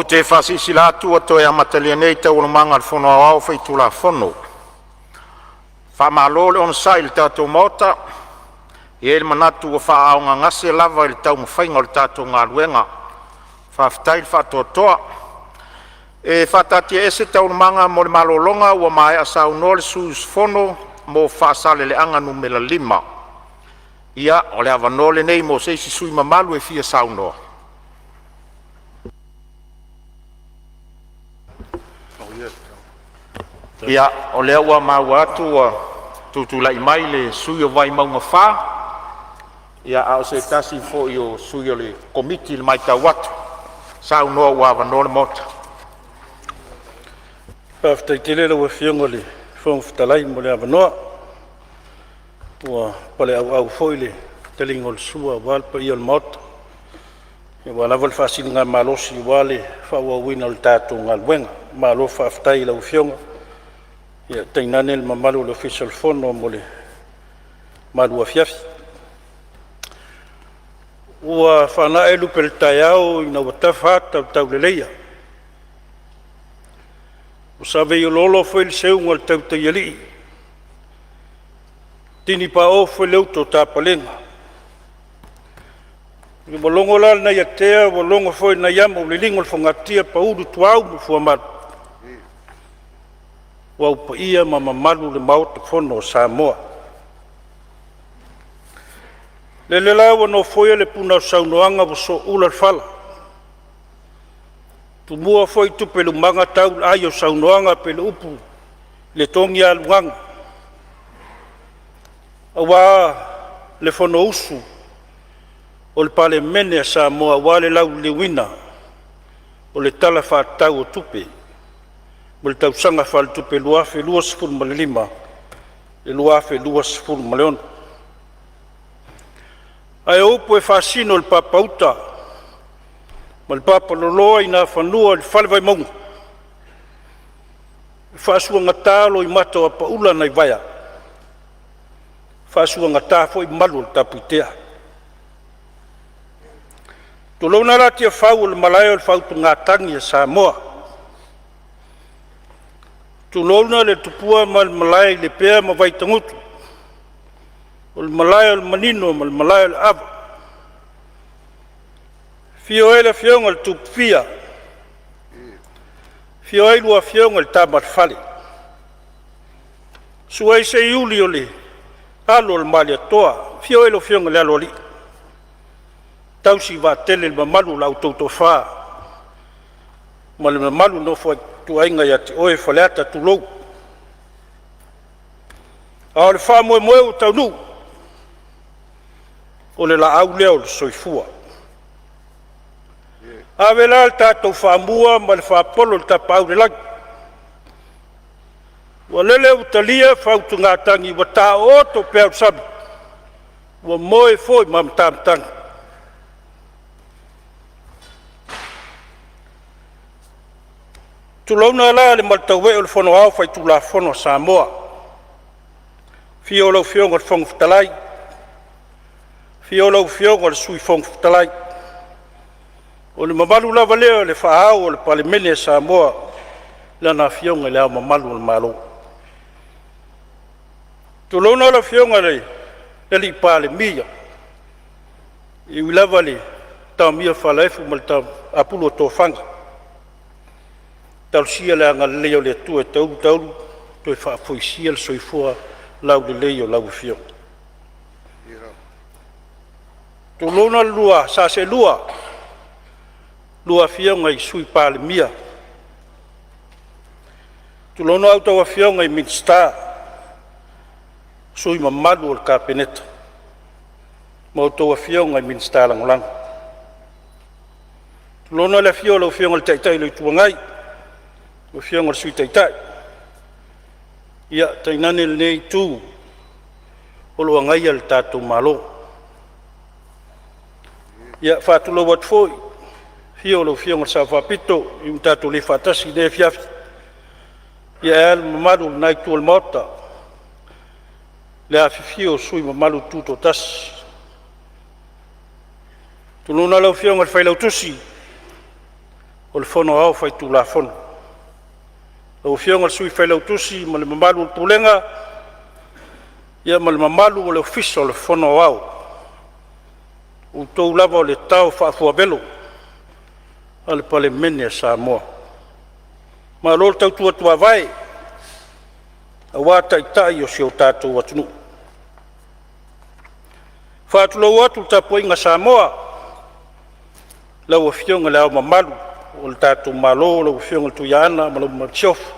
te faasilasila atu ua toe amatalia nei Taualumaga a le Fono Aoao Faitulafono. Faamalo le onosai i le tatou Maota. E i ai le manatu ua faaaaogagase lava i le taumafaiga o le tatou galuega. Faafetai le faatoatoa. E faataatiaese Taualumaga mo le malologa ua maea saunoa le sui usufono mo Faasaleleaga 5. Ia, o le avanoa lenei mo se isi sui usufono mamalu e fia saunoa. Ia, o lea ua maua atu ua tutulai mai le sui usufono mo Vaimauga 4, a o se tasi foi o sui o le Komiti i le matau atu. Saunoa ua avanoa le Maota. Faafetai tele lau Afioga i le Fofoga Fetalai mo le avanoa. Ua paleauau foi le taliga o le sua aua le paia o le Maota, aua lava le faasiligamalosi aua le faaauauina o le tatou galuega. Malo faafetai i lau Afioga, tainane le mamalu o le Ofisa o le Fono mo le malu afiafi. Ua faanae lupe o le taeao ina ua tafa ata o le tauleleia, ua saveioloolo foi le seuga o le Tautaialii, tinipao foi le uto a tapalega. Ua logo la le naiatea ua logo foi le naiama, ua liligo e le fogatia paulu tuau ma fuamalu, ua ao paia ma mamalu le Maota Fono o Samoa. Lele la ua nofoia le puna o saunoaga ua sooula le fala, ua tumua foi tupelumaga tau le ai o saunoaga pei o le upu i le togialugaga aua le Fonousu o le Palemene a Samoa aua le lauliliuina o le Tala Faatatau o Tupe mo le tausaga faaletupe 2025/2026. Ae o upu e faasino i le papauta ma le papaloloa i nafanua i le Fale Vaimauga, e faasuagata loimata o apaula nai vaea, faasuagata foi malu o le Tapuitea. Tulouna la Tiafau o le malae o le faautugatagi a Samoa, tulouna le tupua ma le malae i Lepea ma Vaitagutu, o le malae o le manino ma le malae o le ava. Afio ai le Afioga i le Tupufia, afio ai lua Afioga i le Tama a le Fale, susu ai Seiuli o le Alo o le Malietoa, afio ai lau Afioga i le Aloalii, tausi vaatele e le mamalu o la outou toafa ma le mamalu i le nofo a ituaiga ia te oe Faleata. Tulou. A o le faamoemoe ua taunuu, o le laau lea o le soifua. Ave la le tatou faamua ma le faapolo i le Tapaau i le lagi, ua lele ua talia le faautugatagi ua taooto pea o le sami, ua moe foi ma matamatagi. Tulouna la le malutauee o le Fono Aoao Faitulafono a Samoa, afio lau Afioga i le Fofoga Fetalai, afio lau Afioga i le Sui Fofoga Fetalai. O le mamalu lava lea o le faa-Ao o le Palemene a Samoa, Lana Afioga i Le Ao Mamalu o le Malo. Tulouna lau Afioga i le Palemia, e ui lava i le taomia falaefu ma le apulu o tofaga, talosia le agalelei o le Atua e taulu taulu toe faafoisia le soifua laulelei o lau Afioga. Tulouna le lua Sa Seelua, lua Afioga i Sui Palemia, tulouna a outou afioga i Minisita, sui mamalu o le Kapeneta ma a outou afioga i Minisita Lagolago. Tulouna le afio o lau Afioga i le Taitai o le Itu Agai, lau Afioga i le Sui Taitai, tainane lenei Itu o lo o agaia le tatou Malo. E faatulou atu foi i le afio o lau Afioga i le Sao Faapito, e ui ina tatou le faatasi i lenei afiafi, ae a le mamalu o lena Itu o le Maota i le afifio o sui usufono mamalu tutoatasi. Tulouna lau Afioga i le Failautusi o o le Fono Aoao Faitulafono. Lau Afioga i le Sui Failautusi ma le mamalu o le Pulega ma le mamalu o le Ofisa o le Fono Aoao, o outou lava o le tao faafuavelo a le Palemene o Samoa. Malo le tautua tuavae aua Taitai o si o tatou atunuu. E faatulou atu i le tapuaiga a Samoa, lau Afioga i Le Ao Mamalu o le tatou Malo lau Afioga Tuiaana ma lau Masiofo.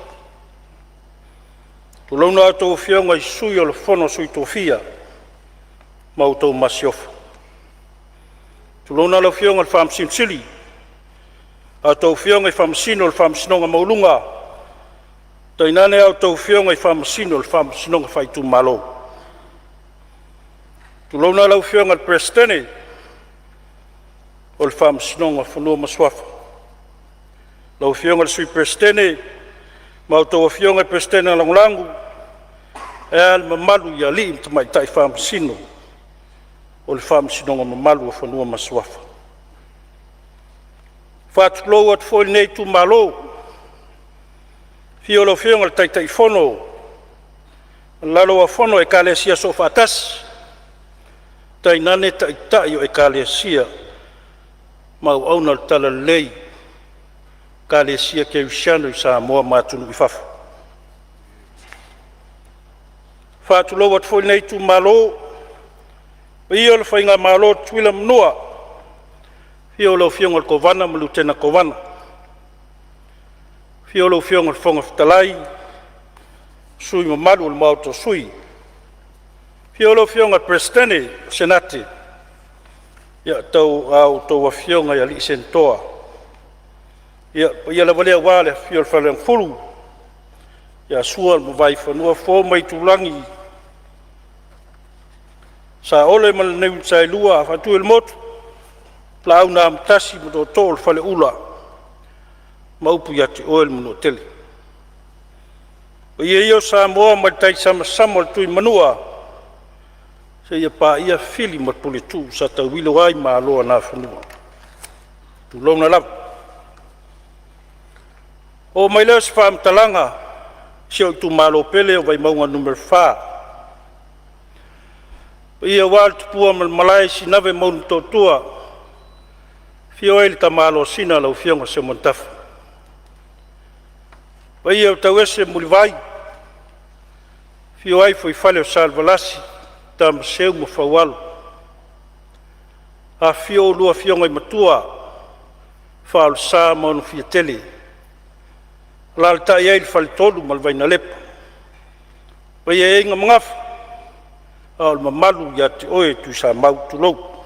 Tulouna a outou Afioga i Sui o le Fono a Sui Tofia ma a outou Masiofo. Tulouna lau Afioga i le Faamasino Sili, a outou Afioga i Faamasino o le Faamasinoga Maualuga, tainane a outou Afioga i Faamasino o le Faamasinoga Faaitumalo. Tulouna lau Afioga i le Peresetene o le Faamasinoga o Fanua ma Suafa, lau Afioga i le Sui Peresetene ma a outou Afioga i Peresetene Lagolago, ae a le mamalu i alii ma tamaitai Faamasino o le Faamasinoga mamalu o Fanua ma Suafa. E faatulou atu foi i lenei itumalo i le afio o lau Afioga i le Taitaifono o le Laulau-a-Fono a Ekalesia Soofaatasi, tainane Taitai o Ekalesia ma auauna o le Talalelei, Ekalesia Kerisiano i Samoa ma atunuu i fafo. E faatulou atu foi i lenei itumalo i le paia o le Faigamalo a Tutuila ma Manua, afio lau Afioga i le Kovana ma le Lutena Kovana, afio lau Afioga i le Fofoga Fetalai ma sui usufono mamalu o le Maota o Sui, afio lau Afioga i le Peresetene o le Senate, a outou Afioga i Alii Senetoa. Ia, o le paia lava lea aua le afio o le Faleagafulu ia Sua ma le Vaifanua, Fofo ma Aitulagi, Saole ma le Launiu na Saelua, Faatuiolemotu, Laau na Amotasi ma Tootoo o le Faleula, ma upu ia te oe le Manuatele. O paia ia o Samoa mai le taisamasama o le Tuimanua seia paia Fili ma Puletuu sa tauilo ai malo o Nafanua. Tulouna lava. Oo mai lea o se faamatalaga i si ou itumalo pele o Vaimauga 4, paia aua le tupua ma le malae i Sinave ma Ulumotootua, afio ai le Tamaloa Sina lau Afioga Seumanutafa, paia o Tauese ma Mulivai, afio ai fuaifale o Salevalasi, Tamaseu ma Faualo, afifio oulua afioga i Matua Faaolesa ma Onofiatele, alaalatai ai le faletolu ma le Vainalepa. Paia e aiga ma Gafa, a o le mamalu ia te oe Tuisamau. Tulou.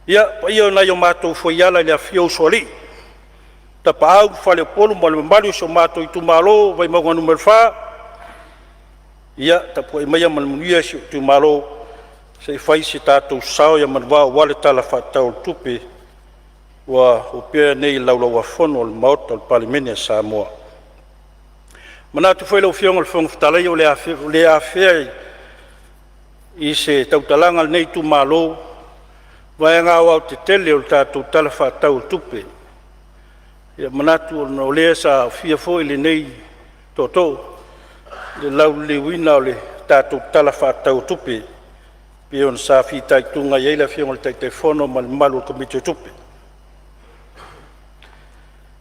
Ia, o paia o nai o matou fuaiala i le afifio o usoalii, Tapaau ma Faleupolu ma le mamalu i si o matou itumalo o Vaimauga 4, ia tapuai maia ma le manuia si ou itumalo se i fai se tatou sao ia manuvao aua le Tala Faatatau o le Tupe ua opea nei i le Laulau-a-Fono a le Maota o le Palemene o Samoa. E manatu foi lau Afioga i le Fofoga Fetalai o le a afea i se tautalaga a lenei itumalo vaega aoaotetele o le tatou Tala Faatatau o le Tupe. E manatu ona o lea sa aofia foi lenei tootoo i le lauliliuina o le tatou Tala Faatatau o Tupe pei ona sa fitaituga i ai le Afioga i le Taitaifono ma le mamalu o le Komiti o Tupe.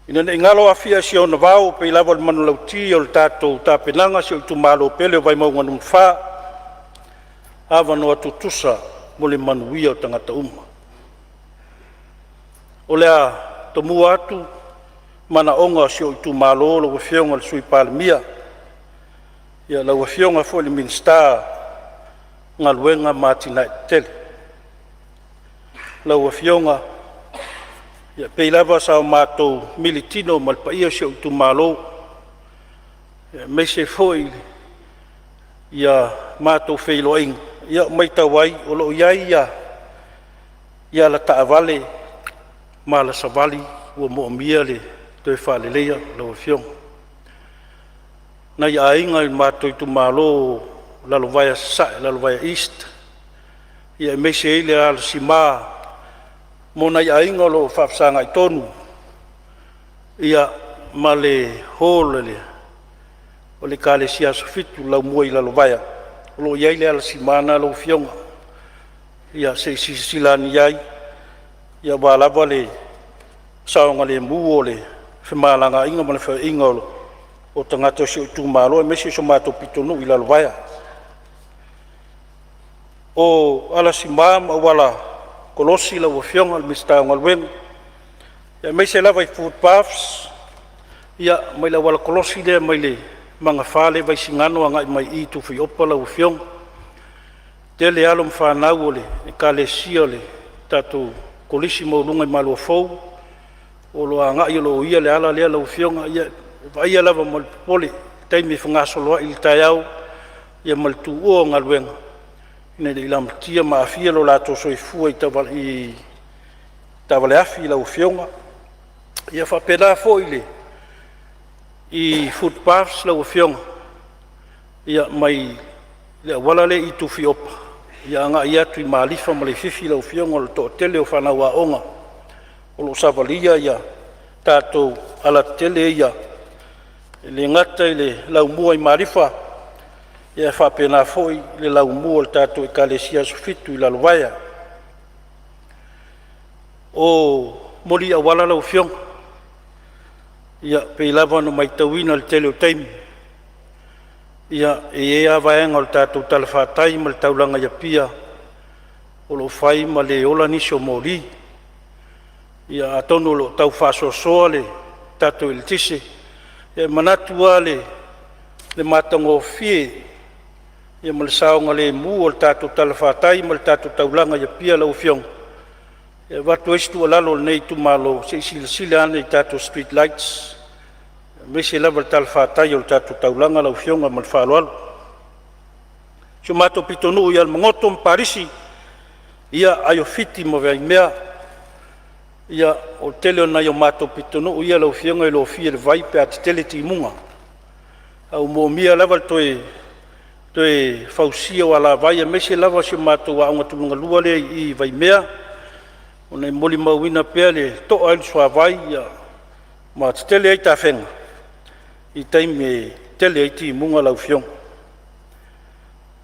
Ina ne i galo Afia i si ona vao e pei lava o le manulauti o le tatou tapenaga a si ou itumalo pele o Vaimauga 4, avanoa tutusa mo le manuia o tagata uma. O le a tomua atu manaoga o si ou itumalo lau Afioga i le Sui Palemia, lau Afioga foi i le Minisita o Galuega ma Atinae Tetele. Lau Afioga, e pei lava sa matou militino ma le paia o si ou itumalo, aemaise foi ia matou feiloaiga, ia ua matau ai o lo o i ai alataavale ma alasavali ua moomia le toe faaleleia lau Afioga. Nai aiga o le matou itumalo o Lalovaea Sasae, Lalovaea East, aemaise ai le alasima mo nai aiga o lo o faafesagai tonu ma le hall o le Ekalesia Aso Fitu i Laumua i Lalovaea, o lo o i ai le alasima lena lau Afioga. Ia se i silasila ane i ai aua lava le saogalemu o le femalagaaiga ma le feoaiga o tagata o si ou itumalo aemaise o si o matou pitonuu i Lalovaea. O alasima ma auala kolosi lau Afioga i le Minisita o Galuega, aemaise lava i footpaths mai le auala kolosi lea mai le magafa lea i Vaisigano agai mai i Tuafaiopaa lau Afioga. E tele alo ma fanau o le Ekalesia o le tatou Kolisi Maualuga i Maluafou o lo o agai o lo o uia le ala lea lau Afioga. Ia, e vaaia lava ma le popole i taimi e fegasoloai i le taeao ma le tuua o galuega ina ne i lamatia ma aafia lo latou soifua i taavale afi lau Afioga. Ia faapena foi i footpaths lau Afioga, mai le auala lea i Tuafiopa agai atu i Malifa ma Leififi lau Afioga, o le toatele o fanau aoga o lo o savalia tatou alatetele ia, e le gata i le laumua i Malifa ae faapena foi le laumua o le tatou Ekalesia Aso Fitu i Lalovaea. O moli auala lau Afioga, e pei lava ona matauina i le tele o taimi, e i ai lava vaega o le tatou talafatai ma le taulaga i Apia o lo o fai ma le ola nisi o moli. Ia atonu o lo o tau faasoasoa le tatou eletise, e manatu lava i le matagofie ma le saogalemu o le tatou talafatai ma le tatou taulaga i Apia lau Afioga, e avatu ai se tuualalo a lenei itumalo, se i silasila ane i tatou street lights aemaise lava i le talafatai o le tatou taulaga lau Afioga. Ma le faaaloalo. Si o matou pitonuu ia Alamagoto ma Palisi, ia Aiofiti ma Vaimea, ia o le tele o nai o matou pitonuu ia lau Afioga e lofia i le vai pe a tetele timuga, ae ua moomia lava le toe fausia o alavai aemaise lava si o matou aoga tulaga lua lea i Vaimea, ona e molimauina pea le to'a ai o le suavai ma tetele ai tafega i taimi e tele ai timuga lau Afioga. E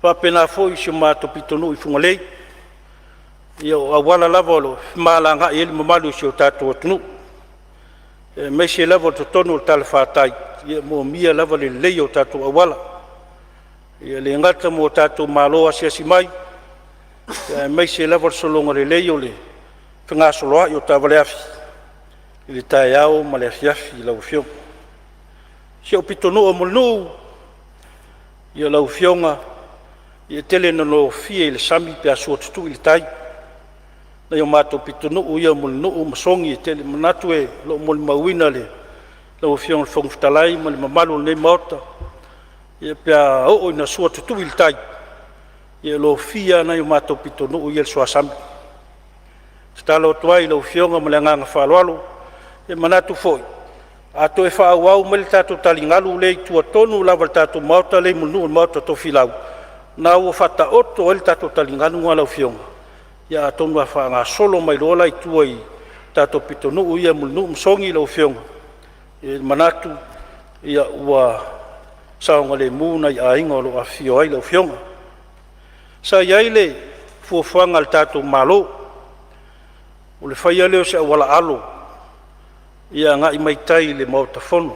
faapena foi i si o matou pitonuu i Fugalei, ia o auala lava o lo o femalagaai ai le mamalu o si o tatou atunuu, aemaise lava o totonu o le talafatai, e moomia lava le lelei o tatou auala, e le gata mo tatou malo asiasi mai, aemaise lava o le sologa lelei o le fegasoloai o taavale afi i le taeao ma le afiafi lau Afioga. Si ou pitonuu o Mulinuu, lau Afioga, e tele ina lofia i le sami pe a sua tutui le tai, nai o matou pitonuu ia o Mulinuu ma Sogi. E manatu o lo o molimauina e lau Afioga i le Fofoga Fetalai ma le mamalu o lenei Maota, pe a oo ina sua tutui le tai, ia e lofia lava nai o matou pitonuu ia i le suasami. E tatalo atu ai i lau Afioga ma le agaga faaaloalo. E manatu foi a toe faaauau mai le tatou taligalu lea i tua tonu lava i le tatou maota lea i Mulinuu, le maota o Tofilau, lena ua faataoto ai le tatou taligalu lena lau Afioga. Ia atonu a faagasolo mai loa la i tua i tatou pitonuu ia o Mulinuu ma Sogi lau Afioga, e manatu ua saogalemu nai aiga o lo o afifio ai lau Afioga. Sa i ai le fuafuaga a le tatou Malo o le faia lea o se auala alo agai mai tai i le Maota Fono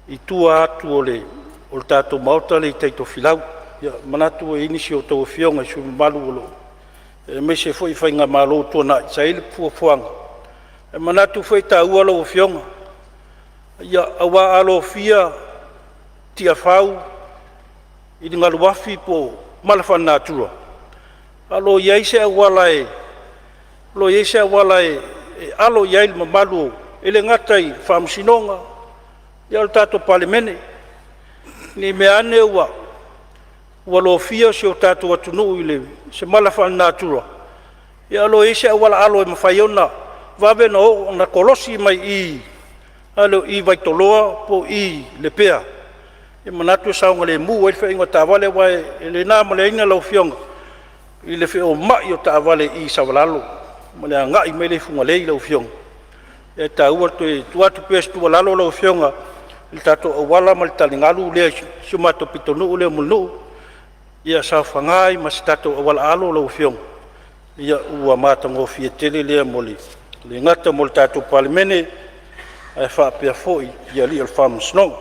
i tua atu o le tatou maota lea i tai i Tofilau. E manatu e i ai nisi o a outou afioga i sui usufono mamalu aemaise foi o faigamalo ua tuanai sa i ai le fuafuaga. E manatu foi e taua lau Afioga, aua a lofia Tiafau i le galu afi po o mala faalenatura, ae o lo o i ai se auala e alo i ai le mamalu e le gata i le Faamasinoga a o le tatou Palemene. Ne i meaane ua lofia si o tatou atunuu i se mala faalenatura, ae o lo o i ai se auala alo e mafai ai ona vave ona kolosi mai i i Vaitoloa po o Lepea, e manatu e saogalemu ai le feoaiga a taavale. Aua e le na ma le laina lau Afioga i le feomai o taavale i Savalalo. ma le agai mai lea i Fugalei lau Afioga. E taua le toe tuu atu pea o se tuualalo lau Afioga i le tatou auala ma le taligalu lea i si o matou pitonuu lea o Mulinuu, ia saofaga ai ma se tatou auala alo lau Afioga, ua matagofie tele lea, e le gata mo le tatou Palemene ae faapea foi i alii o le Faamasinoga.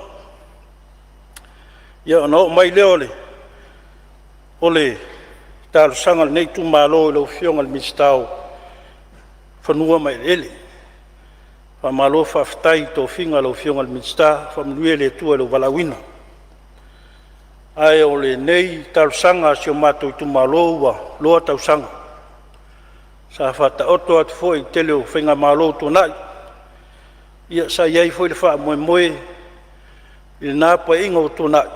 Ia, ona oo mai lea o le talosaga a lenei itumalo i lau Afioga i le Minisita o Fanua ma Eleele. Faamalo faafetai i tofiga a lau Afioga i le Minisita, faamanuia le Atua i lou valaauina. Ae o lenei talosaga a si o matou itumalo ua loa tausaga, sa faataoto atu foi i le tele o faigamalo ua tuanai. Ia sa i ai foi le faamoemoe i lena Paeaiga ua tuanai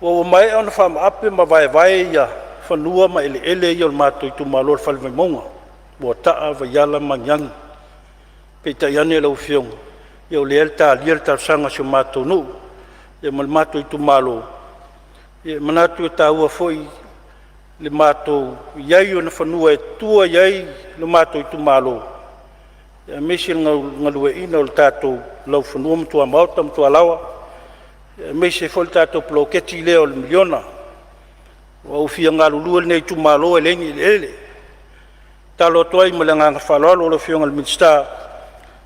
ua maea ona faamaape ma vaevae fanua ma eleele ia o le matou itumalo i le Fale Vaimauga, Moataa, Vaiala ma Magiagi. Peitai ane lau Afioga, ia o lea e talia le talosaga a si o matou nuu ma le matou itumalo. E manatu e taua foi le matou i ai i ona fanua e tua i ai lo matou itumalo, aemaise le galueaiina o le tatou laufanua ma tuamaota ma tualaoa, aemaise foi le tatou poloketi lea o le miliona. Ua ou fia galulue i lenei itumalo e leai ni eleele. E tatalo atu ai ma le agaga faaaloalo lau Afioga i le Minisita,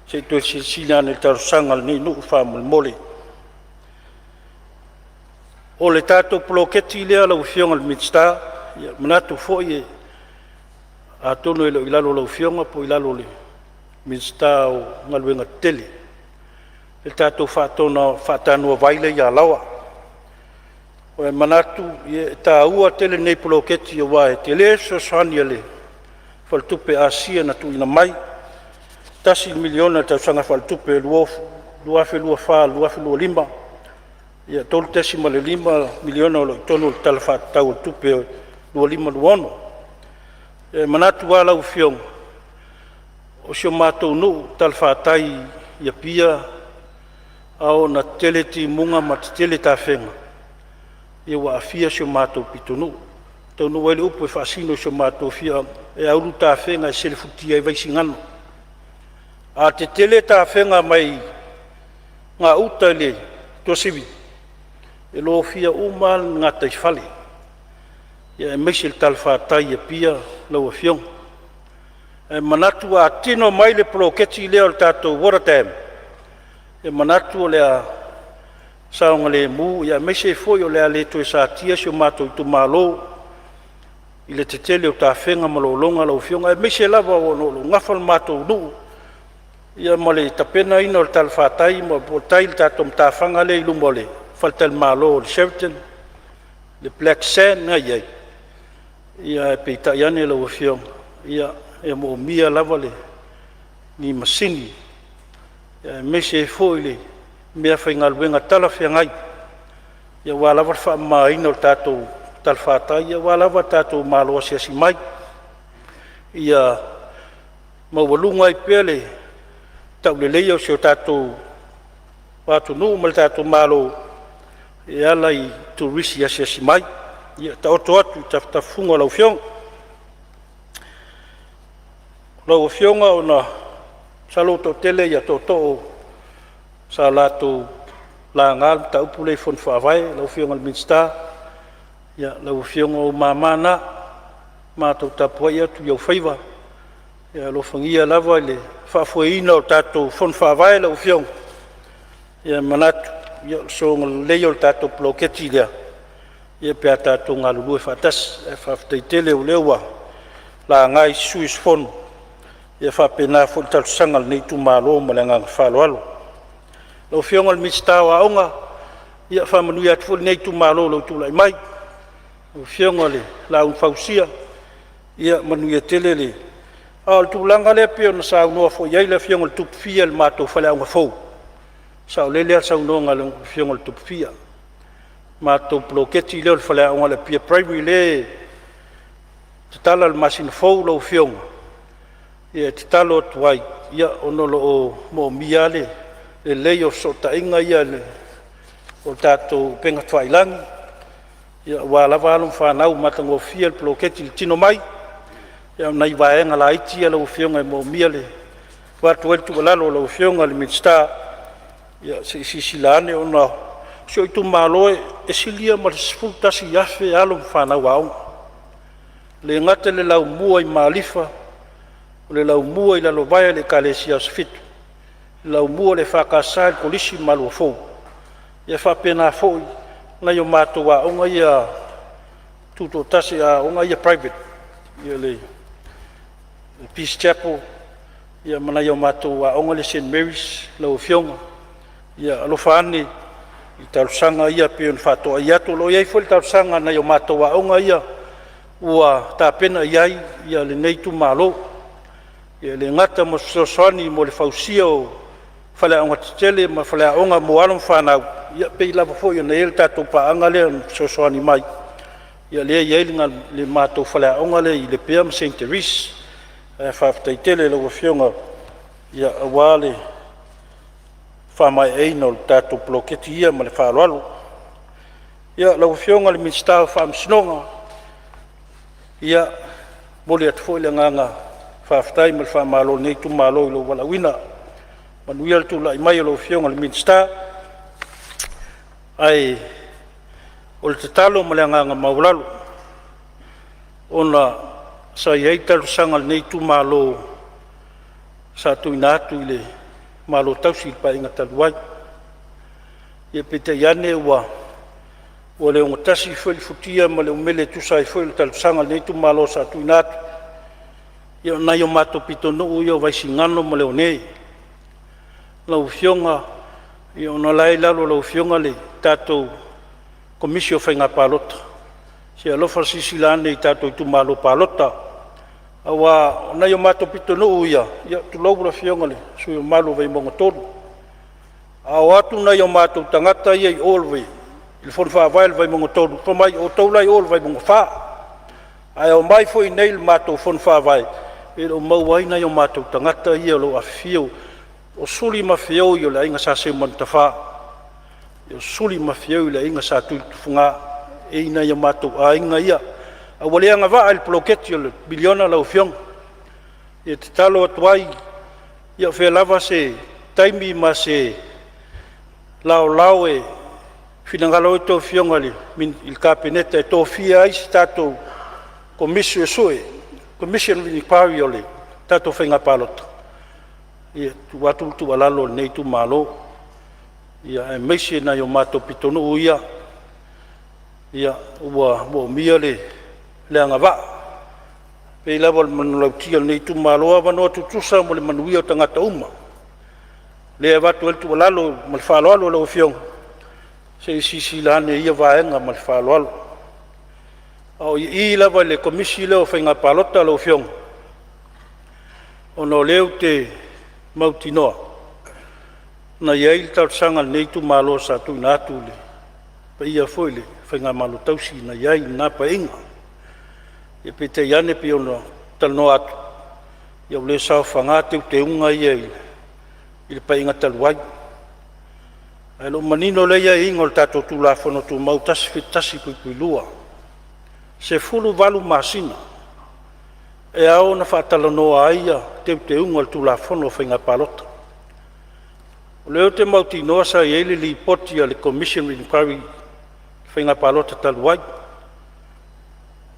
se i toe silasila ane i le talosaga a lenei nuu faamolemole. O le tatou poloketi lea lau Afioga i le Minisita, e manatu foi atonu e le o i lalo o lau Afioga po o i lalo o le Minisita o Galuega Tetele, le tatou faatanoa vai lea i Alaoa. E manatu e taua tele lenei poloketi aua e tele le fesoasoani a le Faletupe Asia na tuuina mai, $1 miliona i le tausaga faaletupe 2024/2025, $3.5 miliona o lo o i totonu o le Tala Faatatau o le Tupe 2025/2026. E manatu lava lau Afioga, o si o matou nuu i talafatai i Apia, a oo ina tetele timuga ma tetele tafega, ua aafia si o matou pitonuu. E taunuu ai le upu e faasino i si o matou afioaga, e a ulu tafega e selefutia ai Vaisigano. A tetele tafega mai gauta i le Tuasivi, e lofia uma lava le gataifale, aemaise le talafatai i Apia lau Afioga. Ae manatu a tino mai le poloketi lea o le tatou water dam, e manatu o le a saogalemu aemaise ai foi o le a le toe satia si o matou itumalo i le tetele o tafega ma lologa lau Afioga, aemaise lava o lo o nafa le matou nuu ma le tapenaina o le talafatai po o tai i le tatou matafaga lea i luma o le faletalimalo o le Sheraton, le black sand lena e i ai. Ae peitai ane lau Afioga, ia e moomia lava ni masini aemaise ai foi le meafaigaluega talafeagai aua lava le faamamaina o le tatou talafatai aua lava le tatou malo asiasi mai, ia maualuga ai pea le tauleleia o si o tatou atunuu ma le tatou Malo e ala i turisi asiasi mai. Ia taoto atu i tafatafa o lau Afioga. Lau Afioga ona masalo ua toatele tootoo sa latou laga le mataupu lea i Fono Faavae. Lau Afioga i le Minisita, lau Afioga o ou mama na, matou tapuai atu i ou faiva. Ia alofagia lava le faafoeina o tatou Fono Faavae lau Afioga. E manatu o le sologa lelei o le tatou poloketi lea pe a tatou galulue faatasi. Ae faafetai tele o lea ua laga e isi sui usufono, e faapena foi le talosaga a lenei itumalo ma le agaga faaaloalo. Lau Afioga i le Minisita o Aoga, ia faamanuia atu foi lenei itumalo i lou tulai mai, lau Afioga i le Laau na Fausia, ia manuia tele le… A o le tulaga lea pei ona saunoa foi i ai le Afioga i le Tupu Fia i le matou faleaoga fou, e saolele lava le saunoaga a le Afioga i le Tupu Fia. Le matou poloketi lea o le faleaoga o le Apia Primary lea e tatala i le masina fou lau Afioga, e tatalo atu ai ona o lo o moomia lava le lelei o fesootaiga ia o tatou upega tafailagi aua lava alo ma fanau, ua matagofie le poloketi i le tino mai. Ia o nai vaega laiti ia lau Afioga e moomia le avatu ai le tuualalo i lau Afioga i le Minisita, ia se i silasila ane ona o si ou itumalo e silia ma le 11,000 alo ma fanau aoga. E le gata i le laumua i Malifa, o le laumua i Lalovaea i le Ekalesia Asofitu, laumua o le EFKS i le Kolisi o Maluafou, ia faapena foi nai a matou aoga ia tutoatasi, aoga ia private, le Peace Chapel ma nai a matou aoga lea Saint Mary's. Lau Afioga, ia alofa ane i talosaga ia pei ona faatoai atu. O lo o i ai foi le talosaga a nai a matou aoga ia ua tapena i ai lenei itumalo, e le gata mo se fesoasoani mo le fausia o faleaoga tetele ma faleaoga mo alo ma fanau, e pei lava foi ona i ai le tatou paaga lea na fesoasoani mai, lea e i ai le matou faleaoga lea i Lepea ma Saint Therese. Ae faafetai tele i lau Afioga aua le faamaeaina o le tatou poloketi ia. Ma le faaaloalo. Ia, lau Afioga i le Minisita o Faamasinoga, ia, e momoli atu foi le agaga faafetai ma le faamalo o lenei itumalo i lou valaauina. Manuia le tulai mai o lau Afioga i le Minisita. Ae o le tatalo ma le agaga maualalo, ona sa i ai talosaga a lenei itumalo sa tuuina atu i le Malo Tausi i le Paeaiga talu ai, ia peitai ane ua le ogatasi foi le futia ma le umele e tusa ai foi o le talosaga a lenei itumalo sa tuuina atu. Ia o nai o matou pitonuu ia o Vaisigano ma Leone. Lau Afioga, ona o la e i lalo o lau Afioga le tatou Komisi o Faiga Palota, se i alofa silasila ane i tatou itumalo palota, aua o nai o matou pitonuu ia, tulou le Afioga i le sui usufono mamalu o Vaimauga 3, a o atu nai o matou tagata ia i o i le fono faavae a le Vaimauga 3, fai mai, o outou la e i o i le Vaimauga 4. Ae omai foi i inei i le matou fono faavae, e le o maua ai nai o matou tagata ia o lo o afifio, o suli ma feoi o le aiga Sa Seumanutafa, o suli ma feoi o le aiga Sa Tuiletufuga, e i nai o matou aiga ia, ae ua le agavaa i le poloketi o le miliona lau Afioga. E tatalo atu ai, ia o fea lava se taimi ma se laolao e finagalo ai a outou afioga i le Kapeneta e tofia ai se tatou Komisi Suesue, Commission of Inquiry o le tatou Faiga Palota, ia, e tuu atu le tuualalo a lenei itumalo, aemaise nai o matou pitonuu ia ua moomia le agavaa. E pei lava o le manulauti a lenei itumalo, avanoa tutusa mo le manuia o tagata uma. O lea e avatu ai le tuualalo ma le faaaloalo i lau Afioga, se i silasila ane i ia vaega ma le faaaloalo. A o i lava i le Komisi lea o Faiga Palota lau Afioga, ona o lea ou te mautinoa na i ai le talosaga a lenei itumalo sa tuuina atu i le paia foi i le faigamalo tausii na i ai i lena Paeaiga. Ia peitai ane pei ona talanoa atu, ua le saofaga teuteuga ia i le Paeaiga talu ai. Ae o lo o manino lelei aiaiga o le tatou Tulafono Tumau 171(2), 18 masina e ao ona faatalanoa ai teuteuga o le Tulafono o Faiga Palota. O lea ou te mautinoa sa i ai le Lipoti a le Commission of Inquiry i le Faiga Palota talu ai,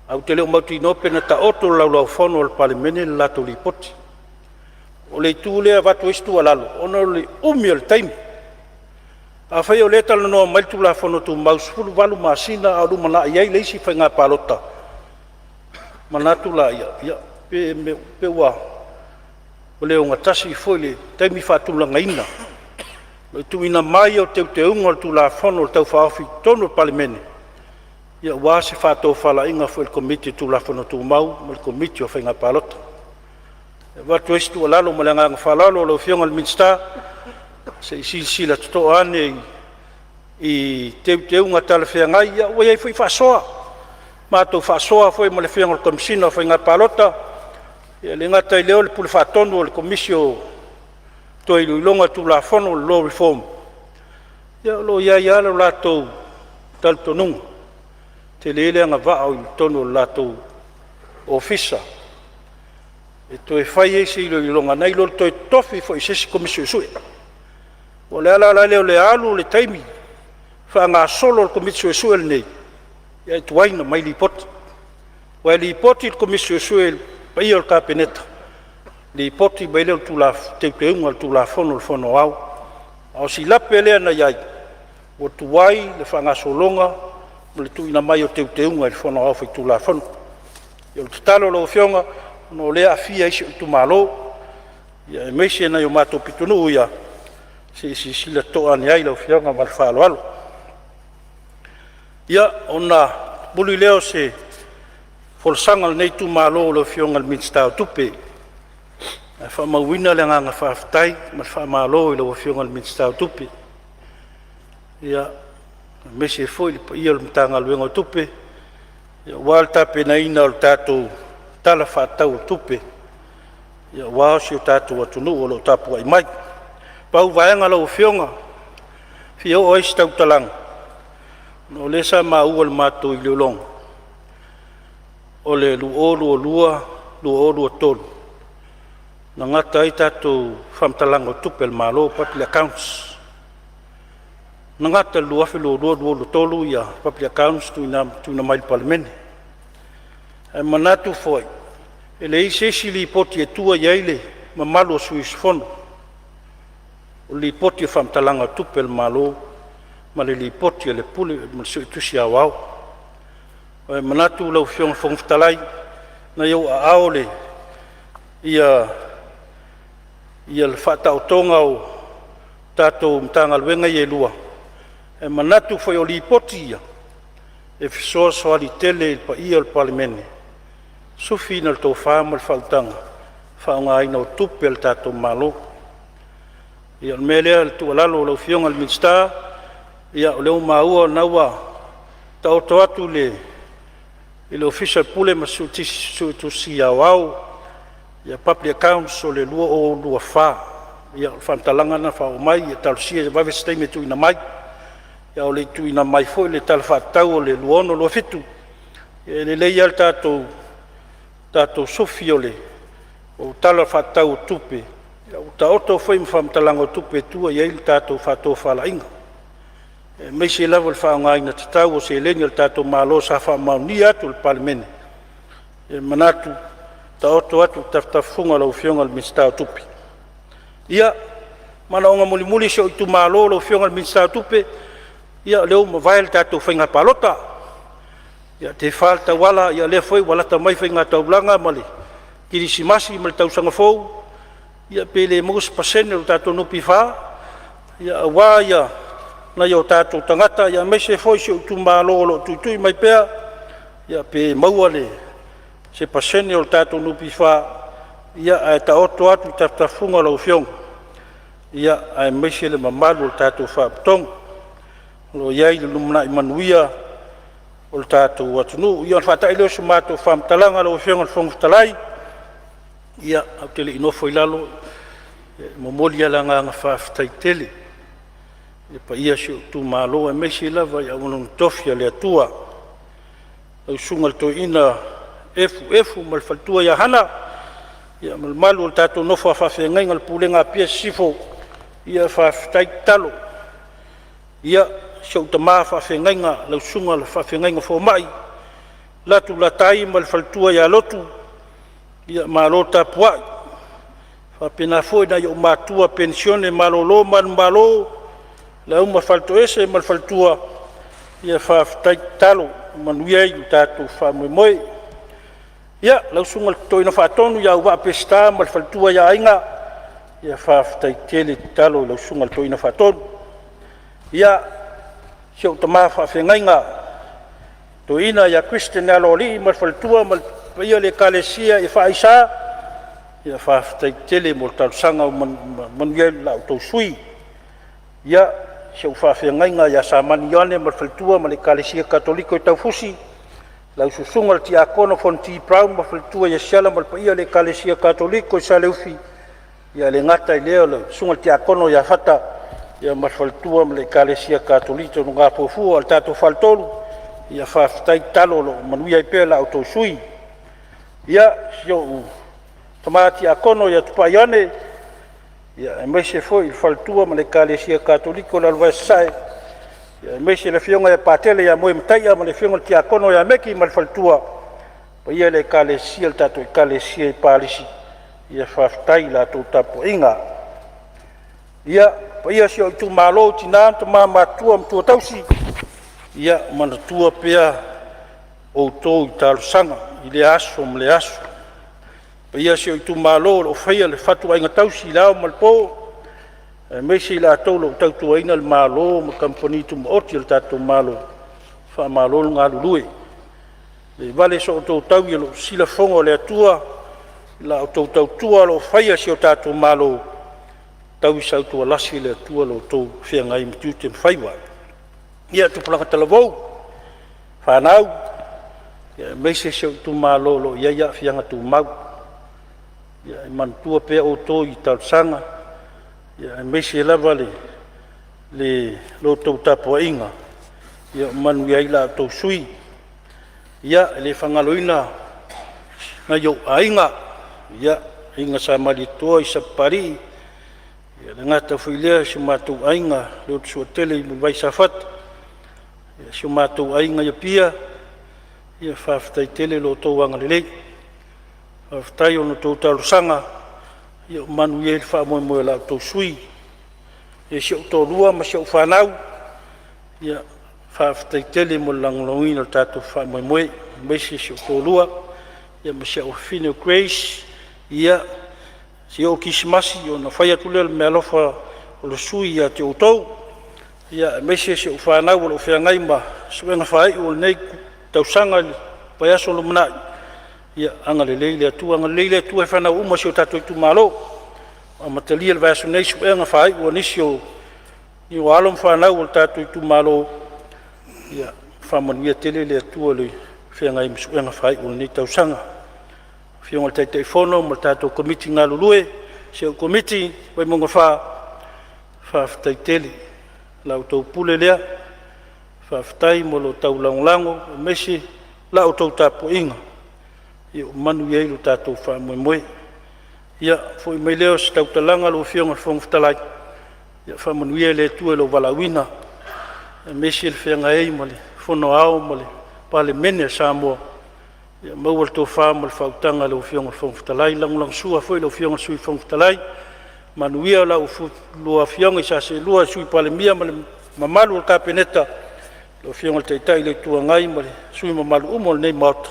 ae ou te le o mautinoa pe na taoto i le Laulau-a-Fono a le Palemene le latou Lipoti. O le itu lea e avatu ai se tuualalo, ona o le umi o le taimi. Afai o lea e talanoa mai le Tulafono Tumau e 18 masina a o lumanai ai le isi faiga palota, manatu lea, ia, pe ua le ogatasi foi le taimi faatulagaina o le tuuina mai o teuteuga o le Tulafono Tau Faaofi i totonu o le Palemene, aua se faatofalaiga foi a le Komiti o Tulafono Tumau ma le Komiti o Faiga Palota. E avatu ai se tuualalo ma le agaga faaaloalo lau Afioga i le Minisita, se i silasila totoa ane i teuteuga talafeagai. Ia ua i ai foi faasoa, matou faasoa foi ma le Afioga i le Komesina o Faiga Palota, e le gata i lea o le Pule Faatonu o le Komisi o Toe Iloiloga o Tulafono, le Law Reform. Ia o lo o i ai lava lo latou talitonuga, e tele le agavaa o i totonu o le latou ofisa. e toe fai ai se iloiloga nai lo le toe tofi foi o se isi Komisi Suesue. O le ala la lea o le alu o le taimi faagasolo a le Komisi Suesue lenei, ae tuai ona aumai Lipoti. Aua e lipoti le Komisi Suesue i le paia o le Kapeneta, lipoti mai ai lea o Teuteuga o le Tulafono o le Fono Aoao. A o si lape lea na i ai, ua tuai le faagasologa ma le tuuina mai o Teuteuga i le Fono Aoao Faitulafono. O le tatalo i lau Afioga, ona o lea e aafia ai si ou itumalo, aemaise nai o matou pitonuu ia, se i silasila totoa ane i ai lau Afioga. Ma le faaaloalo. Ia, ona mulimuli lea o se folasaga a lenei itumalo i lau Afioga i le Minisita o Tupe, ae faamauina le agaga faafetai ma le faamalo i lau Afioga i le Minisita o Tupe, aemaise foi le paia o le Matagaluega o Tupe aua le tapenaina o le tatou Tala Faatatau o Tupe aua si o tatou atunuu o lo o tapuai mai. Pau vaega lau Afioga e fia oo i ai se tautalaga, ona o lea sa maua i le matou iloiloga o le 2022/2023 na gata ai tatou faamatalaga o tupe a le Malo, public accounts. Na gata i le 2022/2023 public accounts tuuina mai i le Palemene. Ae manatu foi, e leai se isi Lipoti e tua i ai le mamalu o sui usufono, o le Lipoti o Faamatalaga o Tupe a le Malo ma le Lipoti a le Pule ma le Suetusi Aoao. E manatu lau Afioga i le Fofoga Fetalai, o lena e i ou aao le faataotoga o tatou Matagaluega ia e lua, e manatu foi o Lipoti ia e fesoasoani tele i le paia o le Palemene i le sufiina o le tofa ma le faautaga i le faaaogaina o tupe a le tatou Malo. Ia o le mea lea o le tuualalo i lau Afioga i le Minisita, ia o lea ua maua o lena ua taoto atu i le Ofisa o le Pule ma le Suetusi Aoao public accounts o le 2024. Ia o le faamatalaga lena e faaoo mai, ia talosia ia vave se taimi e tuuina mai, a o le i tuuina mai foi le Tala Faatatau o le 2026/2027, e lelei lava le tatou sufi o Tala Faatatau o Tupe, ua taoto foi ma faamatalaga o tupe e tua i ai le tatou faatofalaiga, aemaise lava o le faaaogaina tatau o seleni a le tatou Malo sa faamaonia atu e le Palemene. E manatu, taoto atu i tafatafafuga o lau Afioga i le Minisita o Tupe. Ia, manaoga mulimuli o si ou itumalo lau Afioga i le Minisita o Tupe, ia o lea ua mavae le tatou faiga palota, tefa le tauala, o lea foi ua lata mai faiga taulaga ma le kerisimasi ma le tausaga fou, ia pe le maua se pasene o le tatou NPF aua nai o tatou tagata, aemaise foi si ou itumalo o lo o tuitui mai pea, pe maua se pasene o le tatou NPF, ae taoto atu i tafatafafuga o lau Afioga, aemaise le mamalu o le tatou Faalapotopotoga o lo o i ai le lumanai manuia o le tatou atunuu. Ia ona faatai lea o se matou faamatalaga lau Afioga i le Fofoga Fetalai. Ia, ae ou te le i nofo i lalo, e momoli lava le agaga faafetai tele i le paia o si ou itumalo aemaise lava i auaunaga totofi a le Atua, lau Susuga i le Toeaina Efu Efu ma le faletua ia Hana ma le mamalu o le tatou nofo a faafeagaiga o le Pulega a Apia Sisifo. Ia faafetai tatalo. Ia, si ou tama faafeagaiga lau Susuga i le Faafeagaiga Fomai Latu Latai ma le faletua ia Lotu, ia malo tapuai. E faapena foi nai ou matua penisione malolo manumalo, Lauma Faletoese ma le faletua, ia faafetai tatalo, ua manuia ai lo tatou faamoemoe. Ia, lau Susuga i le Toeaina Faatonu ia Auvaa Peseta ma le faletua ia Aiga, ia faafetai tele tatalo i lau Susuga i le Toeaina Faatonu. Ia, si ou tama faafeagaiga toeaina ia Christian Aloalii ma le faletua ma le paia o le Ekalesia EFIS, ia faafetai tele mo le talosaga ua manuia ai la outou sui usufono. Ia, si ou faafeagaiga ia Samani Ioane ma le faletua ma le Ekalesia Katoliko i Taufusi, lau Susuga i le Tiakono Fonoti Brown ma le faletua ia Siala ma le paia o le Ekalesia Katoliko i Saleufi, e le gata i lea o le susuga i le Tiakono ia Fata ma le faletua ma le Ekalesia Katoliko i Nonogapua. O le tatou faletolu, ia faafetai tatalo o lo o manuia ai pea la outou sui usufono. Ia, si ou tama tiakono ia Tupai Ane, aemaise foi le faletua ma le Ekalesia Katoliko i Lalovaea Sasae, aemaise le afioga ia Patele ia Moemataia ma le afioga i le Tiakono ia Meki ma le faletua, le paia i le Ekalesia le tatou Ekalesia i Palisi, faafetai i la outou tapuaiga. Ia, le paia o si ou itumalo i tina ma tama matutua ma matua tausii, ia manatua pea outou i talosaga i lea aso ma lea aso. Le paia o si ou itumalo o lo o faia le fatuaiga tausi i le ao ma le po, aemaise i latou o lo o tautuaina le Malo ma Kamupani Tumaoti a le tatou Malo, faamalo le galulue. E le vale so outou taui o lo o sila fofoga o le Atua i la outou tautua o lo o faia i si o tatou Malo, tau sautualasi le Atua lo outou feagai ma tiute ma faiva. Ia, tupulaga talavou, fanau, aemaise si ou itumalo o lo o i ai aafiaga tumau, ia e manatua pea outou i talosaga, aemaise lava la outou tapuaiga ua manuia ai la outou sui usufono. Ia, e le faagaloina nai ou aiga, aiga Sa Malietoa, Sapapalii, e le gata foi i lea o si o matou aiga Lotisuatele i Mulivai Safata, si o matou aiga i Apia, faafetai tele i lo outou agalelei, faafetai i la outou talosaga ua manuia ai le faamoemoe o la outou sui usufono. Si ou toalua ma si au fanau, ia faafetai tele mo le lagolagoina o le tatou faamoemoe, aemaise si ou toalua ma si au afafine o Grace. Ia, se i oo i le Kerisimasi ona fai atu lea o le meaalofa a le sui usufono ia te outou, aemaise si au fanau o lo o feagai ma suega faaiu o lenei tausaga i le vaiaso o lumanai. Ia agalelei le Atua, agalelei le Atua i fanau uma a si o tatou itumalo. Ua amatalia i le vaiaso nei suega faaiu a nisi o alo ma fanau a le tatou itumalo. Ia faamanuia tele le Atua i le feagai ai ma suega faaiu o lenei tausaga. Lau Afioga i le Taitaifono ma le tatou Komiti galulue, si au Komiti Vaimauga 4, faafetai tele. O la outou pule lea, faafetai mo lo outou lagolago aemaise la outou tapuaiga ua manuia ai lo tatou faamoemoe. Ia, foi mai lea o se tautalaga lau Afioga i le Fofoga Fetalai, ia faamanuia le Atua i lou valaauina aemaise le feagai ai ma le Fono Aoao ma le Palemene o Samoa. Ia maua le tofa ma le faautaga i lau Afioga i le Fofoga Fetalai, lagolagosua foi i lau Afioga i le Sui Fofoga Fetalai. Manuia la oulua Afioga i sa seelua le Sui Palemia ma le mamalu o le Kapeneta, lau Afioga i le Taitai o le Itu Agai ma sui usufono mamalu uma o lenei Maota.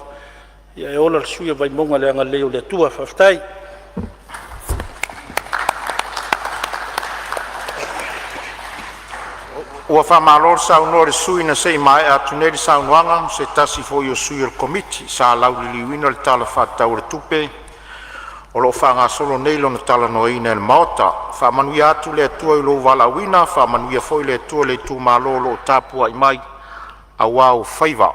Ae ola le sui usufono o Vaimauga i le agalelei o le Atua. Faafetai. Ua faamalo le saunoa i le sui usufono na se i maea atu nei le saunoaga, o se tasi foi o sui o le Komiti sa lauliliuina le Tala Faatatau o le Tupe o lo o faagasolo nei lona talanoaina i le Maota. Faamanuia atu le Atua i lou valaauina, faamanuia foi le Atua i le itumalo o lo o tapuai mai aua ou faiva.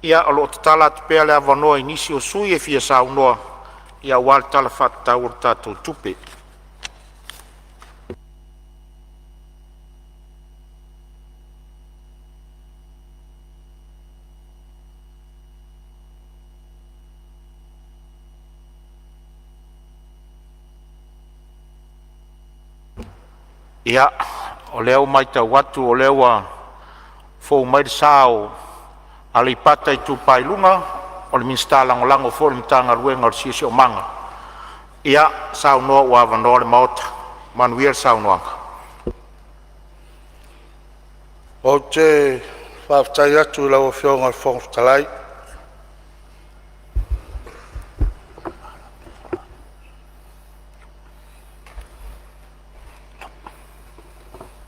Ia, o lo o tatala atu pea le avanoa i nisi o sui usufono e fia saunoa aua le Tala Faatatau o le tatou Tupe. Ia, o lea ua matau atu o lea ua fou mai le sa o Aleipata Itupa i Luga, o le Minisita Lagolago foi o le Matagaluega o le Siosiomaga. Ia saunoa ua avanoa le Maota. Manuia le saunoaga. Ou te faafetai atu i lau Afioga i le Fofoga Fetalai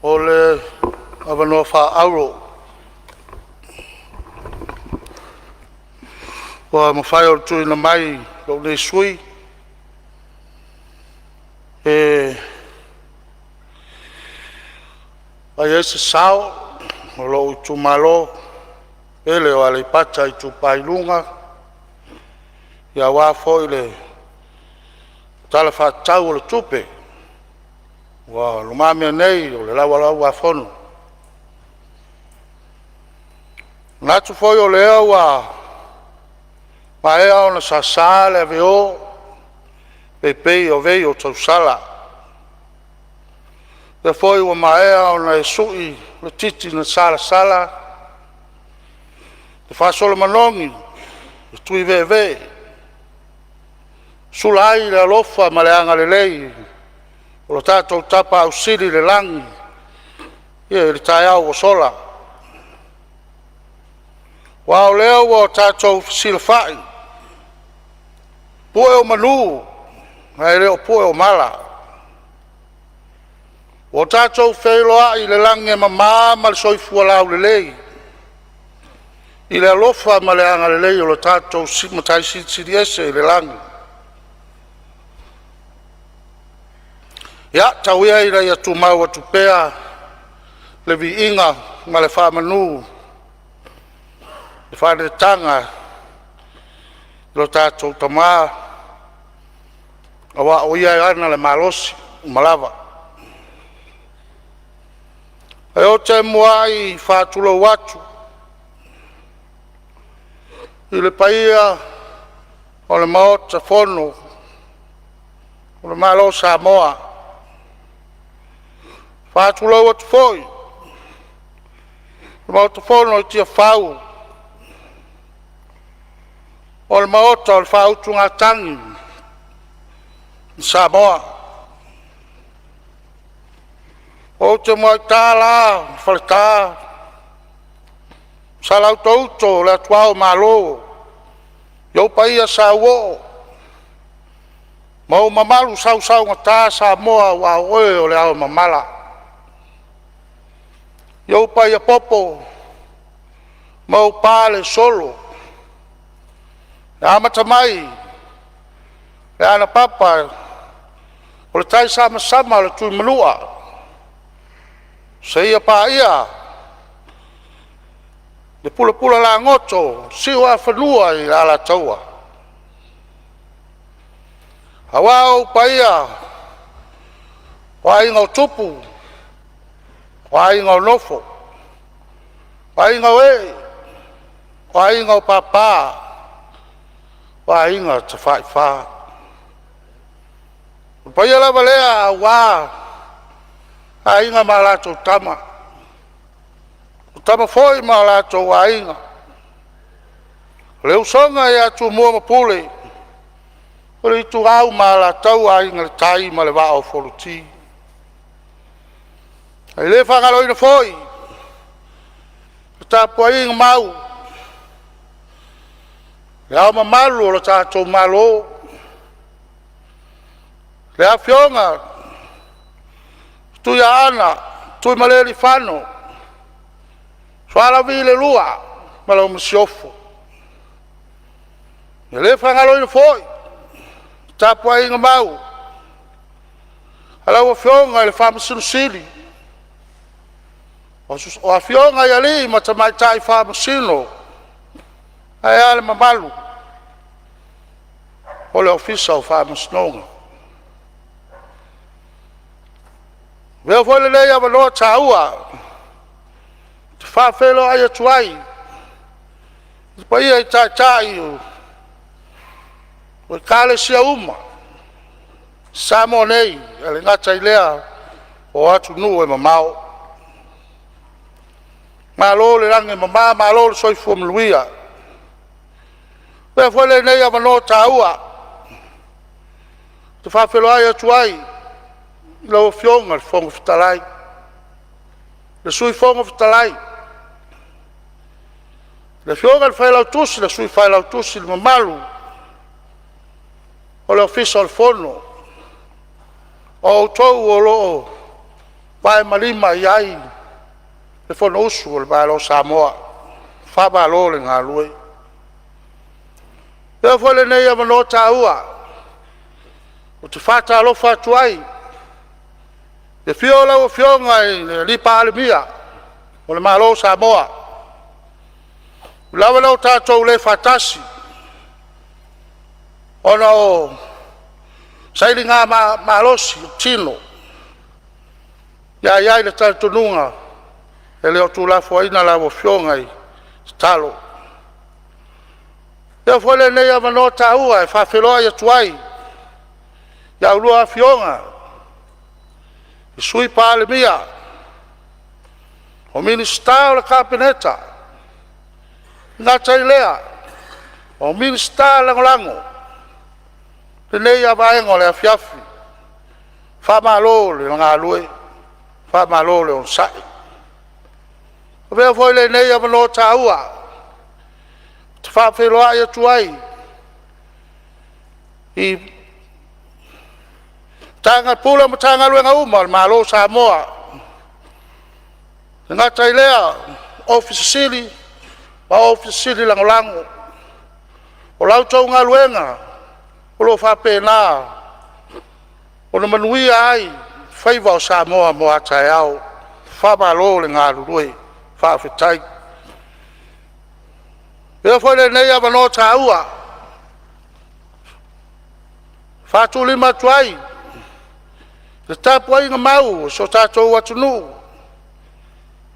mo le avanoa faaauro ua mafai ona tuuina mai i lou nei sui usufono e fai ai se sao o lou itumalo pele o Aleipata Itupa i Luga, aua foi le Tala Faatatau o le Tupe ua lumamea nei o le Laulau a Fono. E manatu foi o lea ua maea ona sasa le aveo Pei o vei o tausala. O lea foi ua maea ona e sui le titi na salasala ma manogi le tuiveevee, sula ai le alofa ma le agalelei o lo tatou Tapaau Sili i le lagi i le taeao ua sola. Aua o lea ua tatou fesilafai pue o manu ae le o pue o mala. Ua tatou feiloai i le lagi e mama ma le soifua laulelei i le alofa ma le agalelei o lo tatou Matai Silisili Ese i le lagi. Ia tau ia ina ia tumau atu pea le viiga ma le faamanu le faaneetaga i lo tatou Tama, aua o Ia e ana le malosi uma lava. Ae ou te muai faatulou atu i le paia o le Maota Fono o le Malo o Samoa. E faatulou atu foi i le Maota Fono i Tiafau o le Maota o le Faautugatagi a Samoa. Ou te muai ta la Faleta ma Salautouto o le atuao o Malo, i ou paia sauoo ma ou mamalu sausaugata Samoa aua o oe o le aomamala. I ou paia popo ma ou palesolo, e amata mai i le Anapapa o le taisamasama o le Tuimanua seia paia le pulapula lagoto Siuafanua i le Alataua. Aua ou paia o aiga o Tupu, o aiga o Nofo, o aiga o Ee, o aiga o Papa, o aiga Tafaifa. O paia lava lea aua Aiga ma latou Tama, o Tama foi ma latou Aiga, o le usoga ia Tumua ma Pule, o le Ituau ma Alataua, Aiga i le Tai ma le Vaa o Fonoti. E le faagaloina foi le tapuaiga mau a Le Ao Mamalu o le tatou Malo, le Afioga Tuiaana Tuimalealiifano Sualauvi II ma lau Masiofo. E le faagaloina foi le tapuaiga mau a lau Afioga i le Faamasino Sili, o afioga i alii ma tamaitai Faamasino, ae a le mamalu o le Ofisa o Faamasinoga. Avea foi lenei avanoa taua ou te faafeiloai atu ai i le paia i Taitai o Ekalesia uma i Samoa nei, ae le gata i lea o atunuu e mamao. Malo le lagi e mama, malo le soifua manuia. Avea foi lenei avanoa taua ou te faafeiloai atu ai i lau Afioga i le Fofoga Fetalai, le Sui Fofoga Fetalai, le Afioga i le Failautusi, le Sui Failautusi, le mamalu o le Ofisa o le Fono, o outou o lo o vae ma lima i ai le Fonousu a le Malo o Samoa. Faamalo le galulue. Avea foi lenei avanoa taua ou te faatalofa atu ai i le afio o lau Afioga i le Palemia o le Malo o Samoa. Ua lava lo tatou le faatasi ona o sailigamalosi o le tino. Ae i ai le talitonuga, e le o tuulafoaiina lau Afioga i tatalo. Avea foi lenei avanoa taua e faafeiloai atu ai A oulua Afioga i Sui Palemia, o Minisita o le Kapeneta, e le gata i lea o Minisita Lagolago. I lea vaega o le afiafi, faamalo le galulue, faamalo le onosai. Avea foi lenei avanoa taua ou te faafeiloai atu ai i Ofisa Sili o Matagaluega uma a le Malo o Samoa, e le gata i lea o Ofisa Sili ma Ofisa Sili Lagolago. O la outou galuega o lo o faapena ona manuia ai faiva o Samoa mo a taeao. Faamalo le galulue. Faafetai. Avea foi lenei avanoa taua e faatulima atu ai le tapuaiga mau a si o tatou atunuu,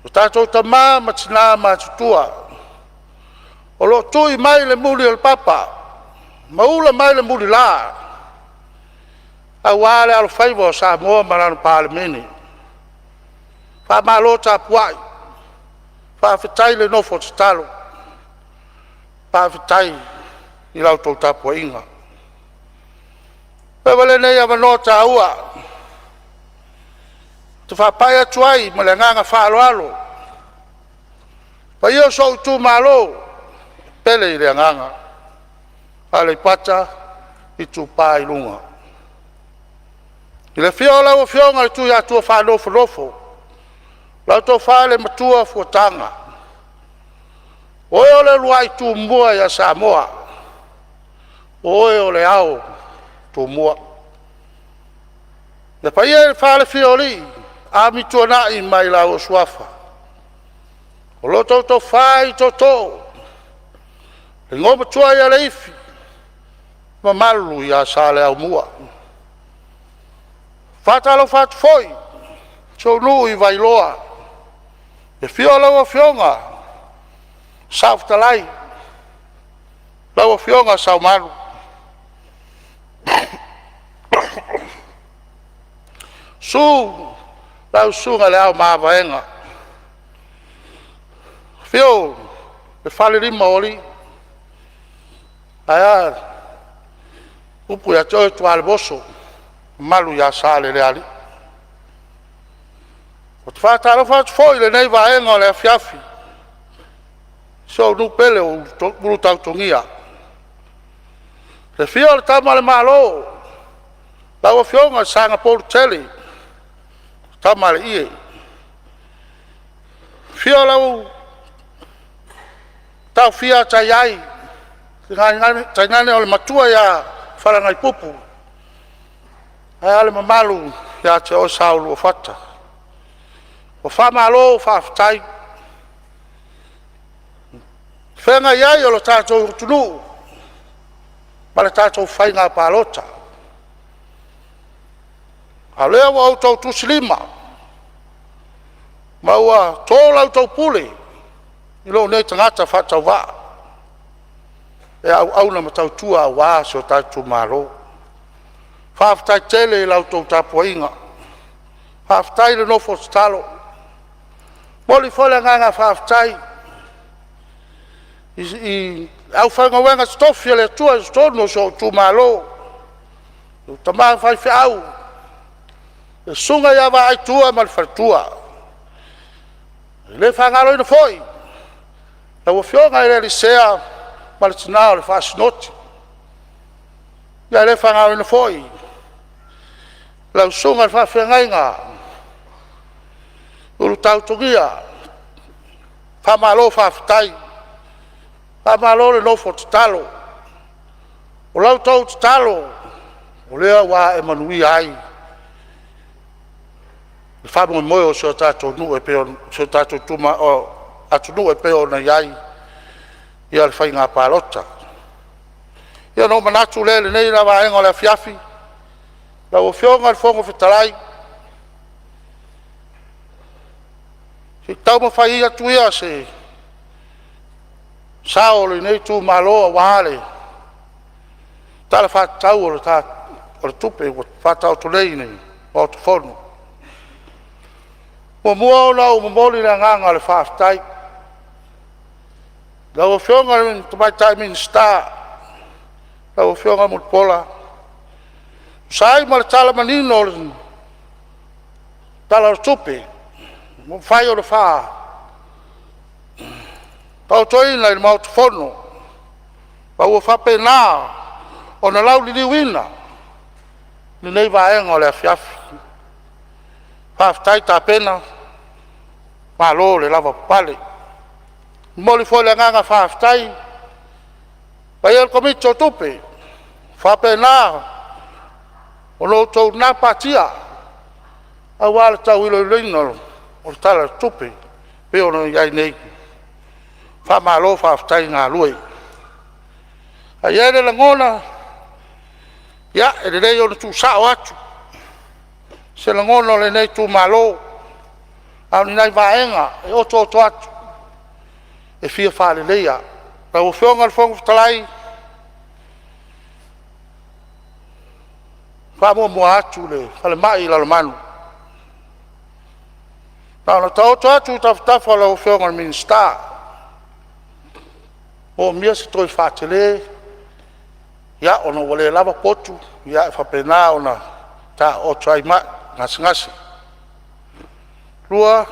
o tatou tama ma tina matutua o lo o tui mai le muli o le papa ma ula mai le mulila aua le alofaiva o Samoa ma lana Palemene. Faamalo tapuai, faafetai le nofo tatalo, faafetai i la outou tapuaiga. Avea foi lenei avanoa taua ou te faapai atu ai ma le agaga faaaloalo i le paia o si ou itumalo e pele i le agaga, Aleipata Itupa i Luga. I le afio o lau Afioga i le Tuiatua Faanofonofo lau Tofa i le Matua Fuataga, o oe o le uluai Tumua ia Samoa, o oe o le Ao Tumua. Le paia i le falefia o alii, Amituanai ma i laua Suafa, o lo outou tofa i tootoo, le igoamatua ia Leifi, mamalu ia Saleaaumua. E faatalofa atu foi i si ou nuu i Vailoa, i le afio o lau Afioga Saofetalai, lau Afioga Saumalu. Susu lau Susuga i le Ao Mavaega, afio le Falelima o Alii, ae a upu ia te oe Tualevoso, mamalu ia Salelealii. Ou te faatalofa atu foi i lenei vaega o le afiafi i si ou nuu pele o Ulutautogia. Le afio o le Tama a le Malo, lau Afioga Sagapolutele Tamaalii. Afio lau Taofia a Taiai tainane o le matua ia Falanaipupu, ae a le mamalu ia te oe Sauluafata. Ua faamalo faafetai i le feagai ai o le tatou atunuu ma le tatou faiga palota. A o lea ua outou tusilima ma ua to la outou pule i lou nei tagata faatauvaa e auauna ma tautua aua si o tatou itumalo. Faafetai tele i la outou tapuaiga, faafetai le nofo tatalo. E momoli foi le agaga faafetai i le aufaigaluega totofi a le Atua i totonu o si ou itumalo, i tama faifeau, le susuga ia Vaai Tua ma le faletua. E le faagaloina foi lau Afioga i le alii Sea ma le tina o le Faasinoti. E le faagaloina foi lau susuga i le faafeagaiga Ulutautogia. Faamalo faafetai, faamalo le nofo tatalo. O la outou tatalo o lea ua ae manuia ai le faamoemoe o si o tatou atunuu e pei ona i ai le faiga palota. Ia ona ou manatu lea i lenei vaega o le afiafi, lau Afioga i le Fofoga Fetalai, se i taumafai atu ia se sao o lenei itumalo aua le Tala Faatatau o le Tupe ua faataoto nei i le Maota Fono. Muamua ona ou momoli le agaga o le faafetai i lau Afioga i le Tamaitai Minisita, lau Afioga Mulipola, e tusa ai ma le tala manino o le Tala o le Tupe ua mafai ona faataotoina i le Maota Fono ma ua faapena ona lauliliuina lenei vaega o le afiafi. Faafetai tapena, malo le lavapapale. E momoli foi le agaga faafetai i le paia o le Komiti o Tupe ua faapena ona outou gapatia aua le tau iloiloina o le Tala o le Tupe e pei ona i ai nei. Faamalo faafetai galue. Ae i ai le lagona, ia, e lelei ona tuusao atu se lagona o lenei itumalo, a o ni nai vaega e otooto atu e fia faaleleia. Lau Afioga i le Fofoga Fetalai, e faamuamua atu le falemai i Lalomanu. Na ona taoto atu i tafatafa o lau Afioga i le Minisita, e moomia se toe faatele ona ua le lava potu, e faapena ona taooto ai mai gasegase. Lua,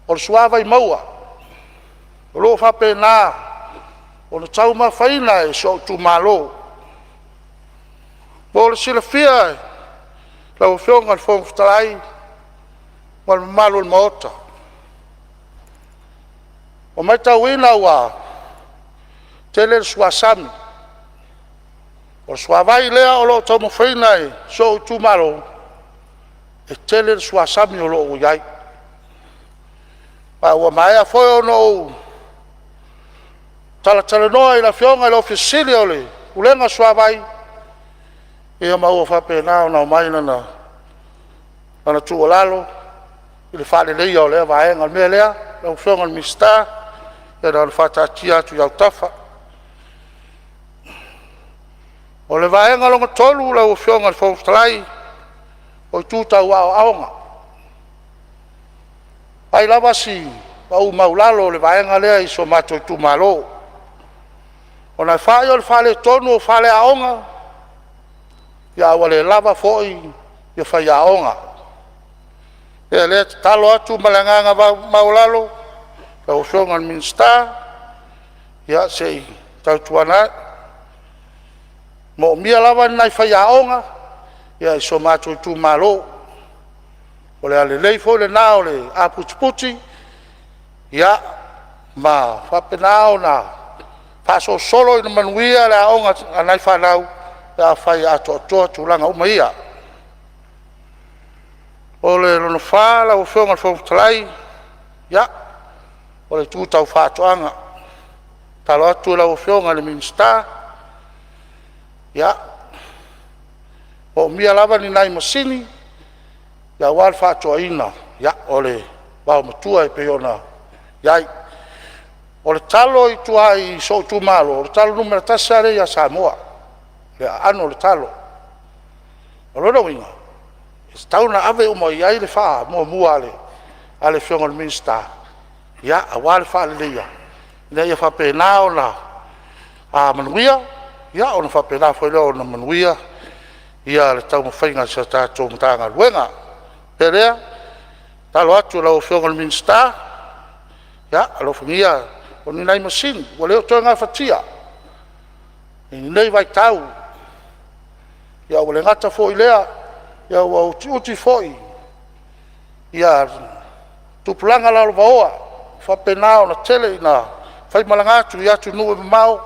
o le suavai maua o lo o faapena ona taumafaina e si ou itumalo. Mo le silafia e lau Afioga i le Fofoga Fetalai ma le mamalu o le Maota, ua matauina ua tele le sami. O le suavai lea o lo o taumafaina e si ou itumalo, e tele le suasami o lo o i ai. Ma ua maea foi ona ou talatalanoa i le Afioga i le Ofisa Sili o le Pulega o le Suavai, ma ua faapena ona aumai lana tuualalo i le faaleleia o lea vaega. O le mea lea lau Afioga i le Minisita, ia na ona faataatia atu i autafa. O le vaega lona tolu lau Afioga i le Fofoga Fetalai, o itu tau aoaoga. E fai lava si pau maualalo o le vaega lea i si o matou itumalo, ona e fai o le faaletonu o faleaoga, a ua le lava foi faiaoga. O le mea lea e tatalo atu ma le agaga maualalo lau Afioga i le Minisita, ia se i tautuana ane, e moomia lava ni nai faiaoga i si o matou itumalo. O le a lelei foi lena o le aputiputi ma faapena ona faasolosolo ina manuia le aoga a nai fanau pe afai e atoatoa tulaga uma ia. O lona fa lau Afioga i le Fofoga Fetalai, ia, o le itu tau faatoaga. E tatalo atu i lau Afioga i le Minisita, ia, e moomia lava ni nai masini aua le faatoaina o le vaomatua e pei ona i ai. O le talo i tua i si ou itumalo, o le talo numera tasi lava lea ia Samoa i le aano o le talo. O lona uiga, e tatau ona ave uma i ai le faamuamua a le Afioga i le Minisita aua le faaleleia ina ia faapena ona manuia, ona faapena foi lea ona manuia le taumafaiga a si a tatou Matagaluega. O le mea lea, e tatalo atu i lau Afioga i le Minisita, ia alofagia, o ni nai masini ua le toe gafatia i lenei vaitau. Ua le gata foi i lea, ua utiuti foi tupulaga lalovaoa ua faapena ona tele ina faimalaga atu i atunuu e mamao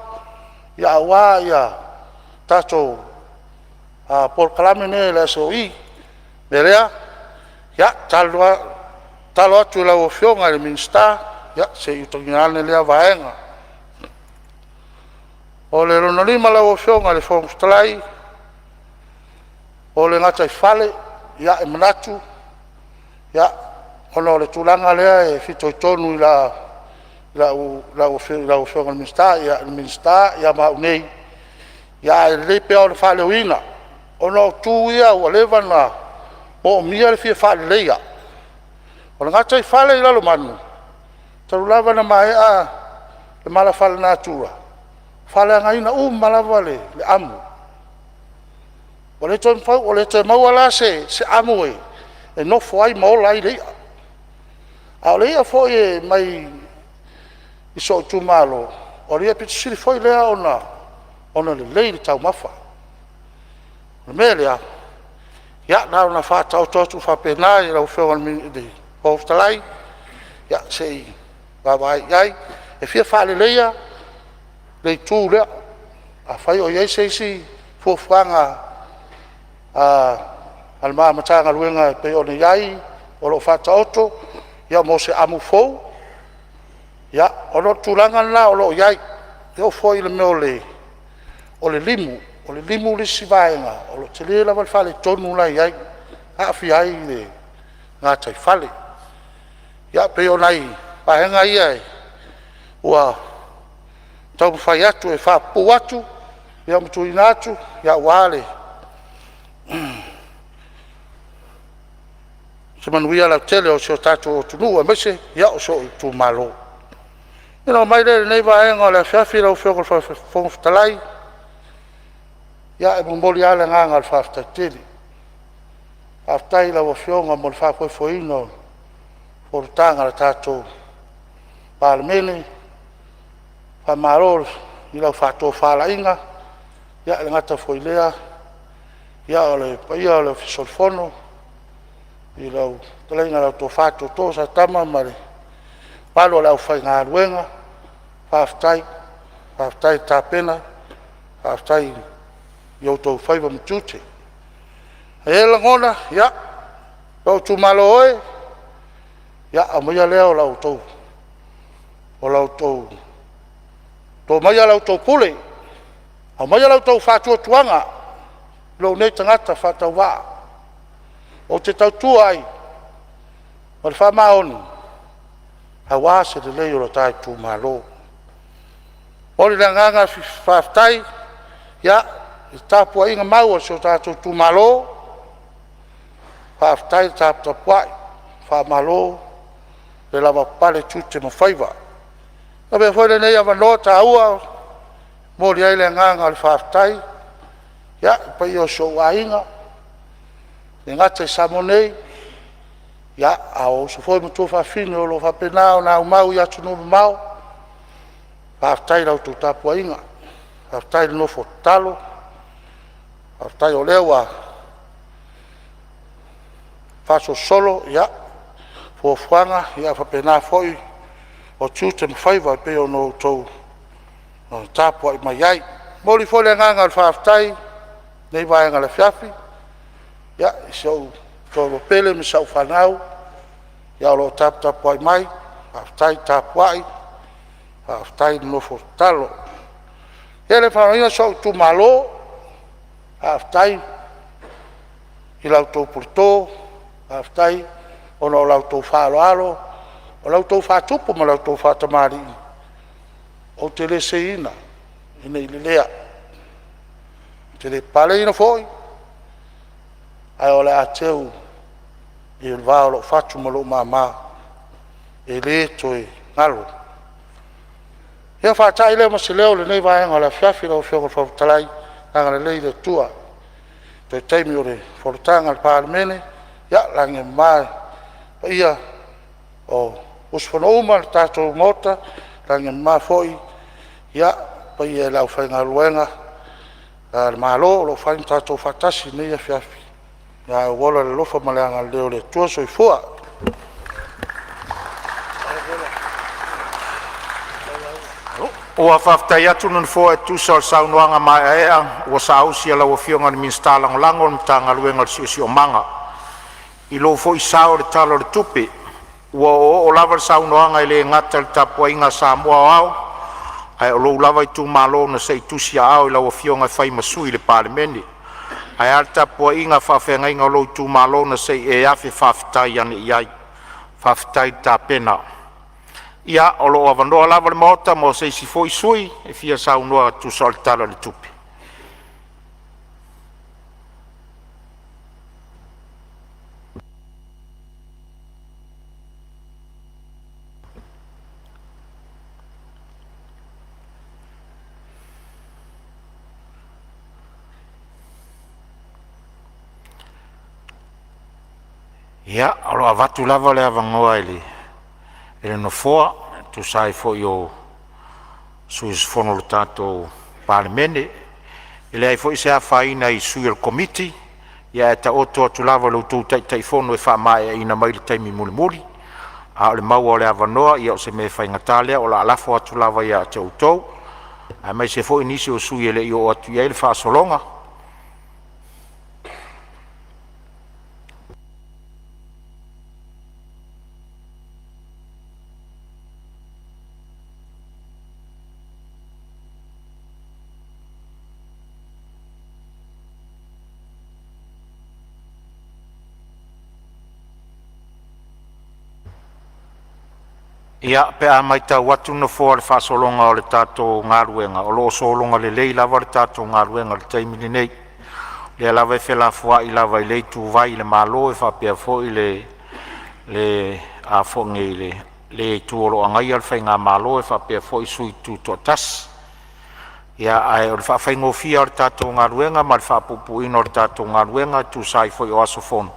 aua tatou polokalame nei a le SOE. O le mea lea, ia, tatalo atu i lau Afioga i le Minisita, se i utagia ane lea vaega. O lona lima lau Afioga i le Fofoga Fetalai, o le gataifale. Ia, e manatu ona o le tulaga lea e fitoitonu i lau Afioga i le Minisita ma au nei, Ae lelei pea le faaleoina, ona o tu ia ua leva ona moomia le fia faaleleia. O le gataifale i Lalomanu, talu lava ona maea le mala faalenatura, faaleagaina uma lava le amu. Ua le toe maua la se amu e nofo ai ma ola ai le i'a. A o le i'a foi e mai si ou itumalo, o le i'a aupito sili foi lea ona lelei i le taumafa. O le mea lea, ia na ona faataoto atu faapena i lau Afioga i le Fofoga Fetalai, se i vaavaai i ai. E fia faaleleia le itu lea. Afai o i ai se isi fuafuaga a le ma Matagaluega e pei ona i ai o lo o faataoto mo se amu fou, ia, ona o le tulaga lena o lo o i ai. E oo foi i le mea o le limu, o le limu le isi vaega o lo o tele lava le faaletonu la e i ai, e aafia ai le gataifale. Ia pei o nai vaega ia ua taumafai atu e faapupuu atu ma tuuina atu aua se manuia lautele o si o tatou atunuu aemaise o si ou itumalo. Ia ona oo mai lea i lenei vaega o le afiafi lau Afioga i le Fofoga Fetalai, ia e momoli lava le agaga o le faafetai tele. Faafetai i lau Afioga mo le faafoefoeina o fonotaga a le tatou Palemene. Faamalo i lau faatofalaiga. E le gata foi i lea o le paia o le Ofisa o le Fono i lau fetalaiga lau Tofa Tootoo Satama ma le mamalu o le aufaigaluega, faafetai, faafetai tapena, faafetai i outou faiva ma tiute. E i ai le lagona, ia, lou itumalo e, ia aumaia lea o la outou, to maia la outou pule, aumaia la outou faatuatuaga i lou nei tagata faatauvaa ou te tautua ai ma le faamaoni aua se lelei o le ta itumalo. E momoli le agaga faafetai i le tapuaiga mau a si o tatou itumalo, faafetai le taputapuai, faamalo le lavapapale i tiute ma faiva. E avea foi lenei avanoa taua e momoli ai le agaga o le faafetai i le paia o si ou aiga, e le gata i Samoa nei, a o uso foi ma tuafafine o lo o faapena ona aumau i atunuu mamao. Faafetai i la outou tapuaiga, faafetai le nofo tatalo, faafetai o lea ua faasolosolo fuafuaga faapena foi o tiute ma faiva e pei ona outou tapuai mai ai. E momoli foi le agaga o le faafetai i lenei vaega o le afiafi i si ou toalua pele ma si au fanau o lo o taputapuai mai, faafetai tapuai, faafetai le nofo tatalo. Ia e le faagaloina si ou itumalo, faafetai i la outou puleto, faafetai ona o la outou faaaloalo, o la outou faatupu ma la outou faatamalii, ou te le seiina ina ne i lelea. Ou te le paleiina foi, ae o le a teu i le va o lou fatu ma lou mama, e le toe galo. Ia ona faatai lea ma se leo o lenei vaega o le afiafi lau Afioga i le Fofoga Fetalai. Ia agalelei le Atua i toe taimi o le fonotaga a le Palemene. Ia lagi e mama i le paia o sui usufono uma o le tatou Maota, lagi e mama foi i le paia o le aufaigaluega a le Malo o lo o fai ma tatou faatasi i lenei afiafi, ae ua ola i le alofa ma le agalelei o le Atua. Soifua. Ua faafetai atu le Nofoa e tusa o le saunoaga maeaea ua saausi a lau Afioga i le Minisita Lagolago o le Matagaluega o le Siosiomaga i lou foi sao i le Tala o le Tupe. Ua oooo lava le saunoaga e le gata i le tapuaiga a Samoa aoao, ae o lou lava itumalo na se i tusiaao i lau Afioga e fai ma sui o le Palemene. Ae a le tapuaiga a faafeagaiga o lou itumalo na se i e afe faafetai ane i ai. Faafetai le tapena. Ia, o lo o avanoa lava le Maota mo se isi foi sui usufono e fia saunoa e tusa o le Tala o le Tupe. Ia, o lo o avatu lava le avanoa e le Nofoa e tusa ai foi o sui usufono o le tatou Palemene. E leai foi se afaina i sui o le Komiti, ae taoto atu lava i lo outou Taitaifono e faamaeaina mai i le taimi mulimuli. A o le maua o le avanoa o se mea faigata lea, o le a lafo atu lava ia te outou, aemaise foi nisi o sui usufono e le i oo atu i ai le faasologa. Ia, pe a matau atu le Nofoa i le faasologa o le tatou galuega, o lo o sologa lelei lava le tatou galuega i le taimi lenei. O lea lava e felafoai lava i lea ituvai i le Malo e faapea foi le itu o lo o agaia le faigamalo e faapea foi sui tutoatasi. Ia, ae o le faafaigofie lava o le tatou galuega ma le faapuupuuina o le tatou galuega e tusa ai foi o aso fono,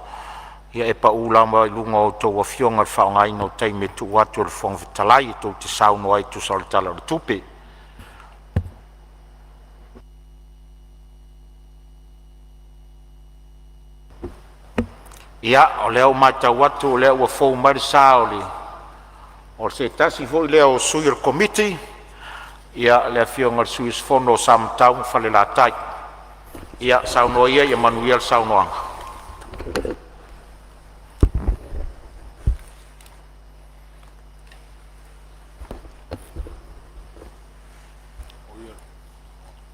ia e pau lava i luga o a outou afioga le faaaogaina o taimi e tuu atu e le Fofoga Fetalai e tou te saunoa ai e tusa o le Tala o le Tupe. Ia, o lea ua matau atu o lea ua fou mai le sa o se tasi foi lea o sui o le Komiti, le Afioga i le sui usufono mo Falelatai ma Samatau. Ia saunoa ia ia manuia le saunoaga.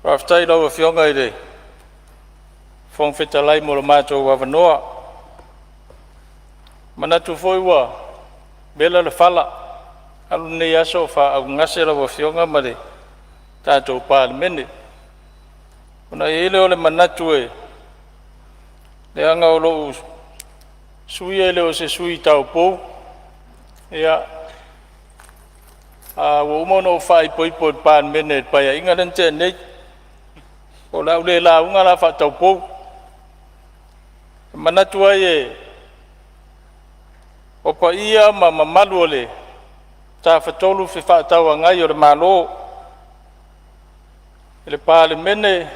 Faafetai i lau Afioga i le Fofoga Fetalai mo lo matou avanoa. E manatu foi ua vela le fala, alu lenei aso o faaaaogagase lau Afioga ma le tatou Palemene. Ona i ai lea o le manatu, leaga o lou sui usufono e le o se sui usufono taupou. Ae ua uma ona ou faaipoipo i le Palemene i le Paeaiga lea na tea nei, o le a ou le lauga la faataupou. E manatu ai o paia ma mamalu o le Tafatolu Fefaatauagai o le Malo, le Palemene,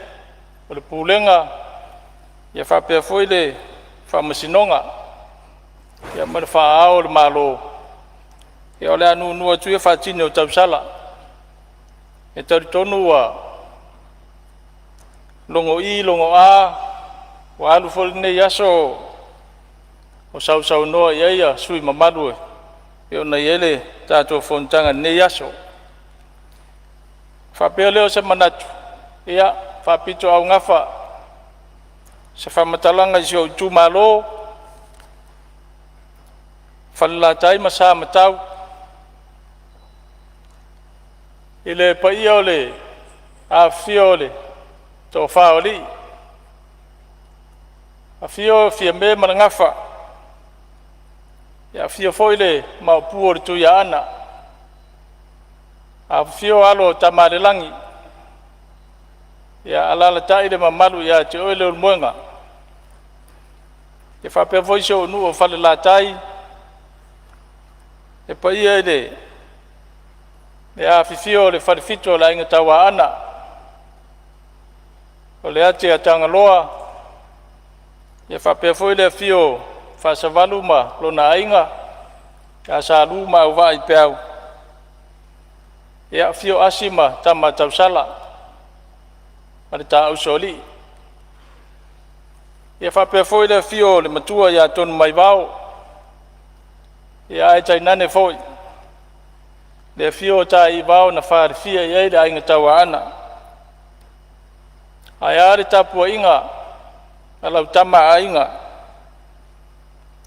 o le Pulega faapea foi le Faamasinoga, ma le faa-Ao o le Malo, ia o le a nuunuu atu ia faatini o tausala. E talitonu ua logoi logoa ua alu foi lenei aso o sausaunoa i ai sui usufono mamalu e pei ona i ai le tatou fonotaga i lenei aso. Ona faapea lea o se manatu, ia, faapitoaugafa se faamatalaga i si ou itumalo, Falelatai ma Samatau, i le paia o le afifio o le Toafa o Alii, afio Fiame ma le Gafa, afio foi le Maopu o le Tuiaana, afifio alo o Tamaalelagi, alaalatai le mamalu ia te oe Leulumoega. E faapea foi si ou nuu o Falelatai, le paia i le afifio o le Falefitu o le Aiga Tauaana, o le ati a Tagaloa, faapea foi le afio o Fasavalu ma lona aiga ia Salu ma Auvaa o Aipea, afio Asi ma Tama a Tausala ma le Taausoalii. Ia faapea foi le afio o le Matua ia Tonumaivao, ae tainane foi le afio o Taiivao na falefia i ai le Aiga Tauaana. Ae a le tapuaiga a lau Tama a Aiga,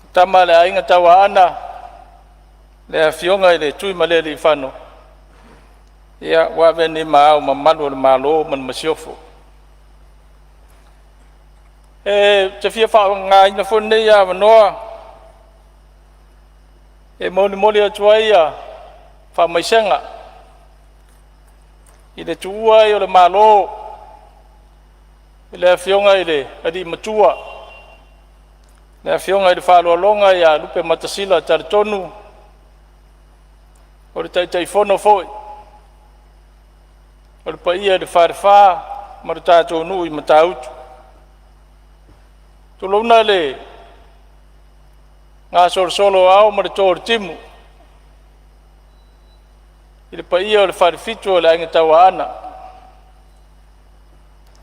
le Tama a le Aiga Tauaana, le Afioga i le Tuimalealiifano, ua avea nei ma Ao Mamalu o le Malo ma le Masiofo. Ou te fia faaaogaina foi lenei avanoa e molimoli atu ai faamaisega i le tuua ai o le Malo i le Afioga i le alii matua, Le Afioga i le Faaaloaloga ia Lupematasila Talitonu, o le Taitaifono foi o le paia i le Falefa ma le tatou nuu i Matautu. Tulouna le gasolosolo o ao ma le to o le timu i le paia o le Falefitu o le Aiga Tauaana.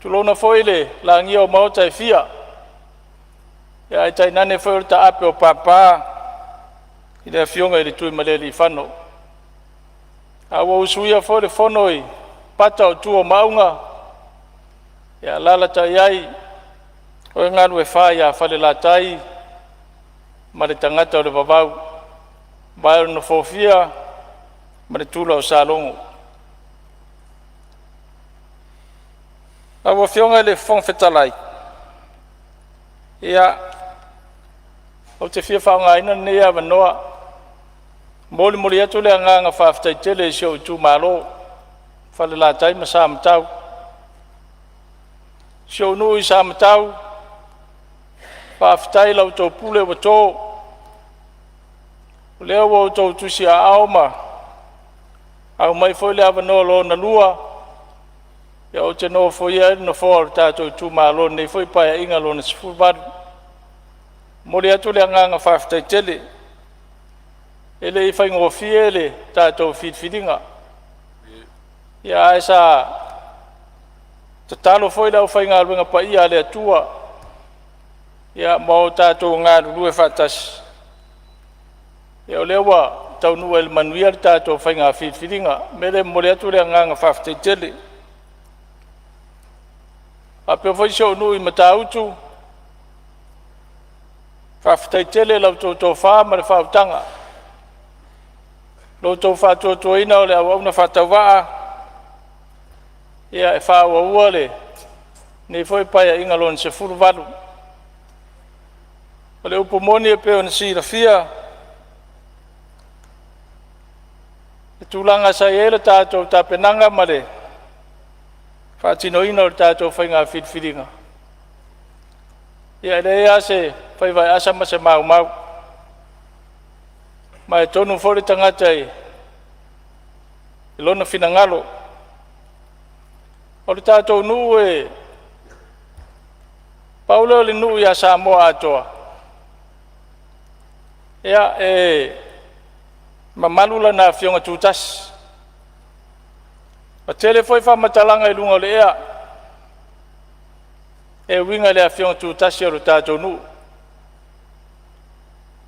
Tulouna foi le lagia o Maota e fia, ae tainane foi o le taape o papa i le Afioga i le Tuimalealiifano. A ua usuia foi le fono i pata o tua o Maauga, alaalatai ai oe Galuefa ia Falelatai ma le tagata o le vavau, le vae o le Nofoafia ma le tula o Salogo. Lau Afioga i le Fofoga Fetalai, ia, ou te fia faaaogaina lenei avanoa e molimoli atu le agaga faafetai tele i si ou itumalo o Falelatai ma Samatau. Si ou nuu i Samatau, faafetai i la outou pule ua to, o lea ua outou tusiaao ma aumai foi le avanoa lona lua ou te nofoia ai le nofoa o le tatou itumalo i lenei foi Paeaiga Lona XVIII. E momoli atu le agaga faafetai tele. E le i faigofie le tatou filifiliga, ae sa tatalo foi le aufaigaluega paia a le Atua ma o tatou galulue faatasi, ia o lea ua taunuu ai i le manuia le tatou faiga filifiliga. O le mea lea e momoli atu le agaga faafetai tele. E faapea foi si ou nuu i Matautu, faafetai tele i la outou tofa ma le faautaga, lo outou faatuatuaina o le auauna faatauvaa e faaauaua lenei foi Paeaiga Lona XVIII. O le upu moni e pei ona silafia i tulaga sa i ai le tatou tapenaga ma le faatinoina o le tatou faiga filifiliga, ia e leai lava se faiva e asa ma se maumau. Ma e tonu foi le tagata i lona finagalo. O le tatou nuu e pau lea o le nuu ia Samoa atoa e mamalu lana afioga tutasi. Ua tele foi faamatalaga i luga o le ea e uiga i le afioga tutasi a lo tatou nuu.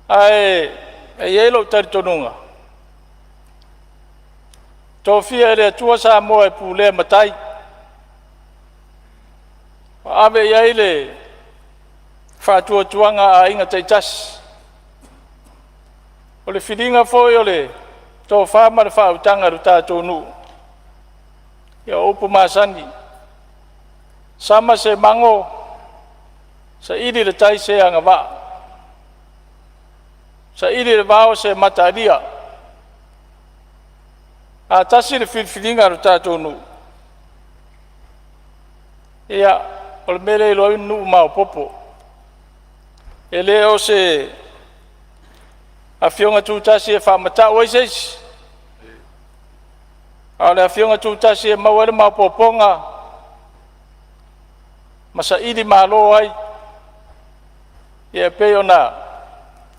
Ae i ai lou talitonuga, tofia e le Atua Samoa e pulea matai, ua ave i ai le faatuatuaga a aiga taitasi. O le filiga foi o le tofa ma le faautaga i lo tatou nuu, ia o upu masani, sama se mago, saili i le tai se agavaa, saili i le vao se mataalia. A tasi le filifiliga a lo tatou nuu, ia, o le mea lea e iloa ai le nuu maopoopo. E le o se afioga tutasi e faamata'u ai se isi, a o le afioga tutasi e maua ai le maopoopoga ma sailimalo ai, e pei ona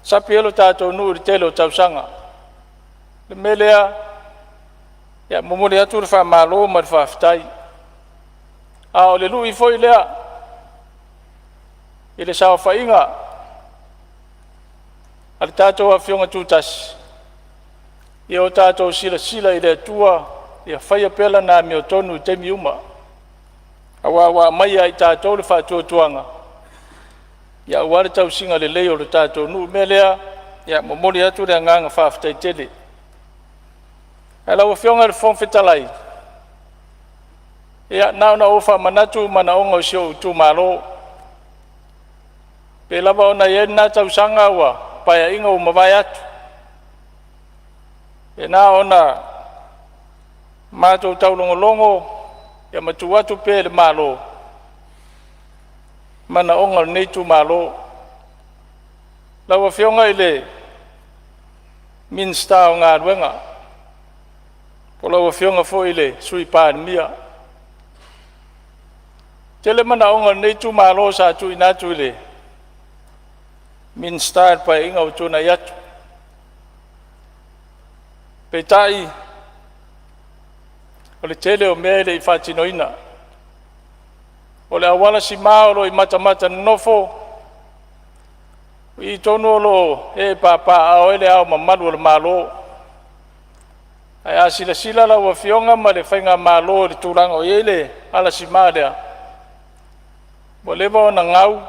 sapi ai lo tatou nuu i le tele o tausaga. O le mea lea, e momoli atu le faamalo ma le faafetai. A o le lui foi lea i le saofaiga a le tatou Afioga Tutasi, ia o tatou silasila i le Atua ia faia pea Lana amiotonu i taimi uma, aua ua aumai ia i tatou le faatuatuaga aua le tausiga lelei o le tatou nuu. O le mea lea, e momoli atu le agaga faafetai tele. Ae lau Afioga i le Fofoga Fetalai, ia na ona ou faamanatu manaoga o si ou itumalo. E pei lava ona i ai lena tausaga ua Paeaiga ua mavae atu, e na ona matou taulogologo ma tuu atu pea i le Malo manaoga o lenei itumalo. Lau Afioga i le Minisita o Galuega, po o lau Afioga foi i le Sui Palemia, e tele manaoga o lenei itumalo sa tuuina atu i le Minisita i le Paeaiga ua tuanai atu. Peitai, o le tele o mea e le i faatinoina. O le auala sima o lo o i Matamatanonofo, o i tonu o lo o ee papaaao ai Le Ao Mamalu o le Malo. Ae a silasila lau Afioga ma le Faigamalo i le tulaga o i ai le alasima lea, ua leva ona gau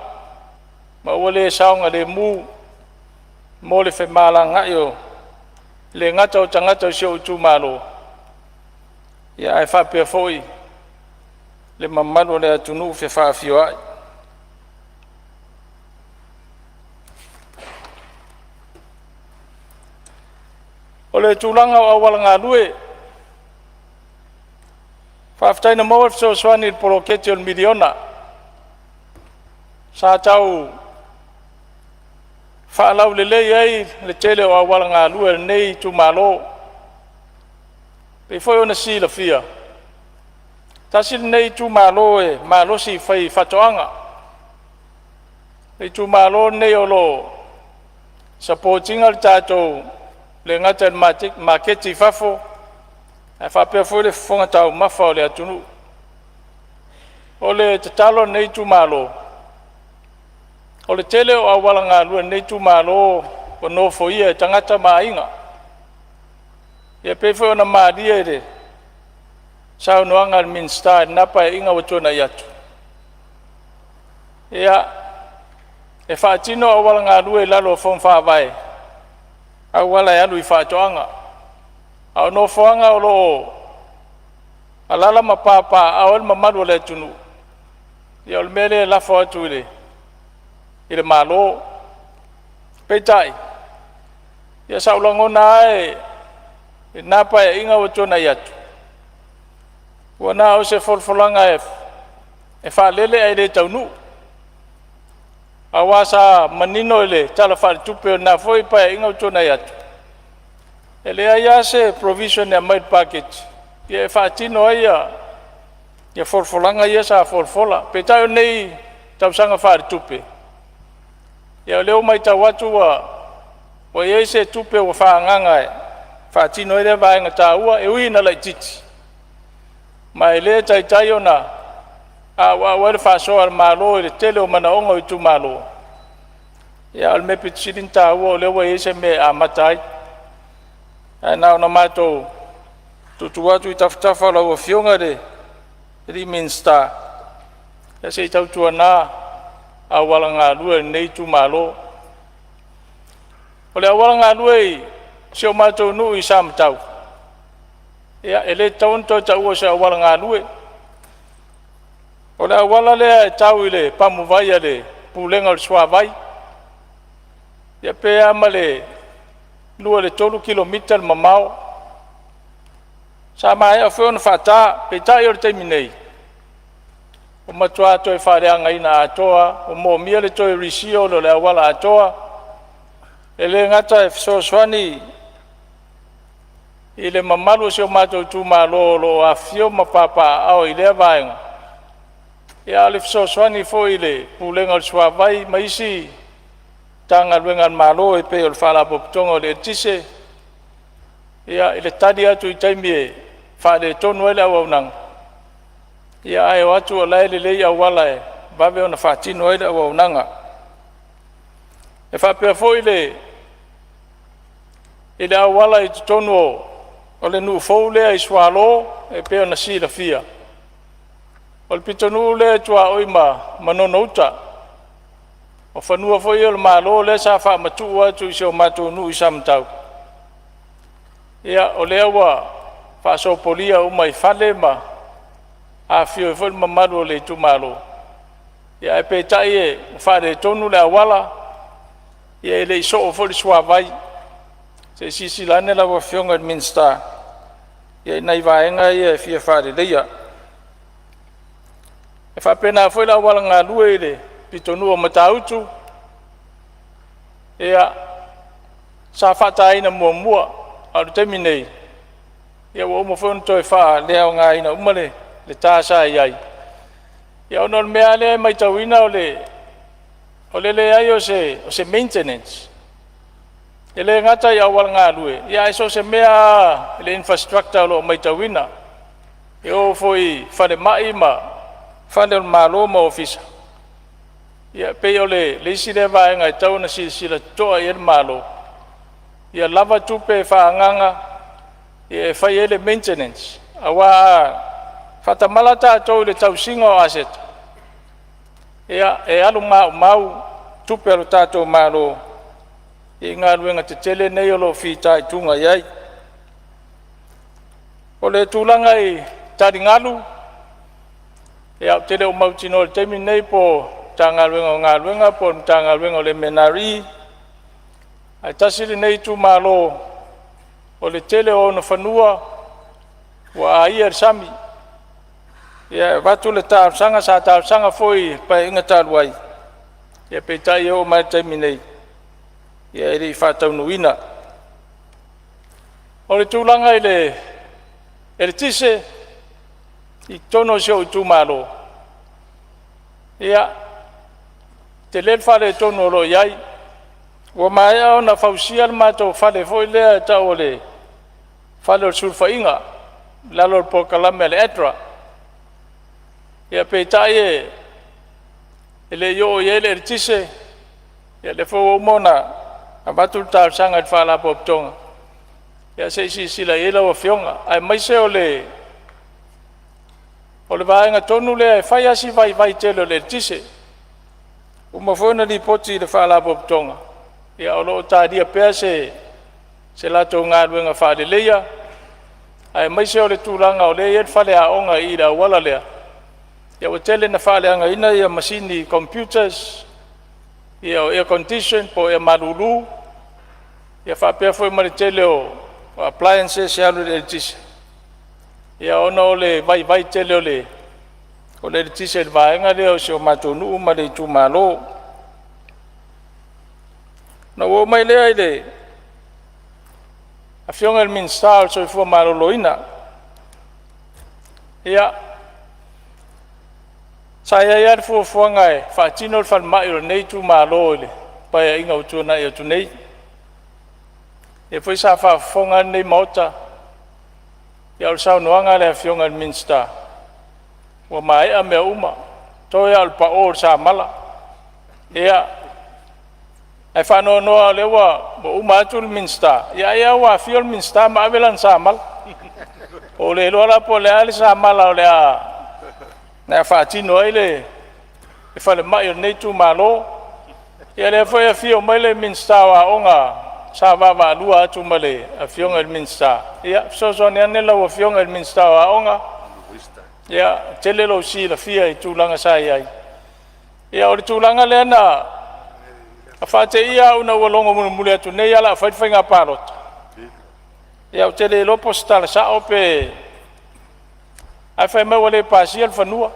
ma ua le saogalemu mo le femalagaai e le gata o tagata o si ou itumalo, ae faapea foi le mamalu o le atunuu fefaafioai. O le tulaga o auala galue, faafetai na maua le fesoasoani i le poloketi o le miliona. Sa tau faalaulelei ai le tele o auala galue o lenei itumalo. E pei foi ona silafia, tasi lenei itumalo e malosi i faifaatoaga. O le itumalo lenei o lo o support ina le tatou, e le gata i le maketi i fafo, ae faapea foi le fofoga taumafa o le atunuu. O le tatalo a lenei itumalo, o le tele o auala galue o lenei itumalo ua nofoia e tagata ma aiga. E pei foi ona malie i le saunoaga a le Minisita i lena Paeaiga ua tuanai atu, ia, e faatino auala galue i lalo o fono faavae, auala e alu i faatoaga. A o nofoaga o lo o alaala ma papaaao ai le mamalu o le atunuu, ia o le mea lea e lafo atu i le Malo. Peitai, ia sa ou lagona lava i lena Paeaiga ua tuanai atu, ua na o se folafolaga e faalele ae le taunuu, aua sa manino i le Tala Faaletupe o lena foi Paeaiga ua tuanai atu, e leai lava se provision e aumai i le paketi e faatino ai folafolaga ia sa folafola. Peitai o lenei tausaga faaletupe, ia o lea ua matau atu ua i ai se tupe ua faaagaaga e faatino ai lea vaega taua, e ui ina laitiiti, ma e le taitai ona auau ai le faasoa a le Malo i le tele o manaoga o itumalo, a o le mea aupito sili ona taua o lea ua i ai se mea e amata ai. Ae na ona matou tuutuu atu i tafatafa o lau Afioga i le Minisita, ia se i tautuana auala galue o lenei itumalo. O le auala galue i si o matou nuu i Samatau, ia e le tatau ona toe taua o se auala galue. O le auala lea e tau i le pamuvai a le Pulega o le Suavai, ia pe a ma le 2 i le 3 kilomita le mamao. Sa maea foi ona faata, peitai o le taimi nei, ua matua toe faaleagaina atoa lava. Ua moomia le toe reseal o le auala atoa. E le gata e fesoasoani i le mamalu o si o matou itumalo o lo o afifio ma papaaao i lea vaega, a o le fesoasoani foi i le Pulega o le Suavai ma isi Matagaluega a le Malo e pei o le Faalapotopotoga o le Eletise, i le tali atu i taimi e faaletonu ai le auaunaga, ae o atu o la e lelei auala e vave ona faatino ai le auaunaga. E faapea foi i le auala i totonu o le nuu fou lea i Sualo e pei ona silafia, o le pitonuu lea e tuaoi ma Manono-uta. O fanua foi ia o le Malo lea sa faamatuu atu i si o matou nuu i Samatau, ia o lea ua faasopolia uma i fale ma afifio ai foi le mamalu o le itumalo, ae peitai ua faaletonu le auala, e le i soo foi le suavai. Se i silasila ane lau Afioga i le Minisita i nai vaega ia e fia faaleleia. E faapena foi le auala galue i le pitonuu o Matautu. Ia, sa faataina muamua, a o le taimi nei, ua uma foi ona toe faaleaogaina uma le ta sa i ai, ona o le mea lava lea e matauina o le leai o se maintenance. E le gata i auala galue, ae so o se mea lava i le infrastructure o lo o matauina. E oo foi i falemai ma fale o le Malo ma Ofisa, ia e pei o le isi lea vaega e tatau ona silasila totoa i ai le Malo, ia lava tupe faaagaaga e fai ai le maintenance. Aua a faatamala tatou i le tausiga o aseta, ia e alu maumau tupe a lo tatou Malo i galuega tetele nei o lo o fitaituga i ai. O le tulaga i taligalu, ia ou te le o mautinoa i le taimi lenei po o le Matagaluega o Galuega po o le Matagaluega o le MNRE, ae tasi lenei itumalo o le tele o ona fanua ua aia i le sami. E avatu le talosaga, sa talosaga foi i le Paeaiga talu ai, peitai e oo mai lava i le taimi nei e le i faataunuuina. O le tulaga i le eletise i totonu o si ou itumalo, ia, e tele le faaletonu o lo o i ai. Ua maea ona fausia le matou fale foi lea e tau o le fale o le sulufaiga i lalo o le polokalame a le ADRA. Peitai e le i oo i ai le eletise, o lea foi ua uma ona avatu le talosaga i le Faalapotopotoga, ia se i silasila i ai lau Afioga, aemaise o le vaega tonu lea e fai lava si vaivai tele o le eletise. Ua uma foi ona lipoti i le Faalapotopotoga, o lo o talia pea se latou galuega faaleleia, aemaise o le tulaga o lea e i ai le faleaoga i le auala lea, ua tele ina faaleagaina masini computers, o air condition po o ea malulu, faapea foi ma le tele o appliances e alu i le eletise, ona o le vaivai tele o le eletise i le vaega lea o si o matou nuu ma le itumalo. Ona ou oo mai lea i le Afioga i le Minisita o le Soifua Maloloina. Ia, sa i ai lava le fuafuaga e faatino le falemai o lenei itumalo i le Paeaiga ua tuanai atu nei. O lea foi sa faafofoga lava lenei Maota, a o le saunoaga a le Afioga i le Minisita, ua maea mea uma, toe lava o le pao o le samala. Ia, ae faanoanoa lava o lea ua uma atu le Minisita, ai lava ua afio le Minisita ma ave lana samala. Ua ou le iloa la po o le a le samala o le a faatino ai le falemai o lenei itumalo. Ia o lea foi e afio mai le Minisita o Aoga sa vaavaalua atu ma le Afioga i le Minisita, ia fesoasoani ane lau Afioga i le Minisita o Aoga, e tele lou silafia i tulaga sa i ai. Ia o le tulaga lea na faateia au ina ua logo mulimuli atu nei lava o le a fai le faiga palota. Ia ou te le iloa po o se tala sao pe... ae fai mai ua le pasia le fanua.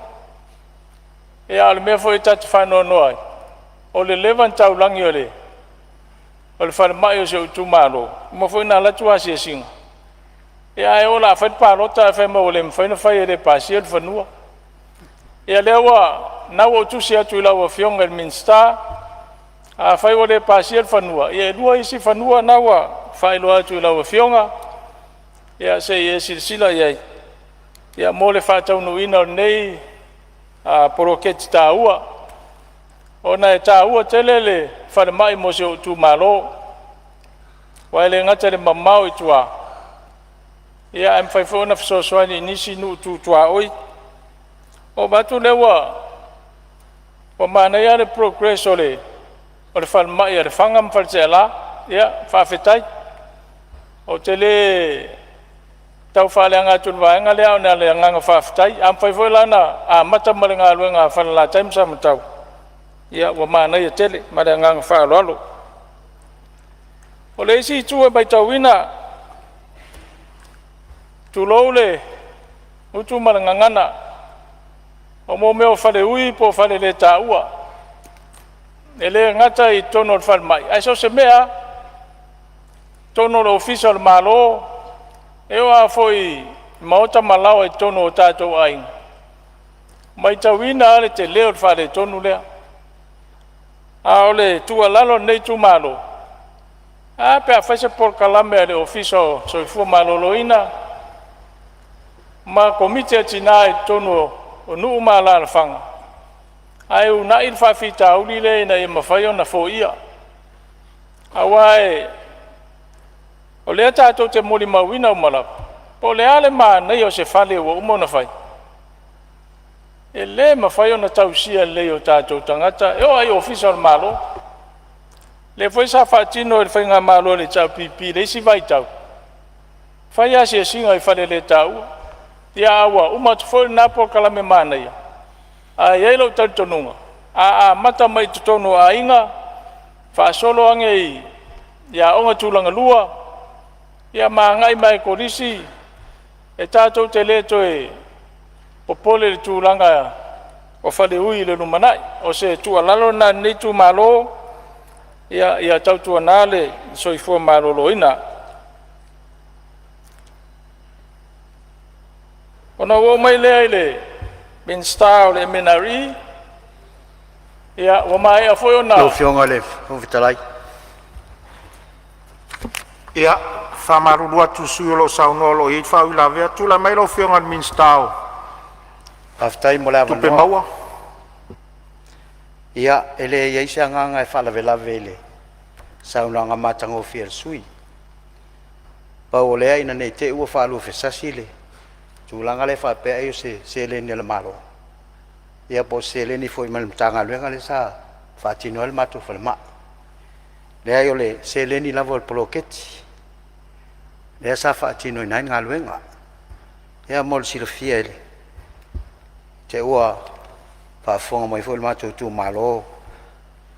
Ia a o le mea foi ta te faanoanoa ai, o le leva ona taulagi o le falemai o si ou itumalo, ua uma foi ona alu atu asiasiga, ae oo o le a fai le palota ae fai mai ua le mafai ona fai e le pasia le fanua. Ia lena ua ou tusi atu i lau Afioga i le Minisita, afai ua le pasia le fanua, ia e lua isi fanua na ua faailoa atu i lau Afioga, se i e silasila i ai mo le faataunuuina o lenei poloketi taua, ona e taua tele le falemai mo si ou itumalo. Aua e le gata i le mamao i tua, ae mafai foi ona fesoasoani i nisi nuu tu tuaoi. Ua ou vaai atu o lea ua manaia lava le progress o le falemai a Lefaga ma Faleaseela, ia faafetai. Ou te le tau faaleaga atu i le vaega lea, ae na o le agaga faafetai. A mafai foi la ona amata ma le galuega a Falelatai ma Samatau, ia ua manaia tele. Ma le agaga faaaloalo. O le isi itu e matauina, tulou le gutu ma le gagana, o mea o faleui po o faleletaua. E le gata i totonu o le falemai, ae so o se mea lava, totonu o le Ofisa o le Malo, e oo lava foi i maota ma laoa i totonu o tatou aiga, e matauina lava le tele o le faaletonu lea. A o le tuualalo a lenei itumalo, ae a pe a fai se polokalame a le Ofisa o le Soifua Maloloina ma Komiti a Tina i totonu o nuu ma alaalafaga ae uunai le faafitauli lea ina ia mafai ona foia. Aua o lea tatou te molimauina uma lava, po o le a le manaia o se fale ua uma ona fai, e le mafai ona tausia lelei e o tatou tagata, e oo lava i Ofisa o le Malo. O lea foi sa faatino e le faigamalo a le HRPP i le isi vaitau, fai asiasiga i faleletaua. Ia ae ua uma atu foi lena polokalame manaia, ae i ai lou talitonuga, a amata mai totonu o aiga, faasolo ane i aoga tulagalua, ia ma agai mai lava i kolisi, e tatou te le toe popole i le tulaga o faleui i le lumanai. O se tuualalo lena a lenei itumalo, ia tautuana le soifua maloloina. Ona ou oo mai lea i le Minisita o le MNRE, ia ua maea foi ona… Lau Afioga i le Fofoga Fetalai… Ia, e faamalulu atu i le sui usufono o lo o saunoa o lo o i ai le faauilavea. Tulai mai lau Afioga i le Minisita o Faafetai mo le Tupe avanoa. Maua. Ia, e leai se agaga e faalavelave i le saunoaga matagofie a le sui usufono. Pau o lea ina ne i te i ua faaluafesasi le tulaga lea faapea ai o se seleni a le Malo ia po o se seleni foi mai le Matagaluega lea sa faatino ai le matou falemai. Leai, o le seleni lava o le poloketi lea sa faatinoina ai le galuega. Ia mo le silafia i te i ua faafofoga mai foi le matou itumalo,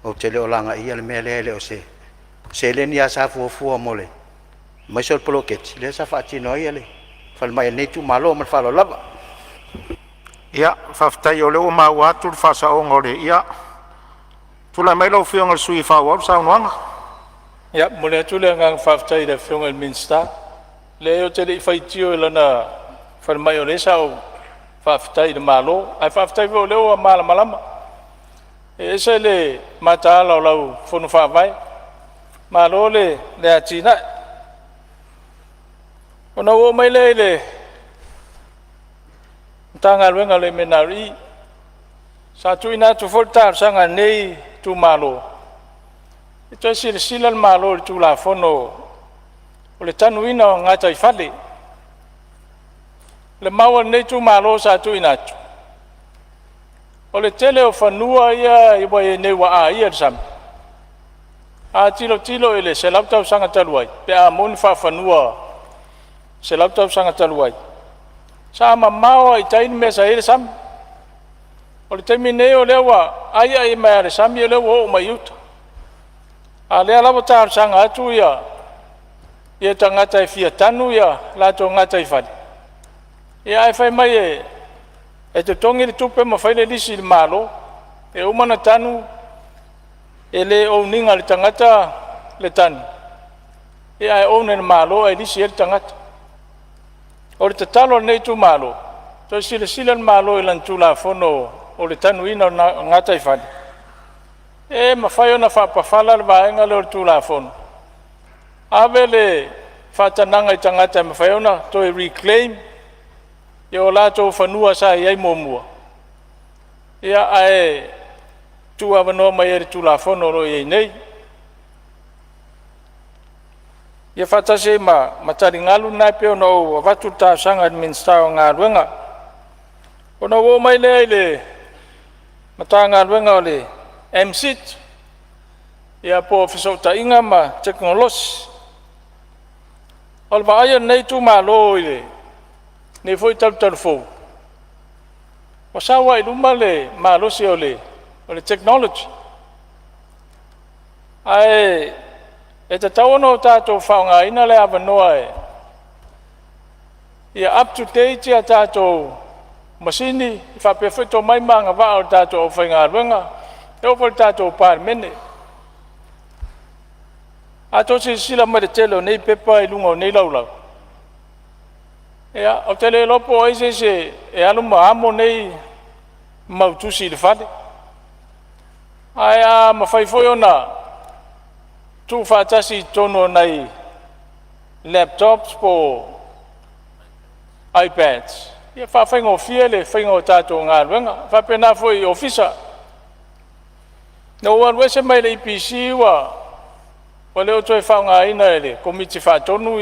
ou te le o lagaia le mea lea, e le o se seleni lava sa fuafua mo le aemaise o le poloketi lea sa faatino ai le falemai a lenei itumalo. Ma le faaaloalo lava. Ia, faafetai o lea ua maua atu le faasaoga o le… Ia, tulai mai lau Afioga i le sui usufono e faaauau le saunoaga. Ia, e momoli atu le agaga faafetai i le Afioga i le Minisita. Leai ou te le i faitio i lana falemai o lea sa ou faafetai i le Malo, ae faafetai foi o lea ua malamalama. E ese le mataala o lau Fono Faavae, malo le atinae. Ona ou oo mai lea i le Matagaluega o le MNRE. Sa tuuina atu foi le talosaga a lenei itumalo, se i toe silasila le Malo i le Tulafono o le tanuina o gataifale. O le mau a lenei itumalo sa tuuina atu, o le tele o fanua ia ua i ai nei ua aia i le sami, a tilotilo i le 100 tausaga talu ai pe a moni faafanua i le 100 tausaga talu ai, sa mamao lava i tai le mea sa i ai le sami. O le taimi nei o lea ua ai ai mai lava i le sami o lea ua oo mai i uta. A o lea la ua talosaga atu tagata e fia tanu o latou gataifale, ae fai mai e totogi le tupe ma fai le lisi i le Malo. E uma ona tanu e le own ina e le tagata le tanu, ae own e le Malo ae lisi ai le tagata. O le tatalo a lenei itumalo, toe silasila le Malo i lana Tulafono o le tanuina o gataifale, pe mafai ona faapafala le vaega lea o le Tulafono, ave le faatanaga i tagata e mafai ona toe reclaim o latou fanua sa i ai muamua, ae tuuavanoa mai ai i le Tulafono o lo o i ai nei. Ia faatasi ai ma taligalu na e pei ona ou avatu le talosaga i le Minisita o Galuega. Ona ou oo mai lea i le Matagaluega o le MCIT po o Fesootaiga ma Tekonolosi. O le vaai a lenei itumalo i lenei foi talu talu fou, ua sau lava i luma le malosi o le technology. Ae tatau ona tatou faaaogaina le avanoa ia up to date a tatou masini faapea foi tomai ma agavaa o le tatou aufaigaluega. E oo foi i le tatou Palemene, a outou silasila mai i le tele o nei pepa i luga o nei laulau, ia ou te le iloa po o ai se isi e alu ma amo nei mau tusi i le fale. Ae a mafai foi ona tuufaatasi i totonu o nai laptops po o iPads e faafaigofie le faiga o tatou galuega. E faapena foi i ofisa. Na ou alu ese mai le EPC ua le o toe faaaogaina e le Komiti Faatonu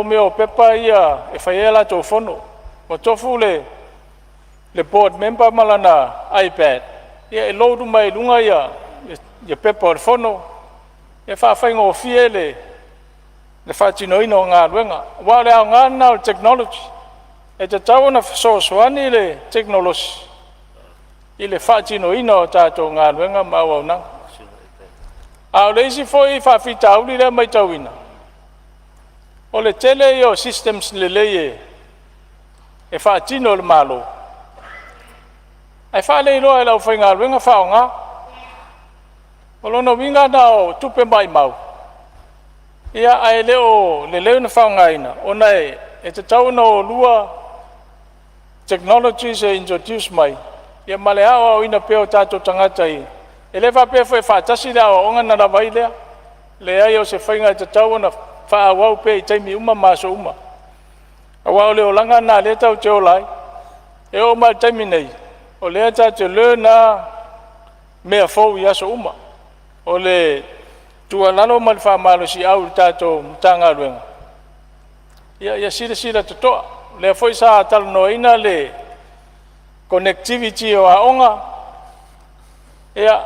mea o pepa ia e fai ai a latou fono. Ua tofu le board member ma lana iPad e load uma ai i luga pepa o le fono e faafaigofie le faatinoina o galuega. Aua o le aoga lena o le technology, e tatau ona fesoasoani le tekonolosi i le faatinoina o tatou galuega ma auaunaga. A o le isi foi faafitauli lea e matauina, o le tele ia o systems lelei e faatino e le Malo, ae faaleiloa e le aufaigaluega faaaoga. O lona uiga la o tupe maumau, ae le o lelei ona faaaogaina ona e tatau ona o lua technologies e introduce mai ma le aoaoina pea o tatou tagata. E le faapea foi e faatasi le aoaoga ona lava ai lea. E leai o se faiga e tatau ona faaauau pea i taimi uma ma aso uma, aua o le olaga lena o lea tatou te ola ai. E oo mai lava i le taimi nei, o lea tatou te learn lava mea fou i aso uma. O le tuualalo ma le faamalosiau i le tatou Matagaluega, ia silasila totoa. O lea foi sa talanoaina le connectivity o aoga, ia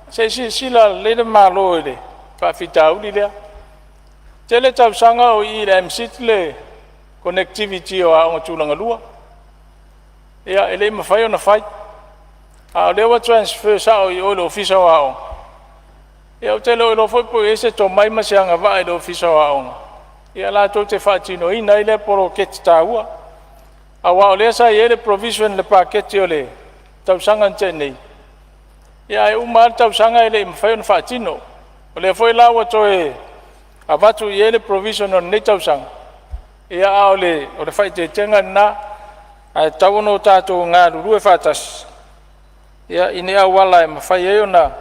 se i silasila lelei le Malo i le faafitauli lea. E tele tausaga o i i le MCIT le connectivity o aoga tulagalua. E le i mafai ona fai, a o lea ua transfer sao i o i le Ofisa o Aoga. Ia ou te le o iloa foi po o i ai se tomai ma se agavaa i le Ofisa o Aoga latou te faatinoina ai lea poloketi taua. Aua o lea sa i ai le provision i le paketi o le tausaga na tea nei, ae uma lava le tausaga e le i mafai ona faatino. O lea foi la ua toe avatu i ai le provision o lenei tausaga, a o le faaeteetega lena, ae tatau ona tatou galulue faatasi i ni auala e mafai ai ona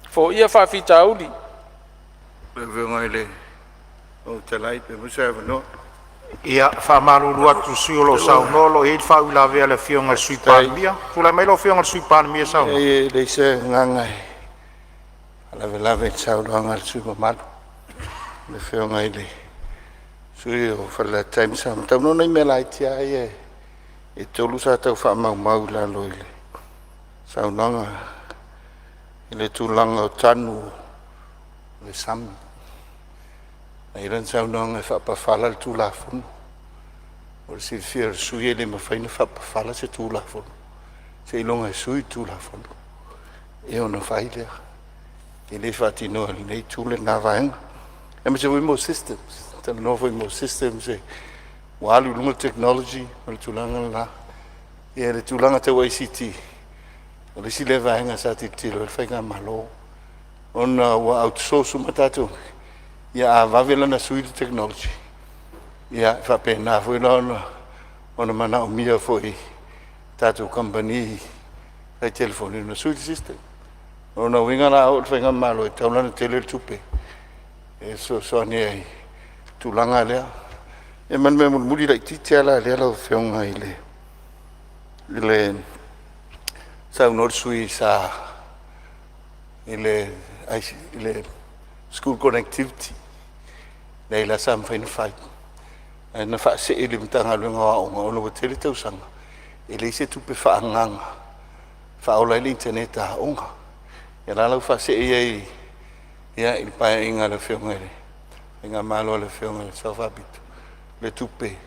foia faafitauli. Ia faamalulu atu i le sui usufono o lo o saunoa, o lo o i ai le faauilavea a le Afioga i le Sui Palemia. Tulai mai lau Afioga i le Sui Palemia e saunoa. E leai se agaga e faalavelave i le saunoaga a le sui usufono mamalu, le Afioga i le sui usufono mo Falelatai ma Samatau. Na o nai mea laiti lava ia e tolu sa tau faamaumau i lalo i le saunoaga i le tulaga o tanu o le sami. Na i ai lana saunoaga e faapafala le Tulafono. Mo le silafia e le sui usufono e le mafai ona faapafala se Tulafono seiloga e sui le Tulafono ona fai lea. E le faatinoa e lenei Itu lena vaega, aemaise foi mo systems. Na talanoa foi mo systems ua alu i luga le technology ma le tulaga lena. Ia le tulaga tau ICT, o le isi lea vaega sa tilotilo i ai le faigamalo ona ua out-source uma tatou mea, ia a vave la ona sui le technology, ia e faapena foi la ona manaomia foi e tatou kamupani fai telefoni ona sui le system. O lona uiga la a oo i le faigamalo, e tatau la ona tele le tupe e fesoasoani ai i le tulaga lea. Ia ma le mea mulimuli laitiiti lava la lea lau Afioga i le… Saunoa le sui usufono i le school connectivity, leai o la e sa mafai ona fai, ae na faasee i le Matagaluega o Aoga ona ua tele tausaga e leai se tupe faaagaaga e faaola ai le internet a aoga. Ia o la ua faasee i ai i le Paeaiga a le Afioga i le faigamalo a le Afioga i le Sao Faapito le tupe e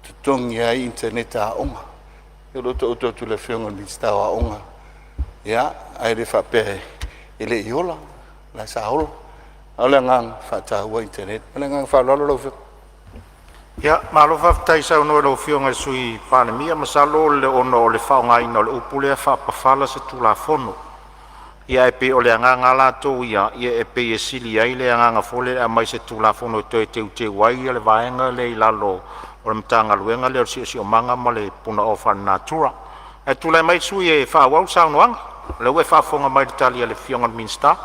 totogi ai internet a aoga. Ia o lea ua taoto atu i le Afioga i le Minisita o Aoga, ae le faapea e le i ola, o la e sa ola, a o le agaga e faataua internet. Ma le agaga faaaloalo lau Afioga. Ia, malo faafetai saunoa i lau Afioga i le Sui Palemia. Masalo ona o le faaaogaina o le upu lea faapafala se Tulafono. Ia ae pei o le agaga lava latou ia, e pei e sili ai le agaga foi lea e aumai se Tulafono e toe teuteu ai le vaega lea i lalo o le Matagaluega lea o le Siosiomaga ma le Punaoa Faalenatura. Ae tulai mai le sui usufono e faaauau le saunoaga, o lea ua e faafofoga mai i le tali a le Afioga i le Minisita.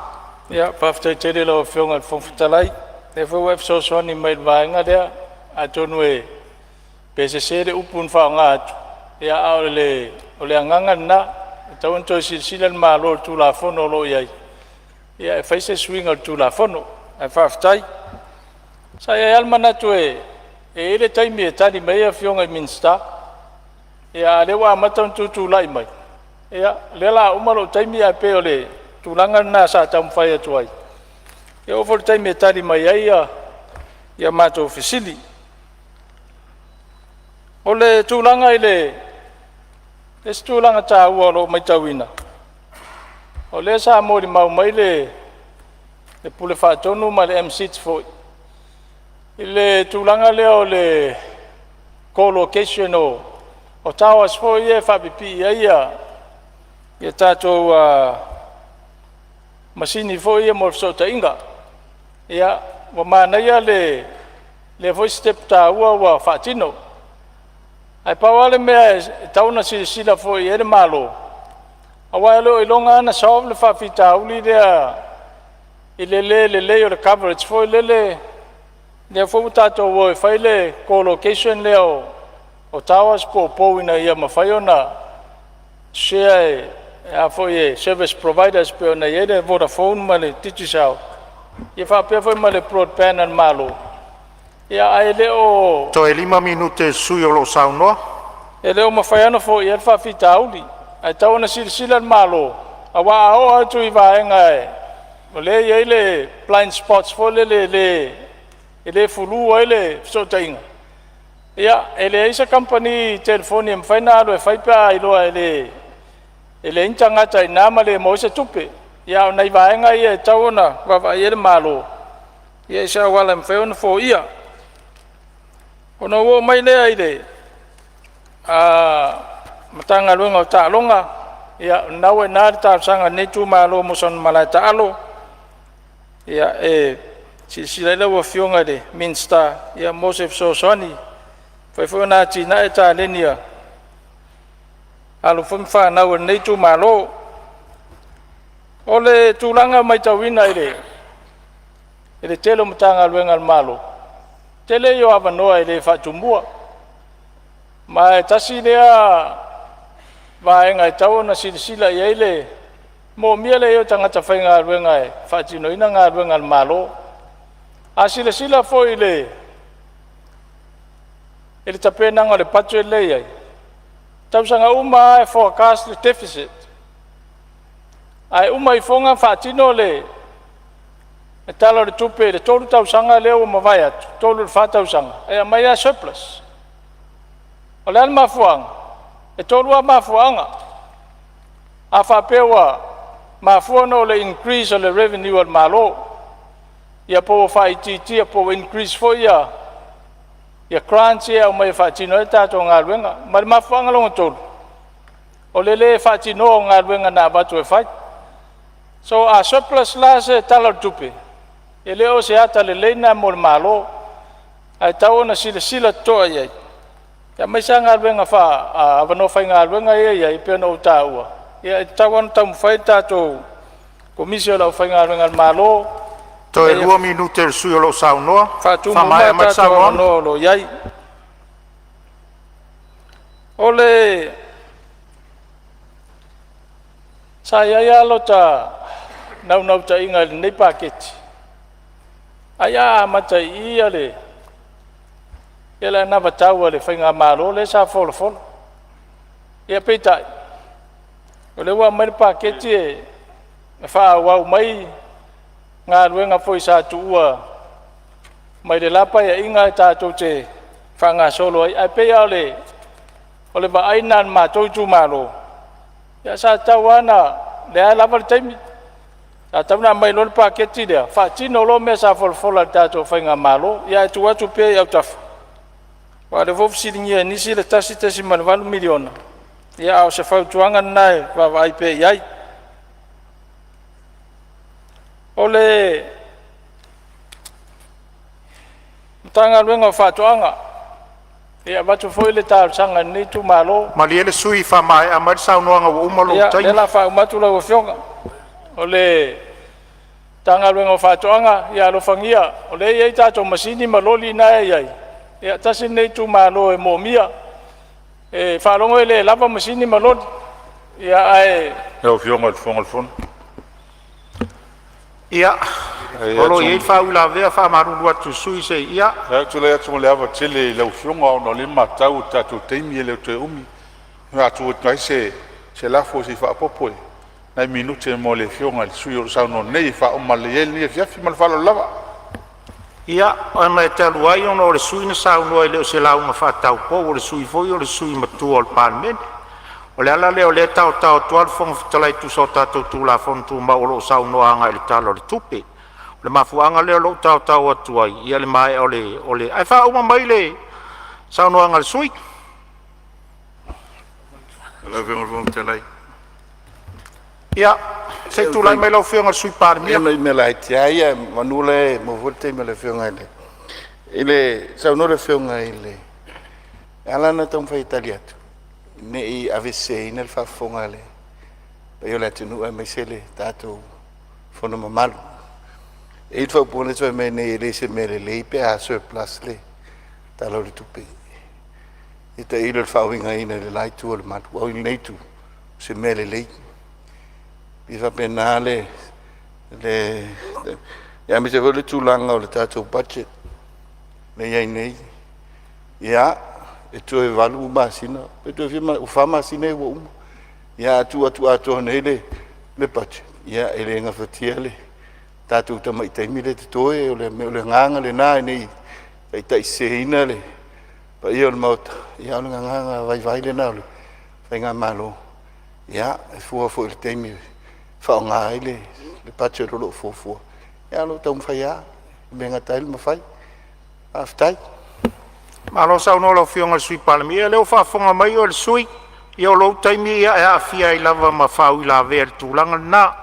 Ia, faafetai tele i lau Afioga i le Fofoga Fetalai, o lea foi ua e fesoasoani mai i le vaega lea. Atonu pe sese le upu na faaaoga atu, ia a o le agaga lena, e tatau ona toe silasila le Malo i le Tulafono o lo o i ai e fai se suiga o le Tulafono. Ae faafetai. Sa i ai lava le manatu e i ai le taimi e tali mai ai Afioga i Minisita, a o lea ua amata ona tutulai mai, ia o lea o le a uma lou taimi ae pei o le tulaga lena sa taumafai atu ai, e oo foi i le taimi e tali mai ai a matou fesili. O le tulaga i le isi tulaga taua o lo o matauina, o lea sa molimau mai le Pule Faatonu ma le MCIT foi i le tulaga lea o le co-location o towers foi ia e faapipii ai tatou masini foi ia mo fesootaiga. Ia, ua manaia lea foi sitepu taua ua faatino. Ae pau lava le mea e tatau ona silasila foi i ai le Malo, aua e le o iloga lava ona solve le faafitauli lea i le le lelei o le coverage foi lele, lea foi ua tatou o e fai le co-location lea o towers po o pou ina ia mafai ona share e service providers e pei ona i ai le Vodafone ma le Digicel, ia faapea foi ma le broadband a le Malo. Ae le o Toe 5 minute o le sui usufono o lo o saunoa. E le o mafai lava ona foia ai le faafitauli. Ae tatau ona silasila le Malo, aua a oo atu i vaega o lea e i ai le blind spots foi lele e le fulu ai le fesootaiga, ia e leai se kamupani telefoni e mafai ona alu e fai pe a iloa e leai ni tagata i ina ma le maua ai se tupe. Ia a o nai vaega ia e tatau ona vaavaai i ai le Malo i se auala e mafai ona foia. Ona ou oo mai lea i le Matagaluega o Taaloga, ia o lena ua i ina le talosaga a lenei itumalo mo sana malae taalo e silasila i ai lau Afioga i le Minisita mo se fesoasoani e mafai foi ona atinae taleni a alo foi ma fanau a lenei itumalo. O le tulaga e matauina i le tele o Matagaluega a le Malo, tele ia o avanoa e le faatumua. Ma e tasi lea vaega e tatau ona silasila i ai le moomia le i ai o tagata faigaluega e faatinoina galuega a le Malo. A silasila foi i le tapenaga o le budget lea e i ai, o tausaga uma lava e forecast le deficit, ae uma ifoga faatino le Tala o le Tupe i le 3 tausaga lea ua mavae atu, 3 i le 4 tausaga, e aumai lava e surplus. O le a le mafuaaga? E tolu lava mafuaaga. A faapea ua mafua ona o le increase o le revenue a le Malo, ia po ua faaitiitia po ua increase foi grants ia e aumai e faatino ai a tatou galuega. Ma le mafuaaga lona tolu, o le lē faatinoa o galuega na avatu e fai. So, a surplus la se Tala o le Tupe, e le o se ata lelei lena mo le Malo, ae tatau ona silasila totoa i ai, aemaise lava avanoa faigaluega ia e i ai pei ona ou taua, e tatau lava ona taumafai le tatou Komisi o le Aufaigaluega a le Malo Toe ina ia 2 minute o le sui usufono o lo o saunoa. faatumu uma Faamaea a mai le tatou saunoaga. avanoa o lo o i ai. Sa i ai lava lota naunautaiga i lenei paketi, ai a amata i i le anavatau a le faigamalo lea sa folafola. Ia peitai, o lea ua aumai le paketi e faaauau mai galuega foi sa tuua mai le la Paeaiga ae tatou te faagasolo ai. Ae pei lava o le vaai lena a le matou itumalo, ia sa tatau lava ona… o lea lava e lava le taimi, sa tatau ona aumai loa le paketi lea faatino loa mea sa folafola e le tatou faigamalo. Ae tuu atu pea i autafa Aua o lea foi ua fesiligia e nisi le $1.8 miliona, ia a o se fautuaga lena e vaavaai pea i ai. O le Matagaluega o Faatoaga, e avatu foi le talosaga a lenei itumalo. Malie le sui usufono e faamaea mai le saunoaga ua uma lou Ia, o taimi. lea o le a faauma atu lau Afioga. O le Matagaluega o Faatoaga, ia alofagia, o lea e i ai tatou masini ma loli na e i ai, ia tasi lenei itumalo e moomia. E faalogo e le lava masini ma loli, ae Lau Afioga i le Fofoga o le Fono. Ia, o lo o i ai le faauilavea. E faamalulu atu i le sui usufono se i… Ia, Ou te tulai atu ma le ava tele i lau Afioga ona o lea e matau i le tatou taimi e le o toe umi, e faatu atu ai se lafo, Se i faaopoopo nai minute mo le Afioga i le sui usufono o lo o saunoa nei e faauma lelei ai lenei afiafi. Ma le faaaloalo lava. Ia, ona e talu ai ona o le sui usufono na saunoa e le o se lauga faataupou, o le sui foi o le sui usufono matua o le Palemene. O le ala lea o lea e taotao atu lava le Fofoga Fetalai e tusa o tatou Tulafono Tumau o lo o saunoa agai le Tala o le Tupe. O le mafuaaga lea o lou taotao atu ai ia le maea o le… Ae faauma mai le saunoaga a le sui usufono. Ia, se i tulai mai lau Afioga i le Sui Palemia. Ia o nai mea laiti lava ia semeamanu e maua foi le taimi o le Afioga i le… I le saunoa le Afioga i le… E ala ona taumafai e tali atu, ne i aveseseina le faafofoga a le paia o le atunuu aemaise le tatou fono mamalu. E i ai le faaupuga lea e te fai mai nei, e le o se mea lelei pe a surplus le Tala o le Tupe. Ia tailo i le faauigaina e le la itu o le malu, oi lenei itu, o se mea lelei. E faapena le… aemaise foi le tulaga o le tatou budget lea e i ai nei. Ia, e toe 8 masina pe toe fia masina, ua 4 masina ia ua uma. Ia a tuu atu atoa nei le budget, ia e le gafatia le tatou tamai taimi lea e totoe. O le agaga lena ina ne i taitaiseseina le paia o le Maota, a o le agaga vaivai lena o le faigamalo. Ia, e fua foi i le taimi e faaaoga ai le budget o lo o fuafua, ae o lo o taumafai lava i le mea e gata ai le mafai. Faafetai. Malo saunoa i lau Afioga i le Sui Palemia. Ia o lea ua faafofoga mai le sui usufono, ia o lou taimi ia e aafia ai lava ma faauilavea i le tulaga lena.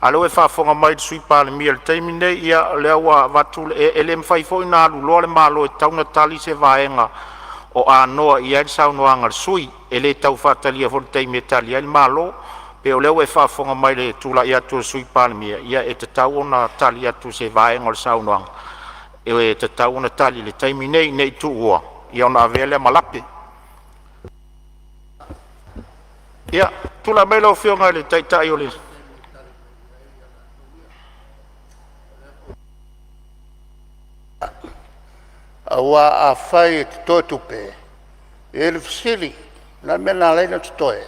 A o lea ua e faafofoga mai i le Sui Palemia i le taimi lenei, ia o lea ua avatu le… E le mafai foi ona aluloa le Malo e tatau ona tali se vaega o anoa i ai le saunoaga a le sui usufono. E le tau faatalia foi le taimi e tali ai le Malo. E pei o lea ua e faafofoga mai i le tulai atu o le Sui Palemia, ia e tatau ona tali atu i se vaega o le saunoaga e tatau ona tali i le taimi nei, ne i tuua ona avea lea ma lape. Ia, tulai mai lau Afioga i le Taitai o le Aua afai e toto tupe, e i ai le fesili, o le a le mea na ala ai ona totoe?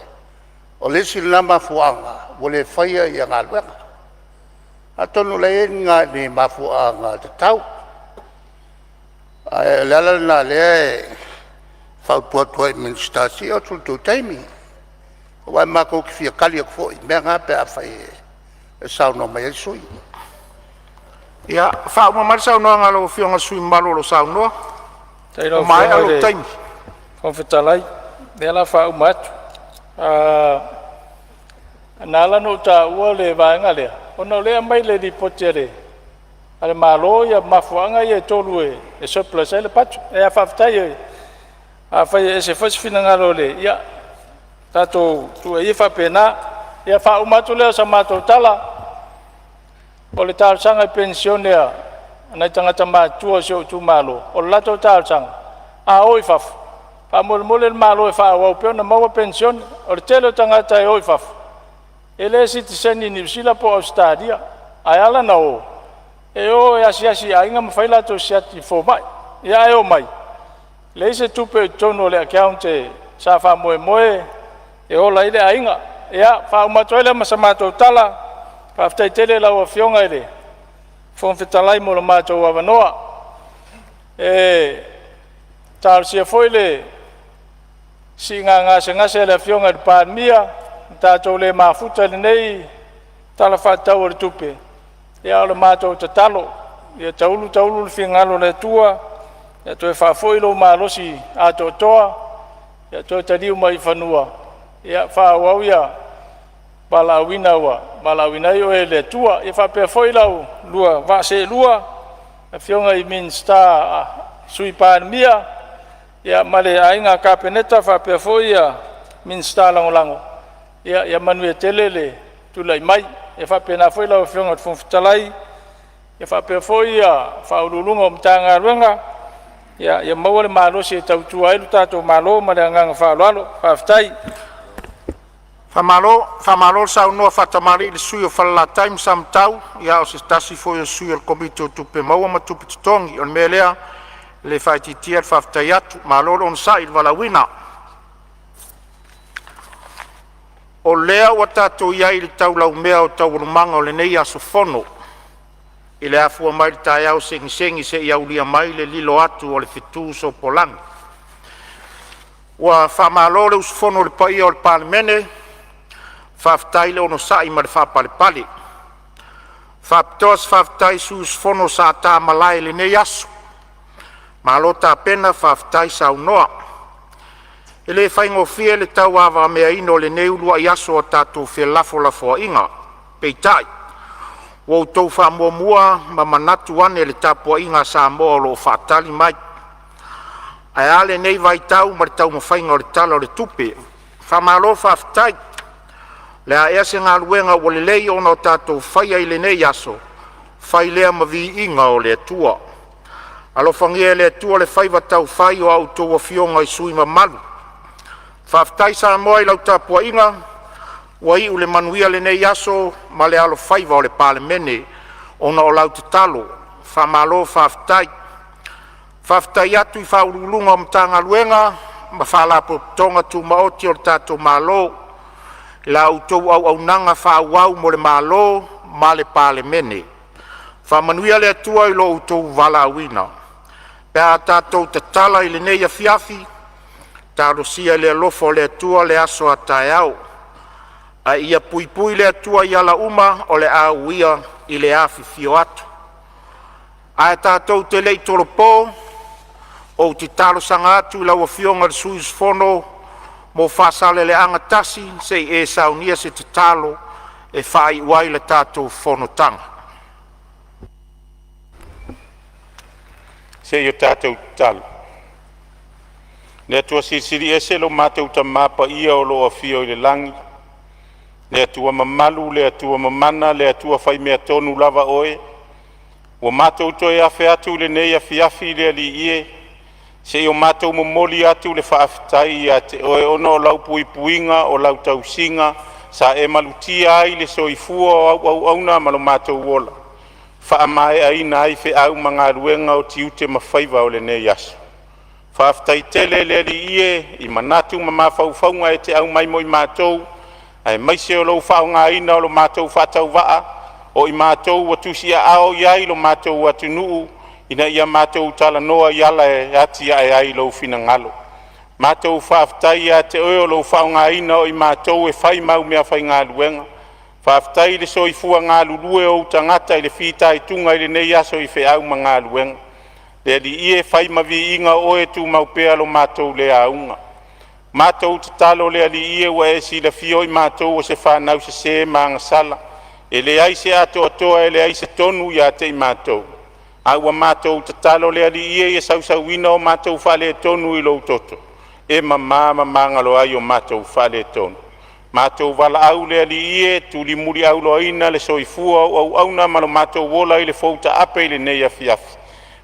O le isi lena mafuaaga ua le faia galuega. Atonu o la e i ai ni mafuaaga tatau. Ae o le ala lena o lea e fautua atu ai i Minisita, se i oo atu i le tou taimi, aua matou te fia tali atu foi i mea na pe afai e saunoa mai ai sui usufono. Ia faauma mai le saunoaga a lau Afioga i le sui usufono mamalu o lo o saunoa. Faafetai i lau Ua maea Afioga i lou le taimi. Fofoga Fetalai, o lea o le a faauma atu. Na ala ona ou taua le vaega lea, ona o lea e aumai i le Lipoti a le Malo mafuaaga ia e tolu e surplus ai le budget. Ae faafetai, afai e ese foi se finagalo o le… Ia tatou tuu ia faapena. Ia faauma atu lea o sa matou tala, o le talosaga i penisione a nai tagata matutua o si ou itumalo, o le latou talosaga, a o i fafo, faamolemole le Malo e faaauau pea ona maua penisione. O le tele o tagata e o i fafo, e le sitiseni Niu Sila po o Ausetalia, ae ala ona o, e o e asiasi i aiga ma fai latou siaki i fomai. Ae omai, leai se tupe o totonu o le account sa faamoemoe e ola ai le aiga. Ia faauma atu ai lea ma sa matou tala, faafetai tele i lau Afioga i le Fofoga Fetalai mo le matou avanoa. E talosia foi le siiga gasegase a le Afioga i le Palemia, ua tatou le mafuta i lenei Tala Faatatau o le Tupe, a o le matou tatalo, ia taulu taulu le finagalo o le Atua Ia toe faafoi lou malosi atoatoa, ia toe taliu mai i fanua, ia faaauau le valaauina ua valaauina ai oe e le Atua. Ia faapea foi la oulua vaa seelua, afioga i Minisita, Sui Palemia ma le Aiga Kapeneta faapea foi Minisita Lagolago, ia manuia tele le tulai mai. Ia faapena foi lau Afioga i le Fofoga Fetalai, faapea foi Ofisa Sili o Pulega o Matagaluega, ia maua le malosi e tautua ai lo tatou Malo. Ma le agaga faaaloalo. Faafetai. Faamalo, faamalo saunoa faatamalii i le sui usufono mo Falelatai ma Samatau, o se tasi foi o sui o le Komiti o Tupe Maua ma Tupe Totogi. O le mea lea, e le faaitiitia le faafetai atu, malo le onosai i le valaauina. O lea ua tatou i ai i le taulaumea o taualumaga o lenei aso fono i le afua mai i le taeao segisegi seia aulia mai le lilo atu o le fetu sopolagi. Ua faamalo le usufono i le paia o le Palemene, faafetai le onosai ma le faapalepale. E faapitoa se faafetai i sui usufono sa ta malae i lenei aso, malo tapena faafetai saunoa. E le faigofie le tauavameaina o lenei uluai aso o tatou felafolafoaiga, peitai ua outou faamuamua ma manatu ane i le tapuaiga a Samoa o lo o faatali mai. Ae a lenei vaitau ma le taumafaiga o le Tala o le Tupe. Faamalo faafetai. O le a ea se galuega ua lelei ona tatou faia i lenei aso, fai lea ma viiga o le Atua. Alofagia e le Atua le faiva taufai o a outou afioga i sui usufono mamalu. Faafetai Samoa i lau tapuaiga, ua iu le manuia lenei aso ma le alofaiva o le Palemene ona o lau tatalo. Faamalo faafetai. Faafetai atu i Ofisa Sili o Pulega o Matagaluega ma Faalapotopotoga Tumaoti a le tatou Malo i la outou auaunaga faaauau mo le malo ma le Palemene. Faamanuia le Atua i lo outou valaauina. Pe a tatou tatala i lenei afiafi, talosia i le alofa o le Atua le aso a taeao, ae ia puipui le Atua i ala uma o le a uia i le afifio atu. Ae tatou te le i tolopo, ou te talosaga atu i lau Afioga i le sui usufono mo Faasaleleaga 1 se i e saunia se tatalo e faaiu ai le tatou fonotaga. Se i o tatou tatalo. Le Atua Silisili Ese lo matou Tama paia o lo o afio i le lagi, le Atua mamalu, le Atua mamana, le Atua fai mea tonu lava Oe, ua matou toe afe atu i lenei afiafi le Alii e, se i o matou momoli atu le faafetai ia te Oe ona o lau puipuiga, o lau tausiga sa e malutia ai le soifua o au auauna ma lo matou ola, faamaeaina ai feau ma galuega o tiute ma faiva o lenei aso. Faafetai tele le Alii e i manatu ma mafaufauga e te aumai mo i matou, aemaise o lou faaaogaina o lo matou faatauvaa o i matou ua tusiaao i ai lo matou atunuu ina ia matou talanoa i ala e atiae ai lou finagalo. Matou faafetai ia te Oe o lou faaaogaina o i matou e fai ma au meafaigaluega. Faafetai i le soifua galulue o ou tagata i le fitaituga i lenei aso i feau ma galuega. Le Alii e, fai ma viiga o Oe tumau pea lo matou le auga. Matou tatalo le Alii e, ua e silafia o i matou o se fanau sese ma agasala, e leai se atoatoa, e leai se tonu ia te i matou, a ua matou tatalo le Alii e, ia sausuina o matou faaletonu i lou toto e mama ma magalo ai o matou faaletonu. Matou valaau le Alii e, tulimuliauloaina le soifua o au auauna ma lo matou ola i le fou taape i lenei afiafi,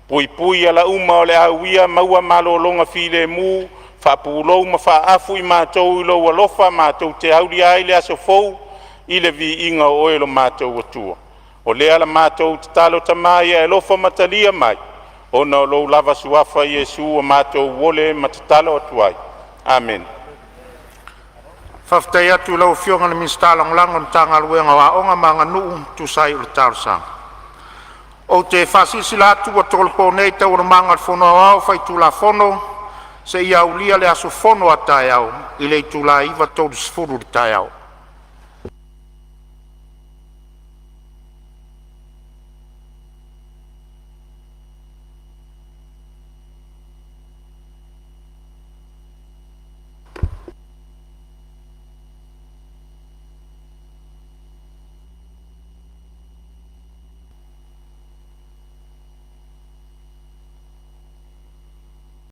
puipui ala uma o le a uia, maua malologa filemu, faapulou ma faaafu i matou i lou alofa matou te aulia ai le aso fou i le viiga o Oe lo matou Atua. O lea la matou tatalo Tama ia e alofa ma talia mai, ona o lou lava Suafa Iesu ua matou ole ma tatalo atu ai. Amene. Faafetai atu i lau Afioga i le Minisita Lagolago o le Matagaluega o Aoga ma Aganuu e tusa ai o le talosaga. Ou te faasilasila atu ua tolopo nei Taualumaga o le Fono Aoao Faitulafono seia aulia le aso fono a taeao i le itula e 9:30 i le taeao.